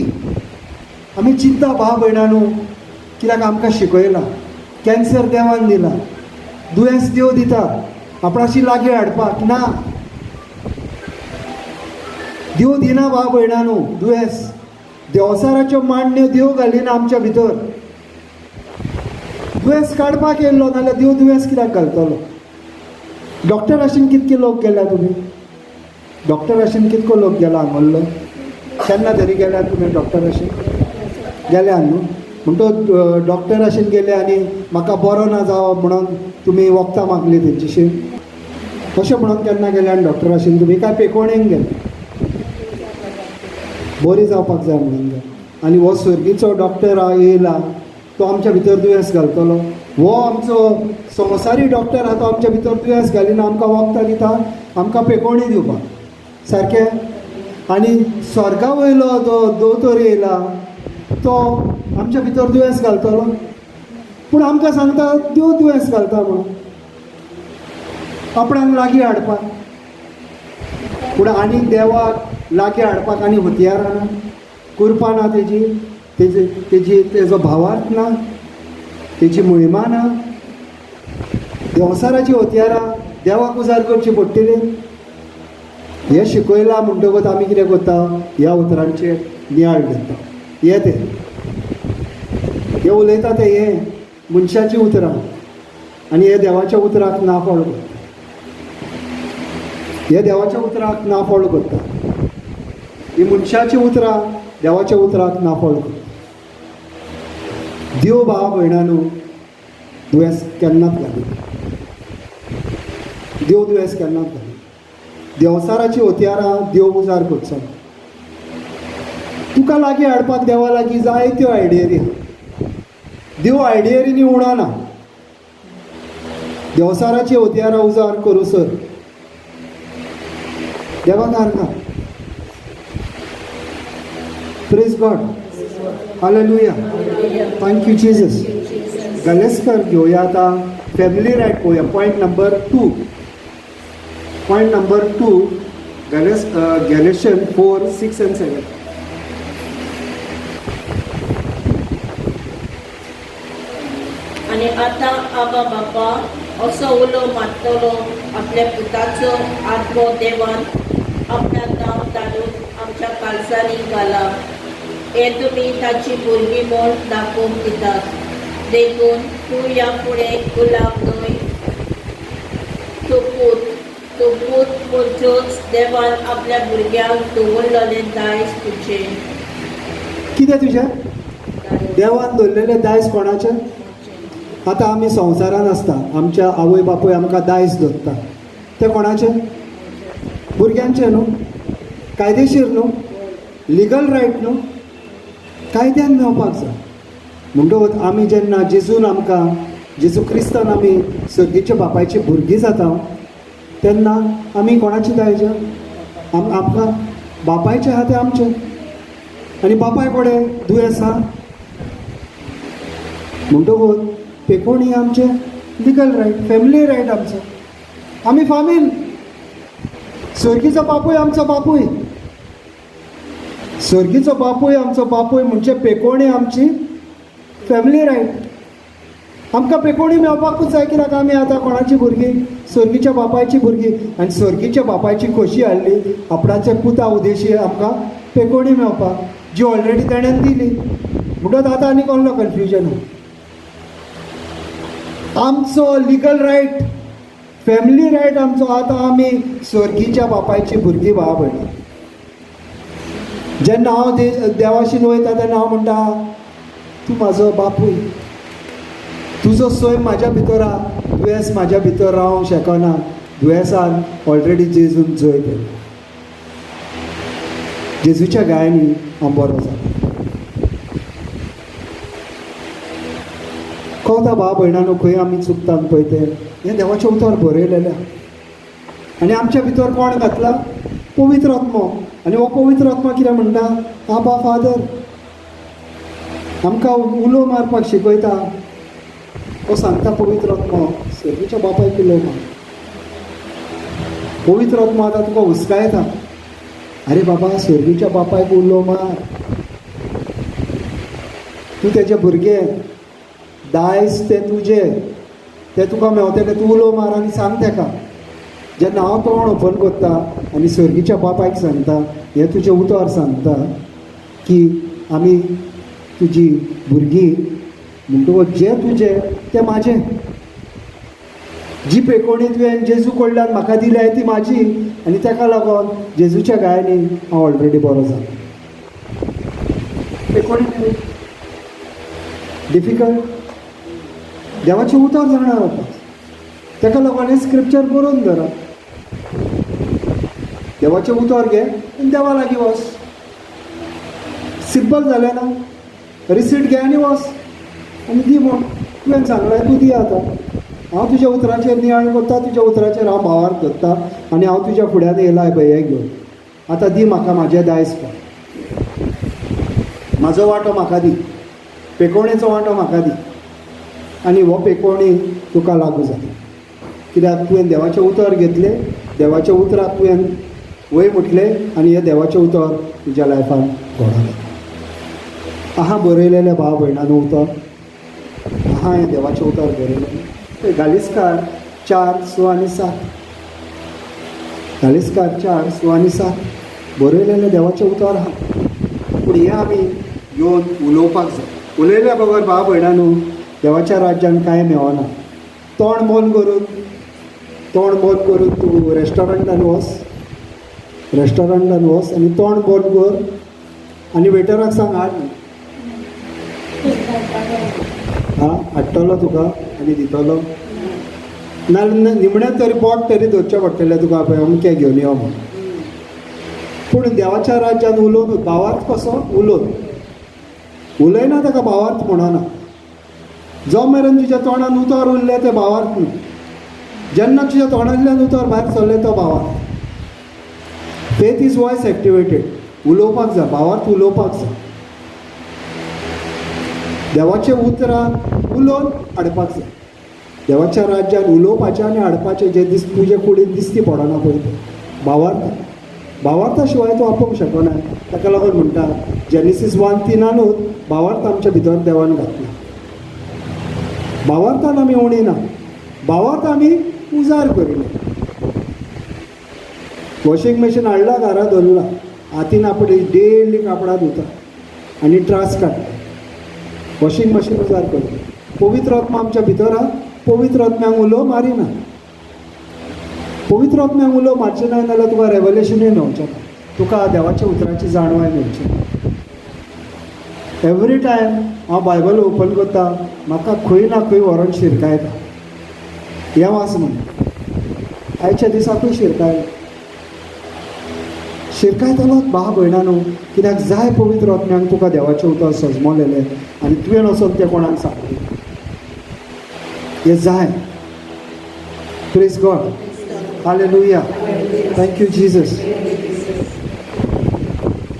आमी चिंता भाव भयणां न्हू, कित्याक आमकां शिकयलां कॅन्सर देवान दिला, दुयेंस देव दिता आपणाशी लागीं हाडपाक ना. देव दिना भाव भयणां न्हू दुयेंस, देवसाराच्यो मांडण्यो देव घालिना आमच्या भितर. दुयेंस काडपाक येयल्लो नाल्यार देव दुयेंस कित्याक घालतलो? डॉक्टराशीन कितके लोक गेल्या तुमी? डॉक्टराशीन कितको लोक गेला हांगल्लो? केन्ना तरी गेल्या तुमी डॉक्टराशीन? गेल्या न्हू? म्हणटकच डॉक्टराशीन गेले आनी म्हाका बरो ना जावप म्हणून तुमी वखदां मागली तेंच्याशी, अशें म्हणून केन्ना गेले आनी डॉक्टराशीन तुमी काय पेकोणेक गेले बरी जावपाक जाय म्हणून गेले? आनी हो सर्गीचो डॉक्टर येयला तो आमच्या भितर दुयेंस घालतलो. हो आमचो संवसारी डॉक्टर आहा तो आमच्या भितर दुयेंस घालिना, आमकां वखदां दिता, आमकां पेकोवणी दिवपाक सारकें. आनी स्वर्गा वयलो जो दोतोर येयला तो आमच्या भितर दुयेंस घालतलो, पूण आमकां सांगता देव दुयेंस घालता म्हणून आपणाक लागीं हाडपाक. पूण आनी देवाक लागीं हाडपाक आनी हत्यारां ना, कुरपां ना, तेजी तेजी तेजी तेजो भावार्थ ना, तेजी महिमा ना. देंवचाराची हत्यारां देवाक उजार करची पडटली. हें शिकयलां म्हणटकूच आमी कितें करता, ह्या उतरांचेर नियाळ घेता. हें तें हें उलयता तें हें मनशाचीं उतरां आनी हे देवाच्या उतराक नाफळ करता. हे देवाच्या उतराक नाफळ करता. ही मनशाचीं उतरां देवाच्या उतराक नाफळ करता. देव भाव भयणानू दुयेंस केन्नाच घालिना, देव दुयेंस केन्नाच घालिना. देंवचाराची हत्यारां देव उजार करचो ना. तुका लागीं हाडपाक देवा लागीं जायत्यो आयडियरी, देव आयडियरींनी उणाना. देंवचाराची हत्यारां उजार करूं सर देवाक हारना. Praise God, hallelujah, thank you Jesus. गलेस्कर घेवया आतां फॅमिली रायट पळोवया. Point number 2, point number 2, Galatian 4, 6 and 7. आनी आतां आबा बापा असो उलो मारतलो आपल्या पुताचो आत्मो देवान आपल्या नांव धाडून आमच्या काळजांनी घाला. हे तुमी ताची भुरगीं म्हूण दाखोवंक दितात. देखून तूं ह्या फुडें गुलाम न्हय, तूं पूत, तूं पूत म्हणच्योच देवान आपल्या भुरग्यांक दवरलेलें दायज तुजें. कितें तुजें देवान दवरलेलें दायज कोणाचें? आतां आमी संवसारान आसता, आमच्या आवय बापूय आमकां दायज दवरता, तें कोणाचें? भुरग्यांचें न्हू, कायदेशीर न्हू, लिगल रायट न्हू, कायद्यान मेवपाक जाय. म्हणटकूच आमी जेन्ना जेजून आमकां जेजू क्रिस्तान आमी सर्गीच्या बापायची भुरगीं जाता तेन्ना आमी कोणाची दायज? आमकां बापायचें आहा तें आमचें. आनी बापाय कडेन दुयेंस आहा म्हणटकूच पेकोणी आमचें लिगल रायट, फॅमिली रायट आमचो. आमी फामील, सर्गीचो बापूय आमचो बापूय, सर्गीचो बापूय आमचो बापूय म्हणजे पेकोणी आमची फॅमिली रायट. आमकां पेकोणी मेळपाकूच जाय कित्याक आमी आतां कोणाची भुरगीं? सर्गीच्या बापायची भुरगीं. आनी सर्गीच्या बापायची खोशी हाडली आपणाच्या पुता उदेशी आमकां पेकोणी मेळपाक, जी ऑलरेडी तेणेन दिली. म्हणटकच आतां आनी कसलो कन्फ्युजन? आमचो लिगल रायट, फॅमिली रायट आमचो. आतां आमी सर्गीच्या बापायची भुरगीं भाव भयणां. जेन्ना हांव देवाशीन वयता तेन्ना हांव म्हणटा, तूं म्हाजो बापूय, तुजो सैम म्हाज्या भितर आहा, दुयेंस म्हाज्या भितर रावंक शकना. दुयेंसान ऑलरेडी जेजून जय केलो. जेजूच्या गायांनी हांव बरो जालो. कवता भाव भयणानो, खंय आमी चुकतात पळय तें हें देवाचें उतर बरयलेलें. आनी आमच्या भितर कोण घातला? पवित्र आत्मो. आनी हो पवित्र आत्मो कितें म्हणटा? आबा फादर. आमकां उलो मारपाक शिकयता. तो सांगता पवित्र आत्मो सर्गीच्या बापायक उलो मार. पवित्र आत्मो आतां तुका हुस्कायता, आरे बाबा सर्गीच्या बापायक उलो मार, तूं तेजे भुरगे, दायज तें तुजें, तें तुका मेवतलें, तूं उलो मार आनी सांग तेका. जेन्ना हांव तोंड ओपन करता आनी सर्गीच्या बापायक सांगता, हें तुजें उतर सांगता की आमी तुजी भुरगीं, म्हणटकूच जें तुजें तें म्हाजें. जी पेकोणी तुवें जेजू कडल्यान म्हाका दिल्या ती म्हाजी, आनी तेका लागून जेजूच्या गायांनी हांव ऑलरेडी बरो जालो. पेकोणी डिफिकल्ट, देवाचें उतर जाणा जावपाक, तेका लागून हें स्क्रिप्चर बरोवन धरा. देवाचें उतर घे आनी देवा लागीं वच. सिंपल जालें ना? रिसीट घे आनी वच आनी दी म्हूण तुवें सांगलें तूं दी आतां. हांव तुज्या उतराचेर नियाळ करता, तुज्या उतराचेर हांव भावार्थ धरता आनी हांव तुज्या फुड्यान येयला पळय हें घेवन. आतां दी म्हाका म्हाजें दायज पळय, म्हाजो वांटो म्हाका दी, पेकोवणेचो वांटो म्हाका दी आनी हो पेकोवणी तुका लागू जाता. कित्याक तुवें देवाचें उतर घेतलें, देवाच्या उतराक तुवें वय म्हटलें आनी हें देवाचें उतर तुज्या लायफान घडोवं. आहा बरयलेलें भाव भयणांनो उतर आहा, हें देवाचें उतर बरयलेलें. गालिस्कार 4, 6 आनी 7, गालिस्कार 4, 6 आनी 7 बरयलेलें देवाचें उतर आहा. पूण हें आमी येवन उलोवपाक जाय. उलयल्या बगर भाव भयणांनो देवाच्या राज्यान कांय मेळना. तोंड बंद करून, तोंड बंद करून तूं रेस्टॉरंटान वच, रेस्टॉरंटान वच आनी तोंड बंद कर आनी वेटराक सांग हाड, हां हाडटलो तुका आनी दितलो. नाजाल्यार निमणें तरी बोट तरी धरचें पडटलें तुका, पळय अमकें घेवन यो म्हूण. पूण देवाच्या राज्यान उलोवन भावार्थ कसो उलोवन, उलयना ताका भावार्थ म्हणना. जो मेरेन तुज्या तोंडान उतर उरलें तें भावार्थ न्हू. जेन्ना तुज्या तोंडांतल्यान उतर भायर सरलें तो भावार्थ. Faith is voice activated. उलोवपाक जाय, भावार्थ उलोवपाक जाय. देवाचें उतरां उलोवन हाडपाक जाय. देवाच्या राज्यान उलोवपाचें आनी हाडपाचें जे दीस तुजे कुडीन दिसती पडना पळय तें भावार्थ. भावार्था शिवाय तो आपोवंक शकना. ताका लागून म्हणटा जेनेसीस 1:3नूच भावार्थ आमच्या भितर देवान घातला. भावार्थान आमी उणी ना, भावार्थ आमी उजार करिना. वॉशिंग मशीन हाडला, घरा दवरला, हातीन आपली डेली कापडां धुता आनी त्रास काडटा. वॉशिंग मशीन उजार करता. पवित्र आत्मा आमच्या भितर आहा, पवित्र आत्म्यांक उलो मारिना. पवित्र आत्म्यांक उलो मारचें ना जाल्यार तुका रेवलेशनूय मेवचें ना, तुका देवाच्या उतराची जाणवाय मेवची ना. एवरी टायम हांव बायबल ओपन करता, म्हाका खंय ना खंय व्हरोन शिरकायता. हें वाच म्हण आयच्या दिसाकूय शिरकायला, शिरकायतलोच भाव भयणानो. कित्याक जाय पवित्र आत्म्याक तुका देवाचें उतर सजमवलेलें आनी तुवें वचोन तें कोणाक सांगलें हें जाय. Praise God, hallelujah, thank you Jesus.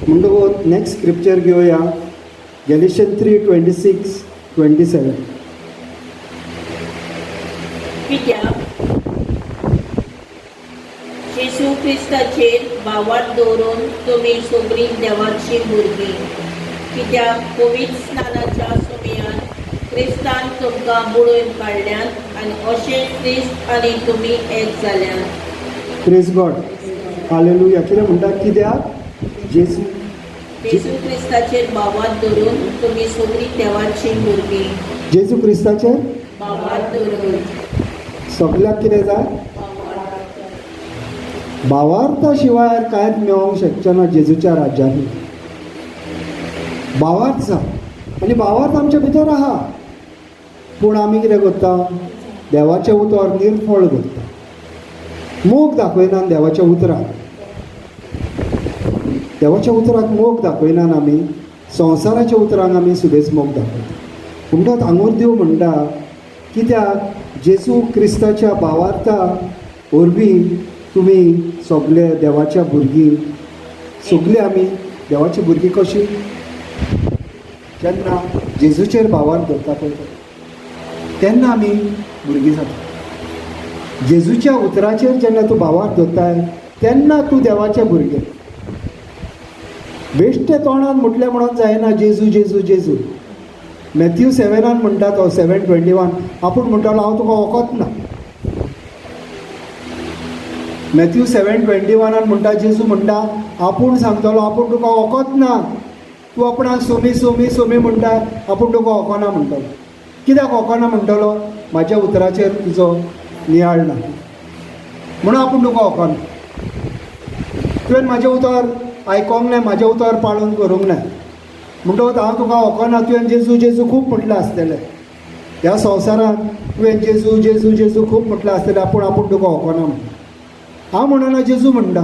म्हणटकूच नेक्स्ट स्क्रिप्चर घेवया, Galatians 3:26-27. कित्याक जेजू क्रिस्ताचेर भावार्थ दवरून तुमी सगळीं देवाचीं भुरगीं. कित्याक पवित्र स्नानाच्या सुमयान क्रिस्तान तुमकां बुडोवन काडल्यात आनी अशें क्रिस्त आनी तुमी एक जाल्यात. प्रेज गॉड, हालेलुया. कितें म्हणटा? कित्याक जेजू जेजू क्रिस्ताचेर भावार्थ दवरून तुमी सगळीं देवाचीं भुरगीं. जेजू क्रिस्ताचेर भावार्थ दवरून. सगल्याक कितें जाय? भावार्थ. भावार्था शिवाय कांयच मेळोंक शकचें ना जेजूच्या राज्यांनी. भावार्थ जाय आनी भावार्थ आमच्या भितर आहा, पूण आमी कितें करता? देवाचें उतर निर्फळ करता, मोग दाखयना देवाच्या उतराक. देवाच्या उतराक मोग दाखयना आमी, संवसाराच्या उतरांक आमी सुबेज मोग दाखयता. म्हणटात हांगूर देव म्हणटा, कित्याक जेजू क्रिस्ताच्या भावार्था वरवीं तुमी सगले देवाच्या भुरगीं. सगलीं आमी देवाची भुरगीं कशीं? जेन्ना जेजूचेर भावार्थ धरता पळय तेन्ना आमी भुरगीं जाता. जेजूच्या उतराचेर जेन्ना तूं भावार्थ धरताय तेन्ना तूं देवाचें भुरगें. बेश्टे तोंडान म्हटलें म्हणून जायना जेजू जेजू जेजू. मॅथ्यू 7 म्हणटा तो, 7:21, आपूण म्हणटालो हांव तुका वखत ना. मॅथ्यू 7:21 म्हणटा, जेजू म्हणटा आपूण सांगतलो आपूण तुका वखत ना. तूं आपणाक सोमी सोमी सोमी म्हणटा, आपूण तुका वखना म्हणटलो. कित्याक वखना म्हणटलो? म्हाज्या उतराचेर तुजो नियाळ ना म्हणून आपूण तुका वखना. तुवें म्हाजें उतर आयकोंक ना, म्हाजें उतर पाळून करूंक ना, म्हणटकच हांव तुका वखना. तुवें जेजू जेजू खूब म्हटलें आसतलें ह्या संवसारांत, तुवें जेजू जेजू जेजू खूब म्हटलें आसतलें, आपूण आपूण तुका वखना म्हणटा. हांव म्हणना, जेजू म्हणटा.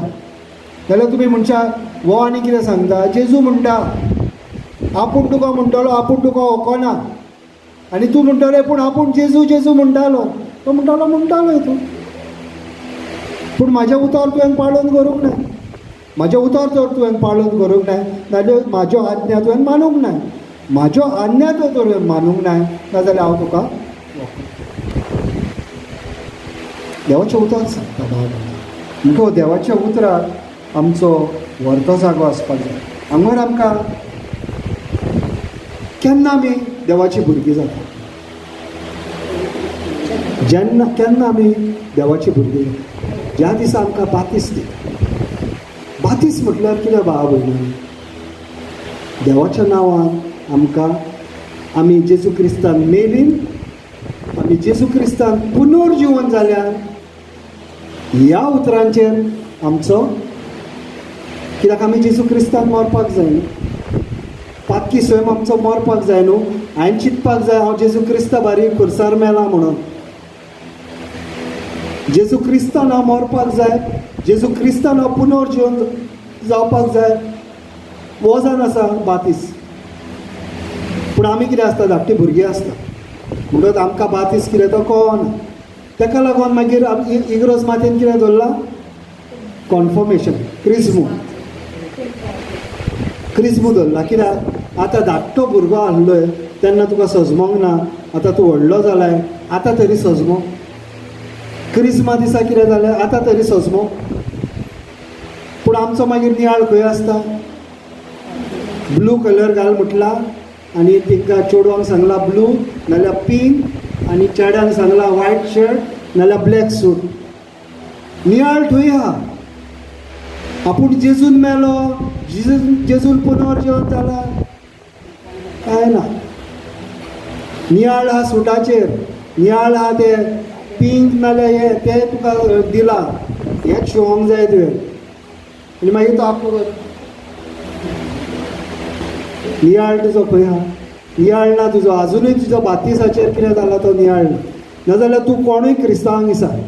जाल्यार तुमी म्हणशा हो आनी कितें सांगता. जेजू म्हणटा आपूण तुका म्हणटलो आपूण तुका वखना. आनी तूं म्हणटलें पूण आपूण जेजू जेजू म्हणटालो. तो म्हणटालो म्हणटालो तूं, पूण म्हाजें उतर तुवें पाळून करूंक ना. म्हाजें उतर तर तुवें पाळून करूंक ना नाजाल्यार म्हाज्यो आज्ञा तुवें मानूंक ना. म्हाज्यो आज्ञा तर तुवें मानूंक ना नाजाल्यार हांव तुका देवाचें उतर सांगता भाव भयणां. म्हणटकच देवाच्या उतराक आमचो व्हरतो जागो आसपाक जाय. हांगर आमकां केन्ना आमी देवाची भुरगीं जाता, जेन्ना केन्ना आमी देवाची भुरगीं जाता, ज्या दिसा आमकां बातीस दिता. बातीस म्हटल्यार कितें भाव भयणां? देवाच्या नांवान आमकां आमी जेजू क्रिस्तान मेलीन, आमी जेजू क्रिस्तान पुनर्जिवन जाल्यार ह्या उतरांचेर आमचो, कित्याक आमी जेजू क्रिस्तान मरपाक जाय न्हू, पातकी स्वयं आमचो मरपाक जाय न्हू. हांवें चिंतपाक जाय हांव जेजू क्रिस्ता बारी खुर्सार मेला म्हणून. जेजू क्रिस्तान हांव मरपाक जाय, जेजू क्रिस्तान हांव पुनर्जिवन जावपाक जाय. वजन आसा बातीस. पूण आमी कितें आसता, धाकटीं भुरगीं आसता, म्हणटकच आमकां बातीस कितें तो कळना. ताका लागून मागीर इग्रोज मातयेन कितें दवरलां, कॉन्फर्मेशन, क्रिज्मू, क्रिज्मू दवरला. कित्याक आतां धाकटो भुरगो आहलोय तेन्ना तुका सजमोंक ना, आतां तूं व्हडलो जालाय, आतां तरी सजमो. क्रिज्मा दिसा कितें जालें, आतां तरी सजमो. पूण आमचो मागीर नियाळ खंय आसता? ब्लू कलर घाल म्हटला आनी तांकां चेडवांक सांगला ब्लू नाल्यार पिंक, आनी चेड्यांक सांगला व्हायट शर्ट नाल्यार ब्लॅक सूट. नियाळ थंय आहा. आपूण जेजून मेलो, जेजून पुनर्जिवन जाला काय ना. नियाळ आहा सुटाचेर, नियाळ आहा ते पिंक नाल्यार हे ते तुका दिला, हेच शिवोंक जाय तुवें. आनी मागीर तो आपूण नियाळ तुजो खंय आहा? नियाळ ना तुजो, आजुनूय तुजो बातीसाचेर कितें जाला तो नियाळ ना. नाजाल्यार तूं कोणूय क्रिस्तांवांक विचार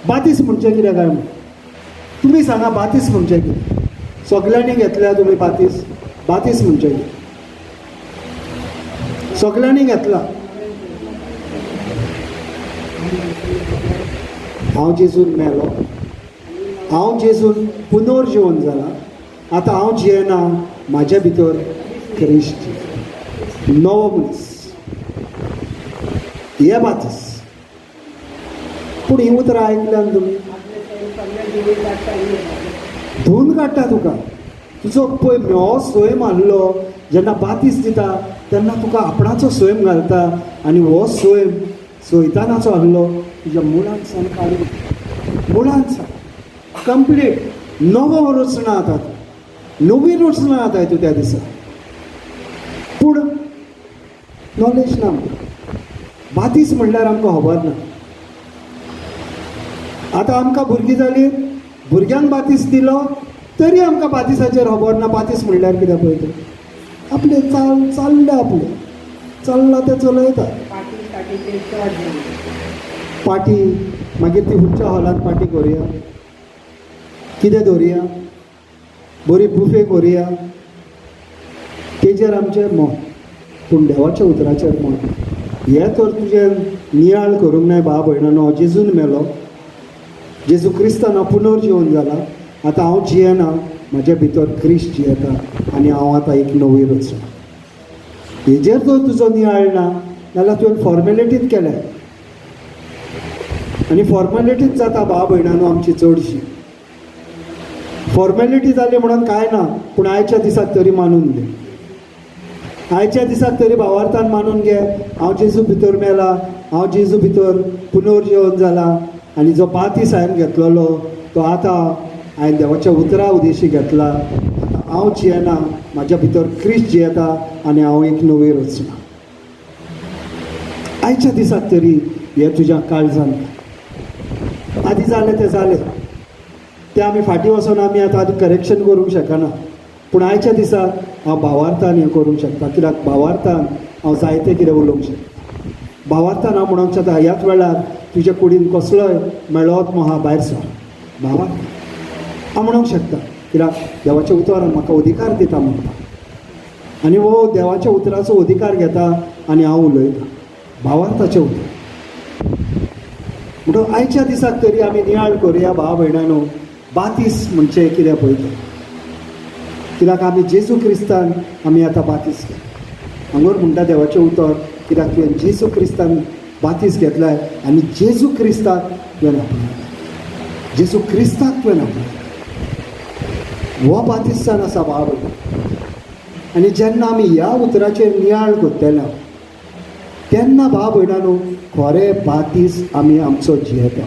बातीस म्हणचें कितें काय म्हूण. तुमी सांगा बातीस म्हणचें कितें? सगल्यांनी घेतल्या तुमी बातीस? बातीस म्हणचें कितें? सगल्यांनी घेतला. हांव जेजून मेलो, हांव जेजून पुनर्जिवन जाला, आतां हांव जियेना, म्हाज्या भितर क्रिस्ट नवो मनीस. हे बातीस. पूण हीं उतरां आयकल्यान तुमी धुवन काडटा तुका. तुजो पळय हो स्वयं आहलो, जेन्ना बातीस दिता तेन्ना तुका आपणाचो स्वयं घालता, आनी हो स्वयं सैतानाचो आहलो तुज्या मुळान सावन काडून, मुळान सावन कंप्लीट नवो रचना आतां, नवी रचना आतां तूं त्या दिसा. पूण नॉलेज ना आमकां. बातीस म्हणल्यार आमकां खबर ना. आतां आमकां भुरगीं जालीं, भुरग्यांक बातीस दिलो तरी आमकां बातीसाचेर खबर ना. बातीस म्हणल्यार कितें पळय तें आपलें चाललें, आपलें चल्लां तें चलयता. पार्टी मागीर ती खंयच्या हॉलांत पार्टी करुया, कितें दवरुया, बरी बुफे करुया, तेजेर आमचें मत. पूण देवाच्या उतराचेर मत. हें तर तुजें नियाळ करूंक नाय भाव भयणानो. जेजून मेलो, जेजू क्रिस्तान पुनर्जिवन जाला, आतां हांव जियेना, म्हाज्या भितर क्रिस्ट जियेता आनी हांव आतां एक नवी रचना. हेजेर जर तुजो नियाळ ना जाल्यार तुवें फॉर्मेलिटीत केल्या, आनी फॉर्मेलिटीच जाता भाव भयणानो आमची चडशी. फॉर्मेलिटी जाली म्हणून कांय ना, पूण आयच्या दिसाक तरी मानून घे, आयच्या दिसाक तरी भावार्थान मानून घे, हांव जेजू भितर मेला, हांव जेजू भितर पुनर्जिवन जाला, आनी जो बातीस हांवें घेतलेलो तो आतां हांवें देवाच्या उतरा उदेशी घेतला. आतां हांव जियेना, म्हाज्या भितर क्रिस्ट जियेता आनी हांव एक नवी रचना. आयच्या दिसाक तरी हें तुज्या काळजान. आदी जालें तें जालें, तें आमी फाटीं वचोन आमी आतां आदी करेक्शन करूंक शकना, पूण आयच्या दिसा हांव भावार्थान हें करूंक शकता. कित्याक भावार्थान हांव जायतें कितें उलोवंक शकता. भावार्थान हांव म्हणूंक शकता ह्याच वेळार तुज्या कुडीन कसलोय मेळत आहा भायर सर, भावार्थ हांव म्हणूंक शकता, कित्याक देवाचें उतर म्हाका अधिकार दिता म्हणटा. आनी हो देवाच्या उतराचो अधिकार घेता आनी हांव उलयतां भावार्थाचें उतर. म्हणटकच आयच्या दिसाक तरी आमी नियाळ करुया भाव भयणांनो, बातीस म्हणचें कितें पळय तें. कित्याक आमी जेजू क्रिस्तान आमी आतां बातीस घेतला. हांगर म्हणटा देवाचें उतर, कित्याक तुवें जेजू क्रिस्तान बातीस घेतलाय आनी जेजू क्रिस्ताक तुवें आपणायला, जेजू क्रिस्ताक तुवें आपणायला, हो बातीस जावन आसा भाव भयण. आनी जेन्ना आमी ह्या उतराचेर नियाळ करतले तेन्ना भाव भयणांनो खरें बातीस आमी आमचो जियेता.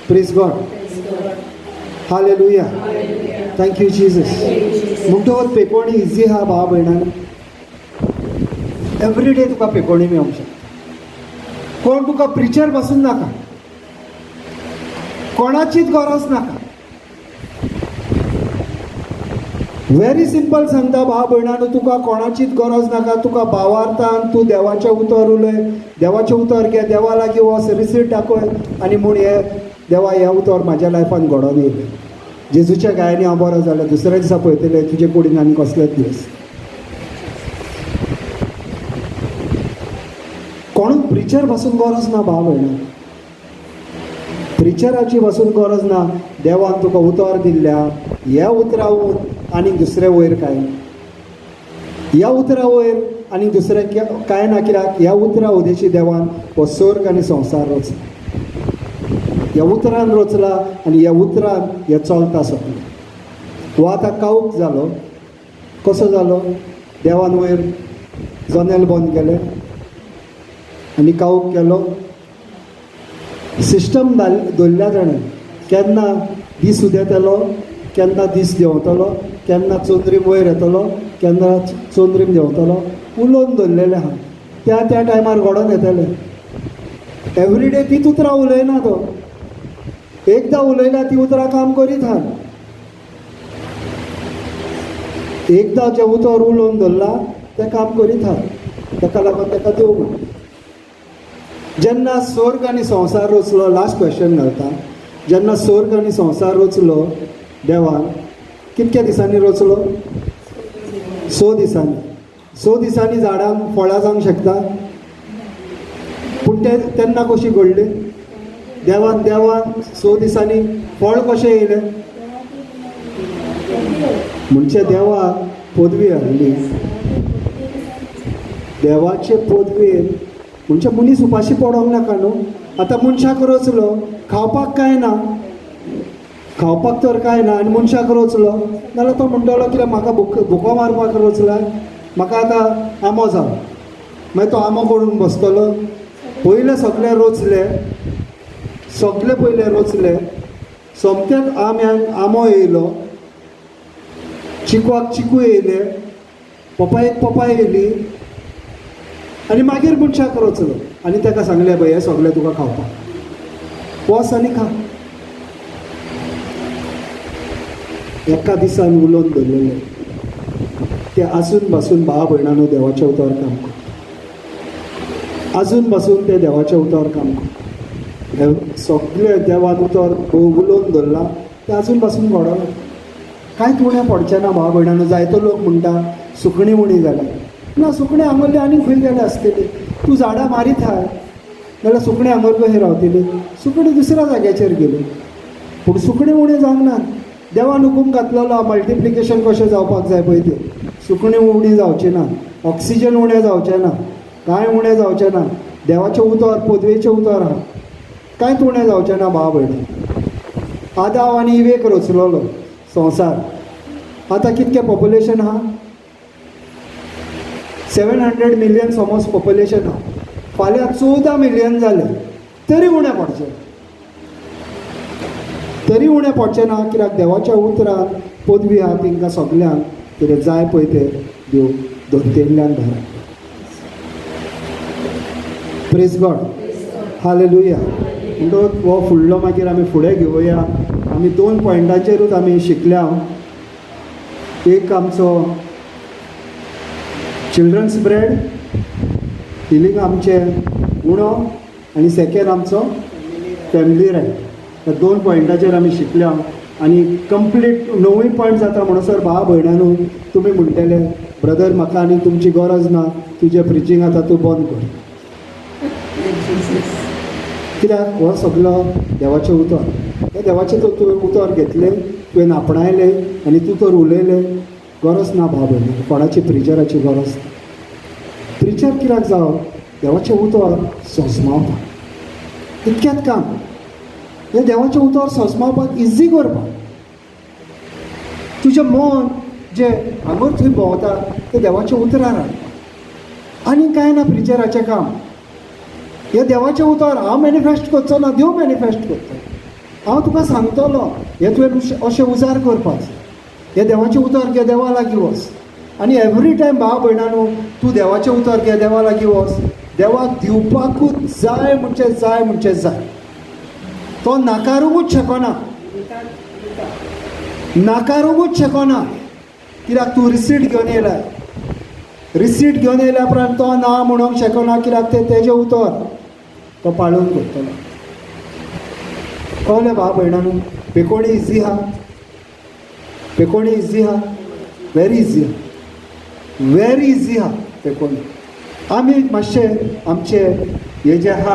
Praise God, hallelujah, thank you Jesus. म्हणटकच पेकोणी इजी आहा भाव भयणांनो, एवरी डे तुका पेकोणी मेळोंक शकता. कोण तुका प्रिचर बसून नाका, कोणाचीच गरज नाका. व्हेरी सिंपल सांगता भाव भयणांनो, तुका कोणाचीच गरज नाका. तुका भावार्थान तूं देवाचें उतर उलय, देवाचें उतर घे, देवा लागीं वच, रिसीट दाखय आनी म्हूण हे देवा हें उतर म्हाज्या लायफान घडोवन येयलें, जेजूच्या गायांनी हांव बरो जालें. दुसऱ्या दिसा पळयतलें तुजे कुडीन आनी कसलेच दुयेंस. कोणूच प्रिचर पासून गरज ना भाव भयणां, प्रिचराची पासून गरज ना. देवान तुका उतर दिल्ल्या ह्या उतरा वयर आनी दुसरें वयर कांय ना, ह्या उतरा वयर आनी दुसरें कांय ना. कित्याक ह्या उतरा उदेशी देवान हो स्वर्ग आनी संवसार रचला, ह्या उतरान रचला आनी ह्या उतरान हें चलता सगळें. हो आतां काऊक जालो, कसो जालो? देवान वयर जनेल बंद केलें आनी काऊक केलो. सिस्टम दवरल्या ताणें, केन्ना दीस उदेतलो, केन्ना दीस देंवतलो, केन्ना चंद्रीम वयर येतलो, केन्ना चंद्रीम देंवतलो, उलोवन दवरलेलें आहा. त्या त्या टायमार घडोवन येतलें. एवरी डे तीच उतरां उलयना तो, एकदां उलयल्या ती उतरां काम करीत आहा. एकदां जें उतर उलोवन दवरलां तें काम करीत आहा, ताका लागून ताका देव म्हणटा. जेन्ना स्वर्ग आनी संवसार रचलो, लास्ट क्वेश्चन घालता, जेन्ना स्वर्ग आनी संवसार रचलो देवान, कितक्या दिसांनी रचलो? 6 दिसांनी. 6 दिसांनी झाडांक फळां जावंक शकता, पूण ते तेन्ना कशी घडली? देवान देवान 6 दिसांनी फळ कशें येयलें? म्हणजे देवाक पदवी हाडली, देवाचे पदवेन म्हणजे मनीस उपाशी पडोंक नाका न्हू. आतां मनशाक रचलो, खावपाक कांय ना, खावपाक तर कांय ना आनी मनशाक रचलो जाल्यार तो म्हणटलो कितें म्हाका भुको मारपाक रचला, म्हाका आतां आंबो जावं, मागीर तो आंबो करून बसतलो. पयले सगळे रचले, सगळे पयले रचले, सोमतेच आंब्याक आंबो येयलो, चिकवाक चिकू येयले, पपायेक पपाय येयली आनी मागीर मनशाक रचलो आनी ताका सांगलें, पळय हें सगळें तुका खावपाक, वच आनी खा. एका दिसान उलोवन दवरलेलें ते आसून बासून भाव भयणांनो देवाच्या उतार काम करता, आजून बासून ते देवाच्या उतार काम करता. सगळे देवान उतर उलोवन दवरलां तें आजून पासून घडोवं, कांयच उणें पडचें ना भाव भयणांनो. जायतो लोक म्हणटा सुकणीं उणी जाल्या, ना सुकणें हांगसरली आनी खंय गेल्या आसतली, तूं झाडां मारीत आहाय जाल्यार सुकणें हांगर कशीं रावतलीं? सुकणीं दुसऱ्या जाग्याचेर गेलीं, पूण सुकणीं उणें जावंक ना. देवान हुकूम घातलेलो मल्टिप्लिकेशन कशें जावपाक जाय पळय तें, सुकणीं उणी जावचीं ना, ऑक्सिजन उणें जावचें ना, कांय उणें जावचें ना. देवाचें उतर पदवेचें उतर आहा, कांयच उणें जावचें ना भाव भयणी. आदाव आनी इवेक रचलोलो संवसार, आतां कितकें पॉप्युलेशन आहा? 700 मिलियन समज पॉप्युलेशन आहा, फाल्यां 14 मिलियन जालें तरी उणें पडचें, तरी उणें पडचें ना. कित्याक देवाच्या उतरान पदवी आहा तांकां सगल्यांक कितें जाय पळय तें देव धर्तेंतल्यान भायर हाडटा. Praise God, hallelujah. म्हणटकच हो फुडलो मागीर आमी फुडें घेवया. आमी 2 पॉयंटाचेरूच आमी शिकल्या. एक आमचो चिल्ड्रन्स ब्रेड हिलींग आमचें उणो आनी सेकेंड आमचो फॅमिली रायट. ह्या 2 पॉयंटाचेर आमी शिकल्या. आनी कंप्लीट णवूय पॉयंट जाता म्हणसर भाव भयणानू तुमी म्हणटले ब्रदर म्हाका आनी तुमची गरज ना, तुजें प्रिचींग आतां तूं बंद कर. कित्याक हो सगलो देवाचें उतर, हें देवाचें तर तुवें उतर घेतलें, तुवें आपणायलें आनी तूं तर उलयलें. गरज ना भाव भयणी, कोणाची प्रिचराची गरज ना. प्रिचर कित्याक जावप? देवाचें उतर सोजमावपाक, इतकेंच काम. हें देवाचें उतर सोजमावपाक इजी करपाक, तुजें मन जें हांगर थंय भोंवता तें देवाच्या उतरार हाडपाक, आनी कांय ना प्रिचराचें काम. हें देवाचें उतर हांव मॅनिफेस्ट करचो ना, देव मॅनिफेस्ट करतलो. हांव तुका सांगतलो हें तुवें अशें उजार करपाक जाय. हें देवाचें उतर घे, देवा लागीं वच. आनी एवरी टायम भाव भयणानू तूं देवाचें उतर घे, देवा लागीं वच. देवाक दिवपाकूच जाय म्हणजे जाय म्हणजे जाय, तो नाकारूंकूच शकना, नाकारूंकूच शकना. कित्याक तूं रिसीट घेवन येयला, रिसीट घेवन येयल्या उपरांत तो ना म्हणूंक शकना, कित्याक तें तेजें उतर तो पाळून करतलो. कळ्ळें भाव भयणानू? पेकोणी इजी आहा, पेकोणी इजी आहा, व्हेरी इजी आहा, व्हेरी इजी आहा पेकोणी. आमी मातशें आमचे हे जे आहा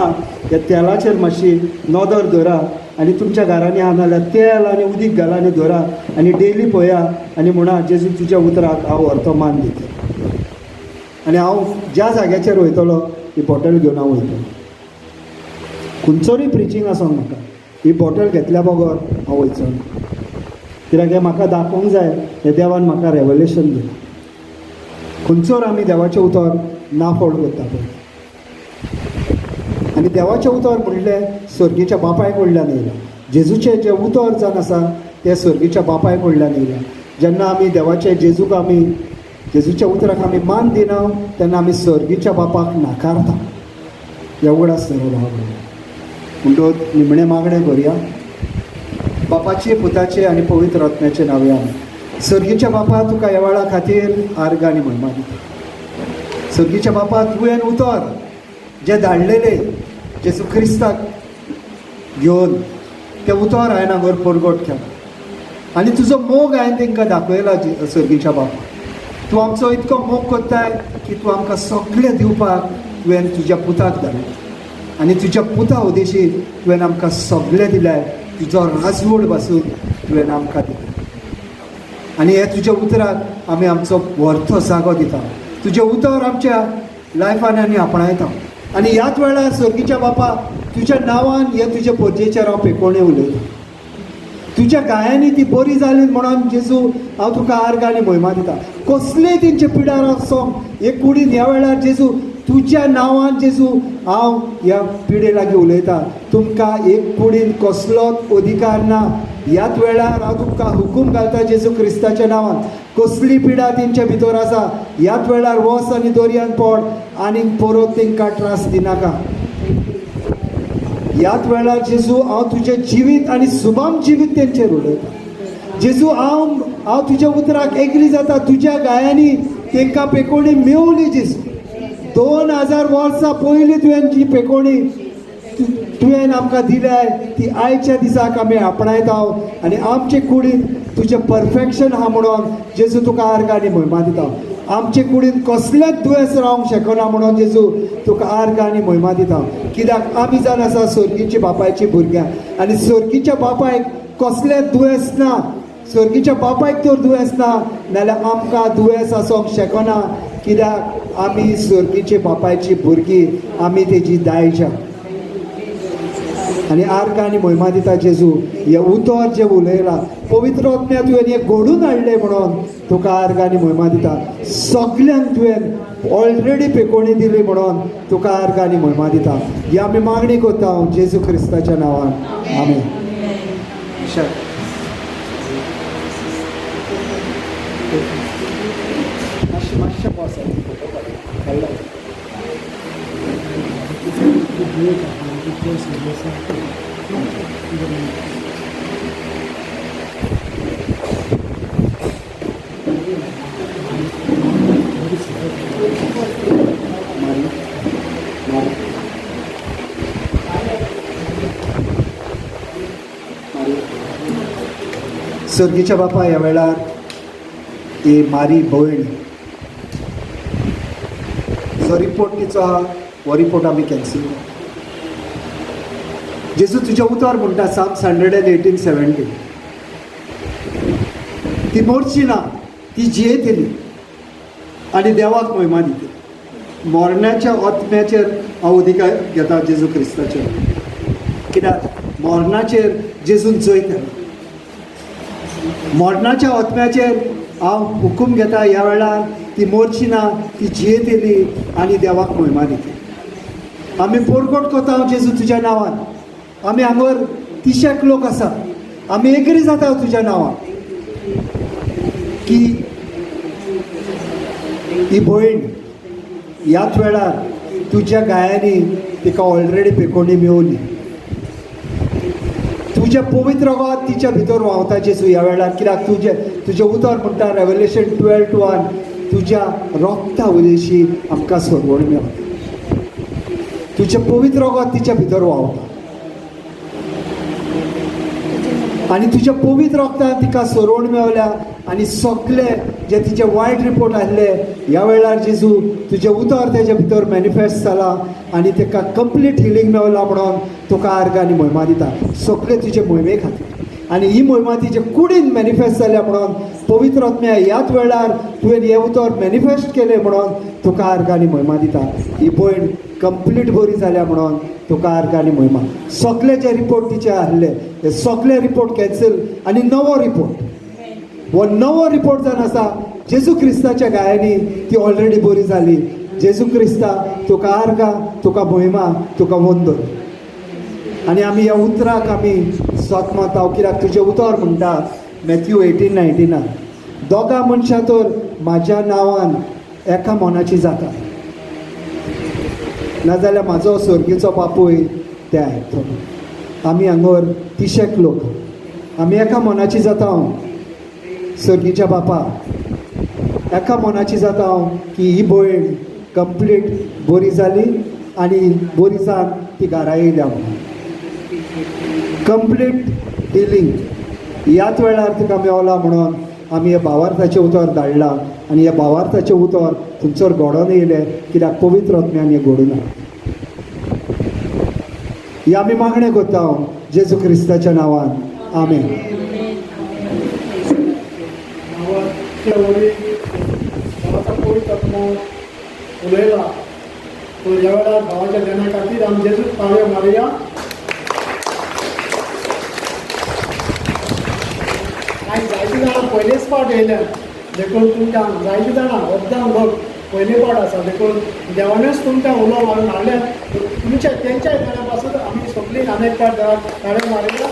ह्या तेलाचेर मातशी नदर दवरा आनी तुमच्या घरांनी आहा नाल्यार तेल आनी उदीक घाला आनी दवरा आनी डेली पळया आनी म्हणा जेजू तुज्या उतराक हांव व्हरतो, मान दिता. आनी हांव ज्या जाग्याचेर वयतलो ही बॉटल घेवन हांव वयतलो. खंयचोय प्रिचींग आसोंक म्हाका ही बॉटल घेतल्या बगर हांव वयचो ना, कित्याक हें म्हाका दाखोवंक जाय, हें देवान म्हाका रेवलेशन दिलां. खंयचोर आमी देवाचें उतर नाफोड करता पळय. आनी देवाचें उतर म्हणलें सर्गीच्या बापाय कडल्यान येयलां. जेजूचें जें उतर जावन आसा तें सर्गीच्या बापाय कडल्यान येयलां. जेन्ना आमी देवाचें जेजूक आमी जेजूच्या उतराक आमी मान दिना तेन्ना आमी सर्गीच्या बापाक नाकारता. एवढ आसतलो भाव भयण. म्हणटकच निमणें मागणें करुया. बापाचे, पुताचे आनी पवित्र आत्म्याचे नांवे आमी. सर्गीच्या बापा, तुका ह्या वेळा खातीर आर्ग आनी म्हयमा दिता. सर्गीच्या बापा, तुवें उतर जें धाडलेलें जेजू क्रिस्ताक घेवन तें उतर हांवें हांगर परगट केलां आनी तुजो मोग हांवें तांकां दाखयला. सर्गीच्या बापा, तूं आमचो इतको मोग करताय की तूं आमकां सगळें दिवपाक तुवें तुज्या पुताक धाडलें आनी तुज्या पुता उदेशी तुवें आमकां सगळें दिलें. तुजो राजवड पासून तुवें आमकां दिलें आनी हे तुज्या उतराक आमी आमचो व्हरतो जागो दिता. तुजें उतर आमच्या लायफान आनी आपणायता आनी ह्याच वेळार सर्गीच्या बापा तुज्या नांवान हे तुजे पोरजेचेर हांव पेकोणे उलयतां. तुज्या गायांनी ती बरी जाली म्हणून जेजू हांव तुका आर्ग आनी म्हयमा दिता. कसलेय तेंचे पिडार आसो हे कुडीन ह्या वेळार जेजू तुज्या नांवान जेजू हांव ह्या पिडे लागीं उलयतां. तुमकां एक कुडीन कसलोच अधिकार ना. ह्याच वेळार हांव तुमकां हुकूम घालता जेजू क्रिस्ताच्या नांवान, कसली पिडा तेंच्या भितर आसा ह्याच वेळार वच आनी दर्यान पड आनी परत तेंकां त्रास दिनाका. ह्याच वेळार जेजू हांव तुजें जिवीत आनी सुभाम जिवीत तेंचेर उलयतां. जेजू हांव हांव तुज्या उतराक एग्री जाता. तुज्या गायांनी तेंकां पेकोणी मेवली. जेजू 2000 वर्सां पयलीं तुवें जी पेकोणी तुवें आमकां दिल्याय ती आयच्या दिसाक आमी आपणायता आनी आमचे कुडीन तुजें परफेक्शन आहा म्हणून जेजू तुका आर्ग आनी म्हयमा दिता. आमचे कुडीन कसलेंच दुयेंस रावंक शकना म्हणून जेजू तुका आर्ग आनी म्हयमा दिता. कित्याक आमी जावन आसा सर्गीची बापायची भुरग्यां आनी सर्गीच्या बापायक कसलेंच दुयेंस ना. सर्गीच्या बापायक तर दुयेंस ना नाल्यार आमकां दुयेंस आसूंक शकना, कित्याक आमी सर्गीचे बापायची भुरगीं, आमी तेजी दायजां. आनी आर्ग आनी म्हयमा दिता जेजू, हें उतर जें उलयलां पवित्र आत्म्या तुवें हें घडून हाडलें म्हणून तुका आर्ग आनी म्हयमा दिता. सगल्यांक तुवें ऑलरेडी पेकोणी दिली म्हणून तुका आर्ग आनी म्हयमा दिता. ही आमी मागणी करता जेजू क्रिस्ताच्या नांवान, आमेन. मातशें मातशें बस, फोटो काडला. मारी मारी मारी. सर्गीच्या बापा, ह्या वेळार ही मारी भयण जो रिपोर्ट तिचो आहा, हो रिपोर्ट आमी कॅन्सील करता. जेजू, तुजें उतर म्हणटा Psalms 118:17, ती मोरची ना, ती जियेतली आनी देवाक महिमा दितली. मरणाच्या आत्म्याचेर हांव अधिकार घेता जेजू क्रिस्ताचेर, कित्याक मरणाचेर जेजून जैत केला. मरणाच्या आत्म्याचेर हांव हुकूम घेता ह्या वेळार, ती मोरची ना, ती जियेतली आनी देवाक महिमा दितली. आमी पोरकोट करता जेजू तुज्या नांवान. आमी हांगर तिशेक लोक आसा, आमी एग्री जाता तुज्या नांवान की ही भयण ह्याच वेळार तुज्या गायांनी तिका ऑलरेडी पेकोणी मेवली. तुजें पवित्र रगत तिच्या भितर व्हांवता जेजू ह्या वेळार, कित्याक तुजें उतर म्हणटा रेवलेशन 12:1, तुज्या रगता वयशी आमकां सरवण मेवता. तुजें पवित्र रगत तिच्या भितर व्हांवता आनी तुज्या पवित्र रगतान तिका सरवण मेवल्या आनी सगळे जे तिचे वायट रिपोर्ट आसले, ह्या वेळार जेजू तुजें उतर तेजे भितर मॅनिफेस्ट जाला आनी ताका कंप्लीट हिलींग मेवला म्हणून तुका आर्गां आनी महिमा दिता, सगळे तुजे मोहिमे खातीर. आनी ही मोहिमा तिचे कुडीन मॅनिफेस्ट जाल्या म्हणून, पवित्र आत्म्या ह्याच वेळार तुवें हें उतर मॅनिफेस्ट केलें म्हणून तुका आर्गां आनी महिमा दिता. ही भयण कंप्लीट बरी जाल्या म्हणून तुका आर्गां आनी महिमा. सगळे जे रिपोर्ट तिचे आहले ते सगळे रिपोर्ट कॅन्सल आनी नवो रिपोर्ट, हो नवो रिपोर्ट जावन आसा, जेजू क्रिस्ताच्या गायांनी ती ऑलरेडी बरी जाली. जेजू क्रिस्ता, तुका आर्गां, तुका महिमा, तुका वंदन. आनी आमी ह्या उतराक आमी सत मानता, कित्याक तुजें उतर म्हणटा मॅथ्यू 18:19, दोगां मनशां तर म्हाज्या नांवान एका मनाची जाता, नाजाल्यार म्हाजो सर्गीचो बापूय ते आयकतलो. आमी हांगर तिशेक लोक, आमी एका मनाची जाता. हांव सर्गीच्या बापा एका मनाची जाता हांव की ही भयण कंप्लीट बरी जाली आनी बरी जावन ती घरा येयल्या म्हणून. कंप्लीट हिलींग ह्याच वेळार तिका मेवला म्हणून आमी हे भावार्थाचें उतर धाडलां आनी हे भावार्थाचें उतर थंयसर घडोवन येयलें, कित्याक पवित्र आत्म्यान हें घडून हाडलें. ही आमी मागणें करता जेजू क्रिस्ताच्या नांवान, आमेन. नांवाच्या वरी भावाचा पवित्र आत्मो उलयला, तो ह्या वेळार भावाच्या ध्याना खातीर आमी जेजूक ताळयो मारुया. आनी जायतीं जाणां पयलेच फावट येयल्यात, देखून तुमकां जायतीं जाणां अर्दान लोक पयले फावट आसा, देखून देवानूच तुमकां उलो मारून हाडल्यात. तुमच्या तेंच्या ध्याना पासून आमी सगळीं आनी एक फावट देवाक ताळयो मारुया.